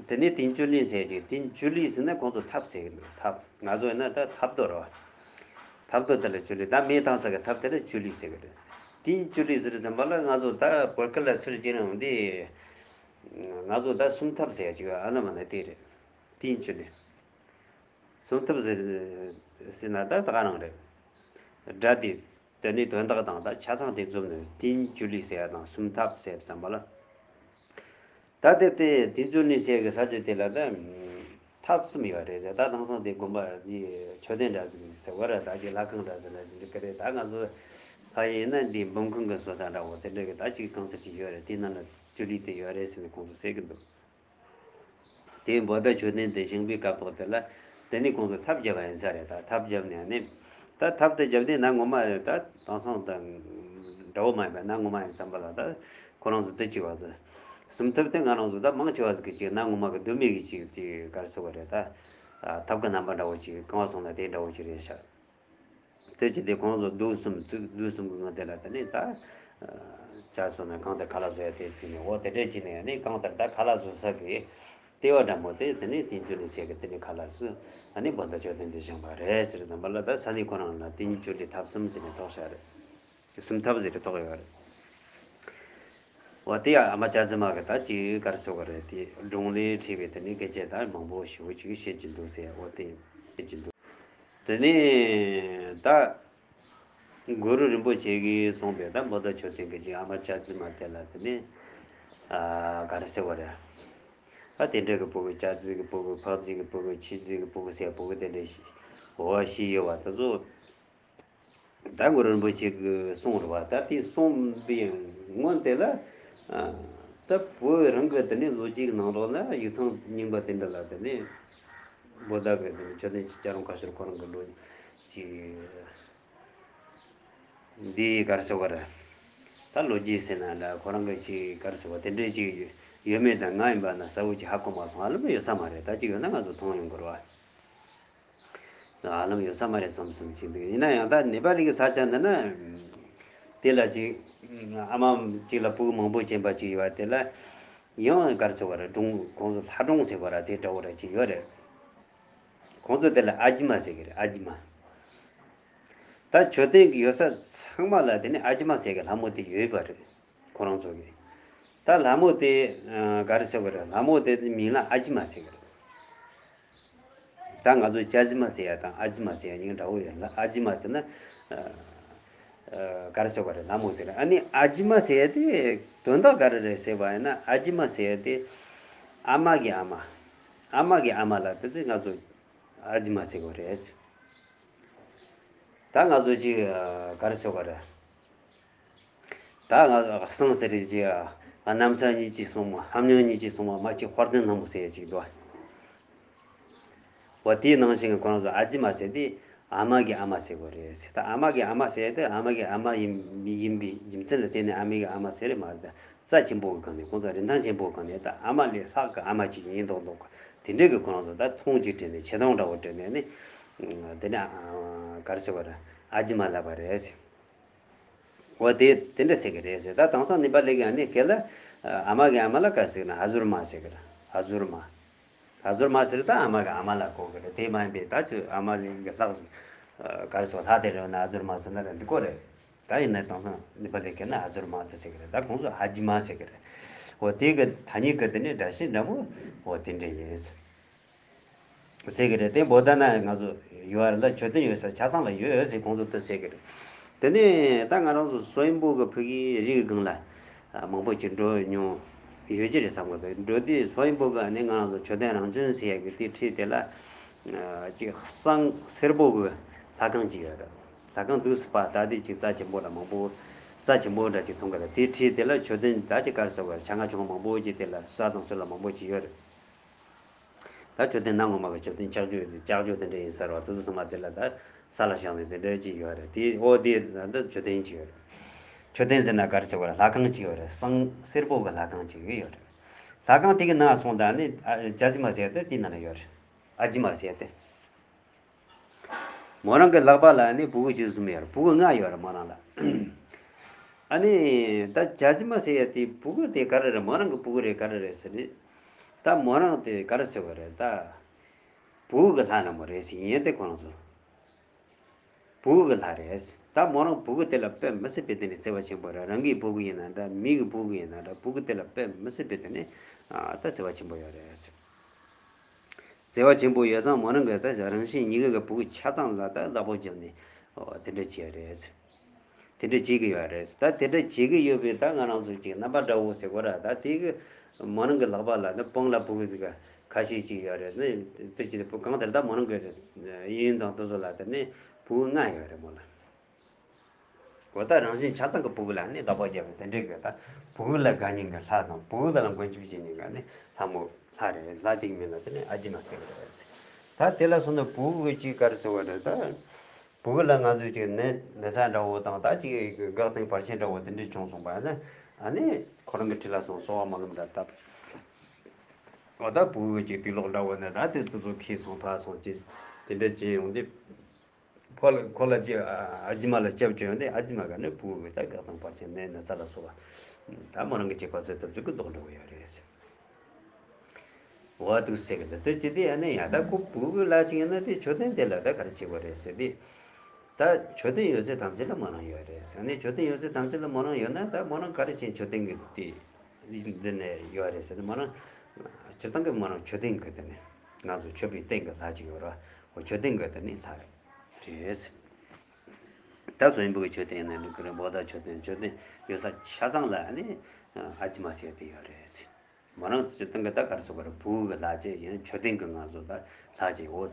དེ་ནས་ཏིན་ཅུ་ལི་ཟེར་ཅིག་ཏིན་ཅུ་ལི་ཟེར་ན་ཁོང་ཚོ་ཐབ་ཟེར་གི་འདུག་ཐབ་ང་ཚོ་ཡིན་ན་ད་ཐབ་རྡོ་རེད་བ། ཐབ་རྡོ་དེ་ལ་ཅུ་ལི་ད་མེ་བཏང་ས་གི་ཐབ་དེ་ལ་ཅུ་ལི་ཟེར་གི་རེད། ཏིན་ཅུ་ལི་ཟེར་ཙམ་པ་ལ་ང་ཚོ་ད་བོད་སྐད་ལ་ཚུར་བསྒྱུར་ཡོང་དུས། ང་ཚོ་ད་སུམ་ཐབ་ཟེར་ཡ་ཅིག་ཨ་ན་མ་ན་དེ་རེད། ཏིན་ཅུ་ལི། སུམ་ཐབ་ཟེར་ཟེར་ན་ད་ད་ག་རང་རེད། སྒྲ་དེ་དེ་ནས་དོན་དག་དང་ད་ཆ་ཚང་དེ་འཛོམས་ནས་ཏིན་ཅུ་ལི་ཟེར་ཡ་དང་སུམ་ཐབ་ཟེར་བསམ་པ་ལ། ད་དེ་དེ་ཏིན་ཅུ་ལི་ཟེར་གི་ས་ཆ་དེ་ལ་ད་ཐབ་གསུམ་ཡོད་རེད་ཟེར། ད་དེང་སང་དེ་དགོན་པ་དེ་མཆོད་རྟེན་འདྲ་ཟེར་ཟེར་བ་ར་ད་ཅིག་ལྷ་ཁང་འདྲ་ཟེར་ན་དེ་འདྲ་གི་རེད། ད་ང་ཚོ་ཕ་ཡིན་ན་འདི་འབུམ་ཁང་གི་བཟོ་ལྟ་འདྲ་བོ་དེ་འདྲ་གི་ད་ཅིག་གང་ལྟར་ཅིག་ཡོད་རེད། དེ་ནང་ལ་ཅུ་ལི་དེ་ཡོད་རེད་ཟེར་ནས་ཁོང་ཚོ་ཟེར་གི་འདུག་དེ་བོད་ཟླ་མཆོད་རྟེན་དེ་བཞེངས་པའི་སྐབས་ཐོག་དེ་ལ་དེ་ནས་ཁོང་ཚོ་ཐབ་བརྒྱབ་པ་ཡིན་ས་རེད། ད་ཐབ་བརྒྱབ་ནས་ནི་ད་ཐབ་དེ་བརྒྱབ་དུས་ན་ངོ་མ་ད་དེང་སང་དང་འདྲ་བོ་མ་ཡིན་པ་ན་ངོ་མ་ཡིན་བསམ་པ་ལ་ད་ཁོ་རང་ཚོ་དེ་གཅིག་བ་ཚོ་སུམ་ཐབ་དེ་ང་རང་ཚོ་ད་མང་ཆེ་བ་ཟིག་གི་གཅིག་ན་ངོ་མ་གི་ལྡུམ་མེ་གི་གཅིག་གཅིག་ག་རེ་ཟེར་བ་རེད། ད་ཐབ་གི་རྣམ་པ་འདྲ་བོ་གཅིག་གང་བ་སོང་ན་དེ་འདྲ་བོ་གཅིག་རེད་ཤག་དེ་ཅི་སྟེ་ཁོང་ཚོ་རྡོ་གསུམ་བཙུགས། རྡོ་གསུམ་གྱི་ངང་དེ་ལ་དེ་ནས་ད་ཅ་སོ་ན་གང་ལྟར་ཁ་ལག་བཟོ་ཡ་དེ་བཙུགས་ནས་འོ་དེ་འདྲས་བྱས་ནས་ནི་གང་ལྟར་ད་ཁ་ལག་བཟོ་ས་གི་ལྟེ་བ་འདྲ་མོ་དེ་དེ་ནས་ཏིན་ཅུ་ལི་ཟེར་གི་དེ་ནས་ཁ་ལག་སུ་ཨ་ནི་བོད་ཟླ་མཆོད་རྟེན་དེ་བཞེངས་པ་རེད་ཟེར་ཙམ་པ་ལ་ད་ས་གནས་ཁོ་རང་ལ་ཏིན་ཅུ་ལི་ཐབ་གསུམ་ཟེར་ནས་ཐོགས་ཤག་རེད། སུམ་ཐབ་ཟེར་ཏེ་ཐོགས་ཡོད་རེད། འོ་དེ་ཡང་ཨ་མ་ལྕགས་རྫི་མ་གི་ད་ཅིག་ག་རེ་ཟེར་དགོས་རེད། དེ་སྒྲུང་ལས་འཁྲིད་པའི་དེ་ནས་སྐད་ཆ་ད་མང་པོ་ཞེ་པོ་ཅིག་བཤད་ཀྱི་འདུག་ཟེར། འོ་དེ་བཤད་ཀྱི་འདུག་དེ་ནས་ད་གུ་རུ་རིན་པོ་ཆེ་གིས་གསུངས་པའི་ད་བོད་ཟླ་མཆོད་རྟེན་གྱི་ཅིག་ཨ་མ་ལྕགས་རྫི་མ་དེ་ལ་དེ་ནས་ཨ་ག་རེ་ཟེར་དགོས་རེད། ད་དེ་འདྲ་གི་ཕྲུ་གུ་ལྕགས་རྫི་གི་ཕྲུ་གུ་འཕགས་རྫི་གི་ཕྲུ་གུ་ཁྱི་རྫི་གི་ཕྲུ་གུ་ཟེར་ཕྲུ་གུ་དེ་འདྲ་ཞིག་འོ་བ་ཞིག་ཡོད་པ་དེ་ཚོ། ད་གུ་རུ་རིན་པོ་ཆེ་གིས་གསུངས་རེད་བ། ད་དེ་གསུངས་པའི་སྔོན་དེ་ལ་ཨ་ད་བོད་རང་གི་དེ་ནས་ལོ་རྒྱུས་ཀྱི་ནང་ལོགས་ལ་ཡིག་ཚང་རྙིང་པ་དེ་འདྲ་ལ་དེ་ནས་བོད་ཟླ་གི་དེ་ནས་མཆོད་རྟེན་གྱི་སྐྱ་རོང་ཁ་ཤོར་ཁོ་རང་གི་ལོ་ཀྱི་འདི་ག་རེ་ཟེར་བ་རེད། ད་ལོ་རྒྱུས་ཟེར་ན་འདྲ་ཁོ་རང་གི་ཅིག་ག་རེ་ཟེར་བ་དེ་འདྲའི་ཅིག་ཡོད་མེད་དང་ང་ཡིན་པ་ན་གསལ་པོ་ཅིག་ཧ་གོ་མ་སོང་། ཨ་ལམ་ཡོད་ས་མ་རེད། ད་ཅིག་ཡོད་ན་ང་ཚོ་མཐོང་ཡོང་གི་རེད་བ། ཨ་ལམ་ཡོད་ས་མ་རེད་བསམ་བསམ་ཅིག་འདུག་ཡིན་ན་ཡང་ད་ནེ་པ་ལི་གི་ས་ཆ་འདི་ན་དེ་ལ་ཅིག་ཨ་མ་ཅིག་ལ་ཕྲུ་གུ་མང་པོ་སྐྱེས་པ་ཅིག་ཡོད་པ་དེ་ལ་ཡང་ག་རེ་ཟེར་བ་རེད། སྒྲུང་ཁོང་ཚོ་ལྷ་སྒྲུང་ཟེར་བ་ར་དེ་འདྲ་བོ་ར་ཅིག་ཡོད་རེད། ཁོང་ཚོ་དེ་ལ་ཨ་ཇི་མ་ཟེར་གི་རེད། ཨ་ཇི་མ། ད་མཆོད་རྟེན་གྱི་ཡོད་ས་ཚང་མ་ལ་དེ་ནི་ཨ་ཇི་མ་ཟེར་གི་ལྷ་མོ་དེ་ཡོད་པ་རེད། ཁོ་རང་ཚོ་གི། ད་ལྷ་མོ་དེ་ཨ་ག་རེ་ཟེར་བ་རེད། ལྷ་མོ་དེ་མིང་ལ་ཨ་ཇི་མ་ཟེར་གི་རེད། ད་ང་ཚོ་ལྕགས་རྫི་མ་ཟེར་ཡ་དང་ཨ་ཇི་མ་ཟེར་ཡ་གཉིས་འདྲ་བོ་ཡོད། ཨ་ཇི་མ་ཟེར་ན་ཨ་ཨ་ག་རེ་ཟེར་བ་རེད། ལྷ་མོ་ཟེར། ཨ་ནི་ཨ་ཇི་མ་ཟེར་ཡ་དེ་དོན་དག་ག་རེ་རེད་ཟེར་བ་ཡིན་ན། ཨ་ཇི་མ་ཟེར་ཡ་དེ་ཨ་མ་གི་ཨ་མ། ཨ་མ་གི་ཨ་མ་ལ་དེ་དེ་ང་ཚོ་ཨ་ཇི་མ་ཟེར་གི་རེད། ད་ང་ཚོ་ཅིག་ག་རེ་ཟེར་བ་རེད། ད་ང་སང་ཟེར་རེད་ཅིག་གནམ་ས་གཉིས་ཀྱི་སྲུང་མ། ཧམ་ཉང་གཉིས་ཀྱི་སྲུང་མ། མ་གཅིག་དཔལ་ལྡན་ལྷ་མོ་ཟེར་ཡ་ཅིག་འདུག་བ། དེའི་ནང་བཞིན་གྱི་ཁོ་རང་ཚོ་ཨ་ཇི་མ་ཟེར་དེ་ ཨ་མ་གི་ཨ་མ་ཟེར་དགོས་རེད་ཟེར། ད་ཨ་མ་གི་ཨ་མ་ཟེར་ཏེ་ཨ་མ་གི་ཨ་མ་ཡིན་ཡིན་པའི་རྒྱུ་མཚན་ལ་བརྟེན་ནས་ཨ་མ་གི་ཨ་མ་ཟེར་རེད་མ་རེད། ད་རྩ་ཆེན་པོ་གི་སྒང་ནས་ཁོང་ཚོ་རིན་ཐང་ཆེན་པོ་གི་སྒང་ནས་ད་ཨ་མ་ལས་ལྷག་གི་ཨ་མ་ཅིག་ཡིན་མདོག་མདོག་གི་དེ་འདྲའི་གི་ཁོ་རང་ཚོ་ད་མཐོང་ཅིག་དྲན་ནས་ཆེ་མཐོང་འདྲ་བོ་དྲན་ནས་ནི་དེ་ནས་ག་རེ་ཟེར་བ་རེད། ཨ་ཇི་མ་ལབ་པ་རེད་ཟེར། འོ་དེ་དེ་འདྲ་ཟེར་གི་རེད་ཟེར། ད་དེང་སང་ནི་པ་ལི་གི་ཨ་ནི་སྐད་ལ་ཨ་མ་གི་ཨ་མ་ལ་ག་རེ་ཟེར་ན་ཨ་ཟུར་མ་ཟེར་གི་རེད། ཨ་ཟུར་མ། ཨ་ཟུར་མ་ཟེར་ད་ཨ་མ་གི་ཨ་མ་ལ་གོ་གི་རེད། དེ་མ་ཡིན་པའི་ད་ཁྱོད་ཨ་མ་ལས་གི་ལྷག་ཟེར། ག་རེ་ཟེར་ལྷག་དེ་རེད་ན་ཨ་ཟུར་མ་ཟེར་ན་རེད་འདི་གོ་རེད། ད་ཡིན་ན་དེང་སང་ནི་པ་ལི་སྐད་ན་ཨ་ཟུར་མ་དེ་ཟེར་གི་རེད། ད་ཁོང་ཚོ་ཨ་ཇི་མ་ཟེར་གི་རེད། འོ་དེ་གི་ཐ་སྙད་གི་དེ་ནི་སྒྲ་གཞི་འདྲ་མོ་འོ་དེ་འདྲ་ཡིན་ཟེར། ཟེར་གི་རེད། དེ་བོད་ད་ན་ང་ཚོ་ཡོད་རེད་ལ་མཆོད་རྟེན་ཡོད་ས་ཆ་ཚང་ལ་ཡོད་ཟེར་ཁོང་ཚོ་དེ་ཟེར་གི་རེད། དེ་ནས་ད་ང་རང་ཚོ་སོ་ཡིན་པོ་གི་ཕ་གིའི་རི་གི་སྒང་ལ་མང་པོ་ཅིག་འགྲོ་མྱོང་ཡོད་ཀྱི་རེད་བསམ་གི་འདུག་འགྲོ་དུས་སོ་ཡིན་པོ་གི་ནི་ང་རང་ཚོ་མཆོད་རྟེན་རང་བྱོན་ཟེར་ཡ་གི་དེ་འཁྲིས་དེ་ལ་ཅིག་བསང་སེར་པོ་གི་ལྷ་ཁང་ཅིག་ཡོད་རེད། ལྷ་ཁང་འདུག་སེ་པ་ད་དེ་ཅིག་རྩ་ཆེན་པོ་ལ་མང་པོ་རྩ་ཆེན་པོ་འདྲ་ཅིག་མཐོང་གི་རེད། དེ་འཁྲིས་དེ་ལ་མཆོད་རྟེན་ད་ཅིག་ག་རེ་ཟེར་བ་རེད། ཆ་ང་ཆུང་མང་པོ་ཅིག་དེ་ལ་ས་དང་སུ་ལ་མང་པོ་ཅིག་ཡོད་རེད། ད་མཆོད་རྟེན་གནའ་སྔོན་མ་གི་མཆོད་རྟེན་ལྕགས་ཀྱུ་ལྕགས་ཀྱུ་དེ་འདྲ་ཡིན་ས་རེད་བ། དེ་ཚོ་ཚང་མ་དེ་ལ་ད་ས་ལ་བཞག་ནས་དེ་འདྲ་ཅིག་ཡོད་རེད། དེ་འོ་དེ་ད་མཆོད་རྟེན་ཅིག་ཡོད་རེད། མཆོད་རྟེན་ཟེར་ན་ག་རེ་ཟེར་བ་རེད། ལྷ་ཁང་ཅིག་ཡོད་རེད། བསང་སེར་པོ་གི་ལྷ་ཁང་ཅིག་ཡོད་རེད། ལྷ་ཁང་དེ་གི་ནང་སོང་ད་ནི་ཨ་ཅ་ཇི་མ་ཟེར་ཏེ་དེ་ནང་ན་ཡོད་རེད། ཨ་ཇི་མ་ཟེར་ཏེ། མོ་རང་གི་ལག་པ་ལ་ནི་ཕྲུ་གུ་བཅུ་གསུམ་ཡོད་རེད། ཕྲུ་གུ་ལྔ་ཡོད་རེད་མོ་རང་ལ། ཨ་ནི་ད་ཅ་ཇི་མ་ཟེར་ཡ་དེ་ཕྲུ་གུ་དེ་ག་རེ་རེད། མོ་རང་གི་ཕྲུ་གུ་རེད་ག་རེ་རེད་ཟེར་ནི། ད་མོ་རང་དེ་ག་རེ་ཟེར་བ་རེད། ད་ཕྲུ་གུ་གི་ལྷ་ལ་མོ་རེད་ཟེར་ཡིན་ཏེ་ཁོ་རང་ཚོ། ཕྲུ་གུ་གི་ལྷ་རེད། ད་མོ་རང་ཕྲུ་གུ་དེ་ལ་དཔེ་མི་སྲིད་པའི་དེ་ནི་བརྩེ་བ་ཆེན་པོ་རེད། རང་གི་ཕྲུ་གུ་ཡིན་ན་འདྲ། མི་གི་ཕྲུ་གུ་ཡིན་ན་འདྲ། ཕྲུ་གུ་དེ་ལ་དཔེ་མི་སྲིད་པའི་དེ་ནི་ཨ་ད་བརྩེ་བ་ཆེན་པོ་ཡོད་རེད། བརྩེ་བ་ཆེན་པོ་ཡོད་ཙང་མོ་རང་གི་ད་རང་བཞིན་ཉིད་ཀྱི་ཕྲུ་གུ་ཆ་ཚང་ལ་ད་བདག་པོ་བརྒྱབ་ནས་ཨོ་དེ་འདྲ་བྱས་རེད། དེ་འདྲ་བྱེད་ཀྱི་ཡོད་རེད། ད་དེ་འདྲ་བྱེད་ཀྱི་ཡོད་པས་ད་ང་རང་ཚོ་ཅིག་རྣམ་པ་འདྲ་བོ་ཟེར་དགོས་ར། ད་དེ་གི་མོ་རང་གི་ལག་པ་ལ་ནི་དཔུང་ལ་ཕྲུ་གུ་ཟིག་ཁ་ཤས་ཅིག་ཡོད་རེད། ནི་དེ་ཅི་གང་ལྟར་ད་མོ་རང་གི་གཡས་གཡོན་དང་དེ་ཚོ་ལ་དེ་ནི་ཕྲུ་གུ་ལྔ་ཡོད་རེད་མོ་ལ། འོ་ད་རང་བཞིན་ཆ་ཚང་གི་ཕྲུ་གུ་ལ་ནི་བདག་པོ་བརྒྱབ་པའི་དེ་འདྲའི་གི་ད་ཕྲུ་གུ་ལ་དགའ་མཁན་གི་ལྷ་དང་ཕྲུ་གུ་ལ་མགོན་སྐྱབས་བྱེད་མཁན་གི་ནི་ལྷ་མོ་ལྷ་རེད། ལྷ་དེ་གི་མིང་ལ་དེ་ནི་ཨ་ཇི་མ་ཟེར་གི་རེད། ད་དེ་ལ་སོང་ན་ཕྲུ་གུ་གི་ཅིག་ག་རེ་ཟེར་བ་རེད། ད་ཕྲུ་གུ་ལ་ང་ཚོས་ཅིག་ནད་ནད་ཚ་འདྲ་བོ་དང་ད་ཅིག་འགག་སྟེང་བར་ཆད་འདྲ་བོ་དེ་འདྲ་བྱུང་སོང་པ་ན་ཨ་ནི་ཁོ་རང་གི་འཁྲིས་ལ་སོང་གསོལ་བ་སྨོན་ལམ་འདྲ་བཏབ། འོ་ད་ཕྲུ་གུ་གི་ཅིག་དུག་ལོག་འདྲ་བོ་ནི་ད་དེ་དེ་ཚོ་ཁྱེར་སོང་ཕར་སོང་ཅིག་དེ་འདྲ་བྱས་ཡོང་དུས། ཁོ་ལ་ཁོ་ལ་ཅིག་ཨ་ཨ་ཇི་མ་ལ་སྐྱབས་བཅོལ་ཡོང་དུས་ཨ་ཇི་མ་ག་ནི་ཕྲུ་གུ་གི་ད་འགག་སྟེང་བར་ཆད་ནད་ནད་ཚ་ལ་སོགས་པ་ད་མོ་རང་གི་ཅིག་པ་ཚོའི་ཐབས་ཚུལ་གི་ལྡོག་འགྲོ་གི་ཡོད་རེད་ཟེར། འོ་འདུག་ཟེར་གི་འདུག་དེ་ཅི་སྟེ་ཡང་ན་ཡང་ད་ཁོ་ཕྲུ་གུ་ལ་ཅིག་ཡིན་ན་དེ་མཆོད་རྟེན་དེ་ལ་ད་ག་རེ་བྱེད་དགོས་རེད་ཟེར་དུས། ད་མཆོད་རྟེན་ཡོད་ཚད་ཐམས་ཅད་ལ་མོ་རང་ཡོད་རེད་ཟེར་ནས། མཆོད་རྟེན་ཡོད་ཚད་ཐམས་ཅད་ལ་མོ་རང་ཡོད་ན་ད་མོ་རང་ག་རེ་བྱས་མཆོད་རྟེན་གི་དེ་འདི་ནས་ཡོད་རེད་ཟེར་ནས། མོ་རང་སྤྱིར་བཏང་གི་མོ་རང་མཆོད་རྟེན་གི་དེ་ནས་ང་ཚོ་མཆོད་པའི་རྟེན་གི་ལྷ་ཅིག་ཡོད་ར། འོ་མཆོད་རྟེན་གི་དེ་ནས་ལྷ་རེད། ད་སོ་ཡིན་པོ་གི་མཆོད་རྟེན་ཡིན་ན་འགྲིག་གི་རེད། བོ་ད་མཆོད་རྟེན་མཆོད་རྟེན་ཡོད་ས་ཆ་ཚང་ལ་ནི་ཨ་ཅི་མ་ཟེར་དེ་ཡོད་རེད། མོ་རང་ཚོ་སྤྱིར་བཏང་གི་ད་ག་རེ་ཟེར་དགོས་རེད། ཕྲུ་གུ་གི་ལྷ་ཅིག་ཡིན། མཆོད་རྟེན་གི་ང་ཚོ་ད་ལྷ་ཅིག་འོ་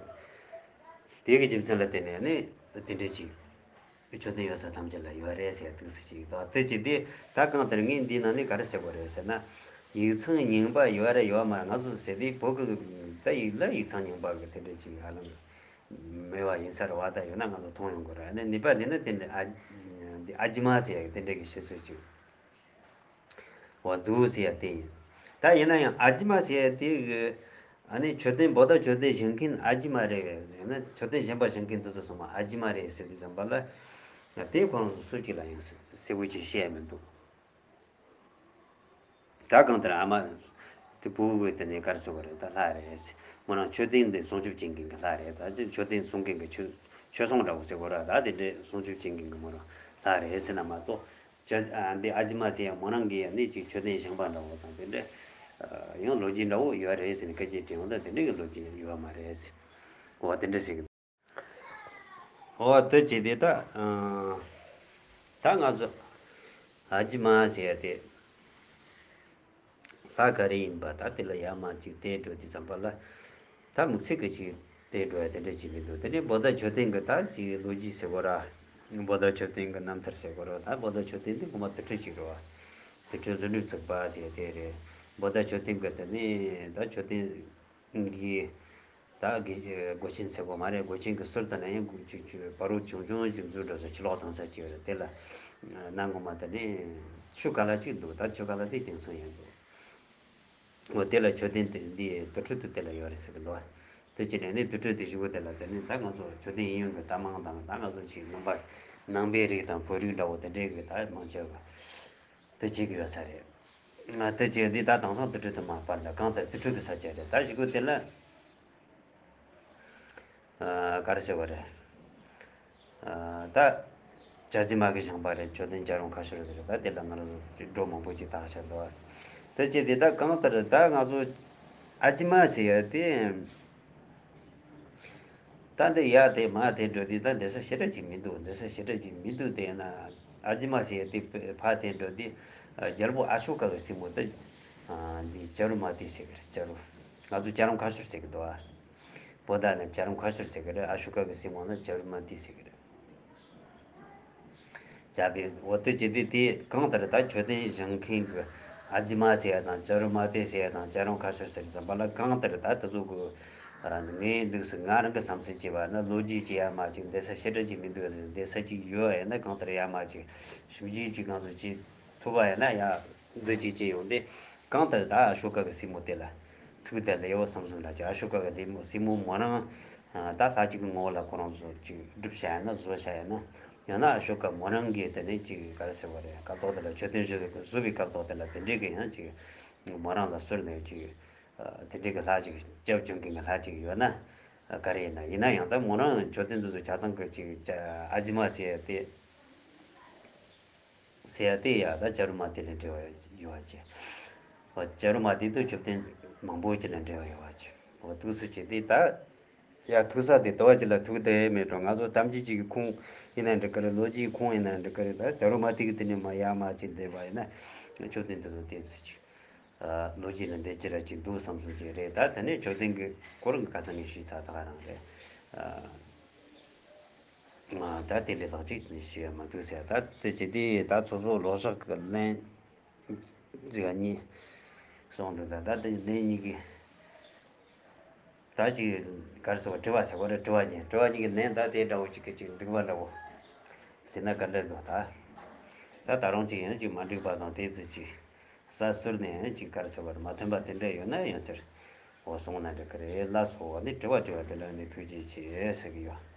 དེ་གི་རྒྱུ་མཚན་ལ་བརྟེན་ནས་ནི་དེ་འདྲ་ཅིག་མཆོད་རྟེན་ཡོད་ས་ཐམས་ཅད་ལ་ཡོད་རེད་ཟེར་འདུག་སེ་ཅིག་ད་དེ་ཅིག་དེ་ད་གང་ལྟར་ངས་འདིའི་ནང་ནས་ག་རེ་ཟེར་དགོས་རེད་ཟེར་ན། ཡིག་ཚང་རྙིང་པ་ཡོད་རེད་ཡོད་མ་རེད། ང་ཚོ་ཟེར་དུས་བོད་ཀྱི་ད་ཡིག་ལ་ཡིག་ཚང་རྙིང་པ་གི་དེ་འདྲ་ཅིག་ཧ་ལམ་མེད་པ་ཡིན་ས་རེད་བ། ད་ཡོད་ན་ང་ཚོ་མཐོང་ཡོང་གི་རེད། ཨ་ནི་ནུས་པ་འདི་ནི་དེ་འདྲ་ཨ་འདི་ཨ་ཇི་མ་ཟེར་ཡག་དེ་འདྲ་གི་ཤེས་ཚོད་ཅིག་འོ་འདུག་ཟེར་ཡ་དེ་ཡིན། ད་ཡིན་ན་ཡང་ཨ་ཇི་མ་ཟེར་ཡ་དེ་གི་ཨ་ནི་མཆོད་རྟེན་བོ་ད་མཆོད་རྟེན་བཞེངས་མཁན་ཨ་ཇི་མ་རེད། ཡང་ན་མཆོད་རྟེན་བཞེངས་པ་བཞེངས་མཁན་དེ་ཚོ་ཚང་མ་ཨ་ཇི་མ་རེད་ཟེར་དུས་ཙམ་པ་ལ་དེ་ཁོ་རང་ཚོ་སུ་གཅིག་ལ་ཡང་གསལ་པོ་ཅིག་བཤད་ཡ་མི་འདུག་ད་གང་ལྟར་ཨ་མ་དེ་ཕྲུ་གུ་དེ་ནས་ག་རེ་ཟེར་བ་རེད། ད་ལྷ་རེད། མོ་རང་མཆོད་རྟེན་འདི་སྲུང་སྐྱོབ་བྱེད་མཁན་གྱི་ལྷ་རེད། ད་ཅི་མཆོད་རྟེན་སྲུང་མཁན་གྱི་མཆོད་མཆོད་སྲུང་འདྲ་བོ་ཟེར་བ་ར། ད་དེ་འདྲའི་སྲུང་སྐྱོབ་བྱེད་མཁན་གྱི་མོ་རང་ལྷ་རེད་ཟེར་ན་མ་གཏོགས། ཅི་ཨ་འདི་ཨ་ཅི་མ་ཟེར་ཡང་མོ་རང་གིས་ཡང་ནི་ཅིག་མཆོད་རྟེན་བཞེངས་པ་འདྲ་བོ་དང་དེ་འདྲ་ཡང་ལོ་རྒྱུས་འདྲ་བོ་ཡོད་རེད་ཟེར་ནས་སྐད་ཆ་དྲིས་འོང་། ད་དེ་འདྲའི་གི་ལོ་རྒྱུས་ཡོད་མ་རེད་ཟེར། འོ་དེ་འདྲ་ཟེར་གི་འོ་དེ་བྱས་ཏེ་ད་ཨ་ད་ང་ཚོ་ཨ་ཇི་མ་ཟེར་ཡ་དེ་ལྷ་ག་རེ་ཡིན་པ་ད་དེ་ལ་ཡར་མར་ཅིག་བལྟས་འགྲོ་དུས་ཙམ་པ་ལ་ད་དམིགས་བསལ་གི་ཅིག་བལྟས་འགྲོ་ཡ་དེ་འདྲ་ཅིག་མི་འདུག་དེ་ནས་བོ་ད་མཆོད་རྟེན་གི་ད་ཅིག་ལོ་རྒྱུས་ཟེར་དགོས་ར། བོ་ད་མཆོད་རྟེན་གི་རྣམ་ཐར་ཟེར་དགོས་ར། ད་བོ་ད་མཆོད་རྟེན་དེ་ངོ་མ་དུར་ཁྲོད་ཅིག་རེད་བ། དུར་ཁྲོད་བརྩོན་འགྲུས་ཚུགས་པ་ཟེར་དེ་རེད། བོ་ད་མཆོད་རྟེན་གི་དེ་ནས་ད་མཆོད་རྟེན་གི་ད་དགེ་སྒོ་ཆེན་ཟེར་གོ་མ་རེད། སྒོ་ཆེན་གྱི་ཟུར་དུ་ན་ཡང་དགུ་ཅིག་ཅིག་བ་རོ་ཆུང་ཆུང་ཅིག་འཛུལ་འགྲོ་ས་ཕྱི་ལོགས་གཏོང་ས་ཅིག་ཡོད་རེད། དེ་ལ་གནའ་སྔོན་མ་དེ་ནས་ཆུ་ག་ལ་ཅིག་འདུག་ད་ཆུ་ག་ལ་དེ་དེང་སང་ཡང་འདུག་འོ་དེ་ལ་མཆོད་རྟེན་དེ་འདི་དུར་ཁྲོད་དུ་དེ་ལ་ཡོད་རེད་ཟེར་གི་འདུག་དེ་ཅི་ནས་ནི་དུར་ཁྲོད་དེ་བཞི་པོ་དེ་ལ་དེ་ནི་ད་ང་ཚོ་མཆོད་རྟེན་གཡས་གཡོན་གྱི་རྟ་མང་དང་ད་ང་ཚོ་ཅིག་ནང་པ་ནང་པའི་རིགས་དང་བོད་རིགས་འདྲ་བོ་དེ་འདྲའི་གི་ད་མང་ཆེ་བ་དེ་བྱེད་ཀྱི་ཡོད་ས་རེད། དེ་བྱེད་འདི་ད་དེང་སང་དུར་ཁྲོད་དུ་མ་པར་ལ་གང་ལྟར་དུར་ཁྲོད་ཀྱི་ས་ཆ་རེད། ད་བཞི་པོ་དེ་ལ། ཨ་ག་རེ་ཟེར་བ་རེད། ཨ་ད་བྱ་རྫི་མ་གི་བཞེངས་པ་རེད། མཆོད་རྟེན་བྱ་རུང་ཁ་ཤོར་ཟེར། ད་དེ་ལ་ང་རང་ཚོ་སྒྲོ་མང་པོ་ཅིག་བཏགས་བཞག་འདུག་དེ་བྱས་དེ་ད་གང་ལྟར་ད་ང་ཚོ་ཨ་ཙི་མ་ཟེར་ཡ་དེ། ད་འདི་ཡ་དེ་མ་དེ་འགྲོ་དུས་ད་འདི་ས་ཞེ་དྲག་ཅིག་མི་འདུག་འདི་ས་ཞེ་དྲག་ཅིག་མི་འདུག་དེ་ན་ཨ་ཙི་མ་ཟེར་ཡ་དེ་ཕ་དེ་འགྲོ་དུས་རྒྱལ་པོ་ཨ་ཤོ་ཀ་གི་སྲིང་མོ་དེ་འདི་བྱ་རུང་མ་དེ་ཟེར་གི་རེད། བྱ་རུང་ང་ཚོ་བྱ་རུང་ཁ་ཤོར་ཟེར་གི་འདུག་ཨ། བོད་ད་ནི་བྱ་རུང་ཁ་ཤོར་ཟེར་གི་རེད། ཨ་ཤོ་ཀ་གི་སྲིང་མོ་ནི་བྱ་རུང་མ་དེ་ཟེར་གི་རེད། བྱ་བའི་འོ་དེ་བྱེད་དུས་དེ་གང་ལྟར་ད་མཆོད་རྟེན་བཞེངས་མཁན་གྱི་ཨ་ཙི་མ་ཟེར་ཡ་དང་བྱ་རུང་མ་དེ་ཟེར་ཡ་དང་བྱ་རུང་ཁ་ཤོར་ཟེར་ཙམ་པ་ལ་གང་ལྟར་ད་དེ་ཚོ་གི་ངའི་འདུག་སེ་ང་རང་གི་བསམ་ཚུལ་བྱས་པ་ན་ལོ་རྒྱུས་ཀྱི་ཡ་མ་ཅིག་འདི་ས་ཞེ་དྲག་ཅིག་མི་འདུག་འདི་ས་ཅིག་ཡོད་ཡ་ན་གང་ལྟར་ཡ་མ་ཅིག་ཞིབ་འཇུག་ཅིག་ང་ཚོ་བྱེད་ཐུབ་པ་ཡ་ན་ཡ་འདི་ཅིག་བྱེད་ཡོང་དེ་གང་ལྟར་ད་ཨ་ཤོ་ཀ་གི་སྲིང་མོ་དེ་ལ་ཐུག་དེ་ལས་འོ་བསམ་སོང་ལ་ཅིག་ཨ་ཤོ་ཀ་གི་ལས་མོ་སྲིང་མོ་མོ་རང་ད་ལྷ་ཅིག་གི་ངོ་བོ་ལ་ཁོ་རང་ཚོ་ཅིག་སྒྲུབ་བྱ་ཡ་ན་བཟོ་བྱ་ཡ་ན། ཡང་ན་ཨ་ཤོ་ཀ་མོ་རང་གིས་དེ་ནས་ཅིག་ག་རེ་ཟེར་བ་རེད། སྐབས་ཐོག་དེ་ལ་མཆོད་རྟེན་བཞི་བཟོ་བའི་སྐབས་ཐོག་དེ་ལ་དེ་འདྲའི་གི་ཡང་ཅིག་མོ་རང་ལ་གསོལ་ནས་ཅིག་དེ་འདྲའི་གི་ལྷ་ཅིག་སྐྱབས་བཅོལ་མཁན་གི་ལྷ་ཅིག་ཡོད་ན་ག་རེ་ཡིན་ན། ཡིན་ན་ཡང་ད་མོ་རང་མཆོད་རྟེན་དེ་ཚོ་ཆ་ཚང་གི་ཅིག་ཨ་ཙི་མ་ཟེར་ཡ་དེ་ཟེར་ཡ་དེ་ཡ་ད་བྱ་རུང་མ་དེ་ལས་འབྲེལ་བ་ཡོད་པ་ཅིག་བྱ་རུང་མ་དེ་དུ་མཆོད་རྟེན་མང་པོ་ཅིག་ལས་འབྲེལ་བ་ཡོད་པ་ཅིག་འོ་འདུག་སེ་བྱས་དེ་ད། ཡ་ཐུག་ས་དེ་དོ་བ་ཅིག་ལ་ཐུག་བསྡད་མེད་འགྲོ། ང་ཚོ་གཏམ་རྒྱུད་ཅིག་གི་ཁུངས་ཡིན་ན་འགྲིག་གི་རེད། ལོ་རྒྱུས་ཁུངས་ཡིན་ན་འགྲིག་གི་རེད། ད་བྱ་རུང་མ་དེ་གི་དེ་ནས་མ་ཡར་མར་ཅིག་བསྡད་པ་ཡིན་ན་མཆོད་རྟེན་དེ་ཚོ་དེ་ཚོ་ཅིག་ལོ་རྒྱུས་ལ་འདི་ཅི་ར་ཅིག་འདུག་བསམ་བསམ་ཅིག་རེད། ད་དེ་ནས་མཆོད་རྟེན་གི་སྐོར་གི་ཁ་སང་ངས་ཞུས་ཚར་ད་ག་རང་རེད། ད་དེ་ལས་ལྷག་ཅིག་ནས་ཞུ་ཡ་མ་འདུག་ཟེར། ད་དེ་ཅི་དེ་ད་ཚོ་ཚོ་ལོ་ཞག་གི་ལན་ཅིག་གཉིས་སོང་འདུག་ད་ད་དེ་ལན་གཉིས་གི་ད་ཅིག་ག་རེ་ཟེར་བ། དྲི་བ་ཟེར་བ་རེད། དྲི་བ་གཉིས། དྲི་བ་གཉིས་ཀྱི་ལན་ད་དེ་འདྲ་བོ་ཅིག་གི་ཅིག་འགྲིག་པ་འདྲ་བོ་ཟེར་ན་ག་འདྲ་འདུག་ད་ད་ད་རུང་ཅིག་ཡང་ཅིག་མ་འགྲིག་པ་དང་དེ་ཚོ་ཅིག་ས་ཟུར་ནས་ཡང་ཅིག་ག་རེ་ཟེར་བ་རེད། མ་མཐུན་པ་དེ་འདྲ་ཡོད་ན་ཡང་ཅིག་འོ་གསུངས་ན་འགྲིག་གི་རེད། ལགས་སོ། འོ་ནི་དྲི་བ་དྲི་བ་དེ་ལ་ནི་ཐུགས་རྗེ་ཆེ་ཟེར་གི་ཡོད།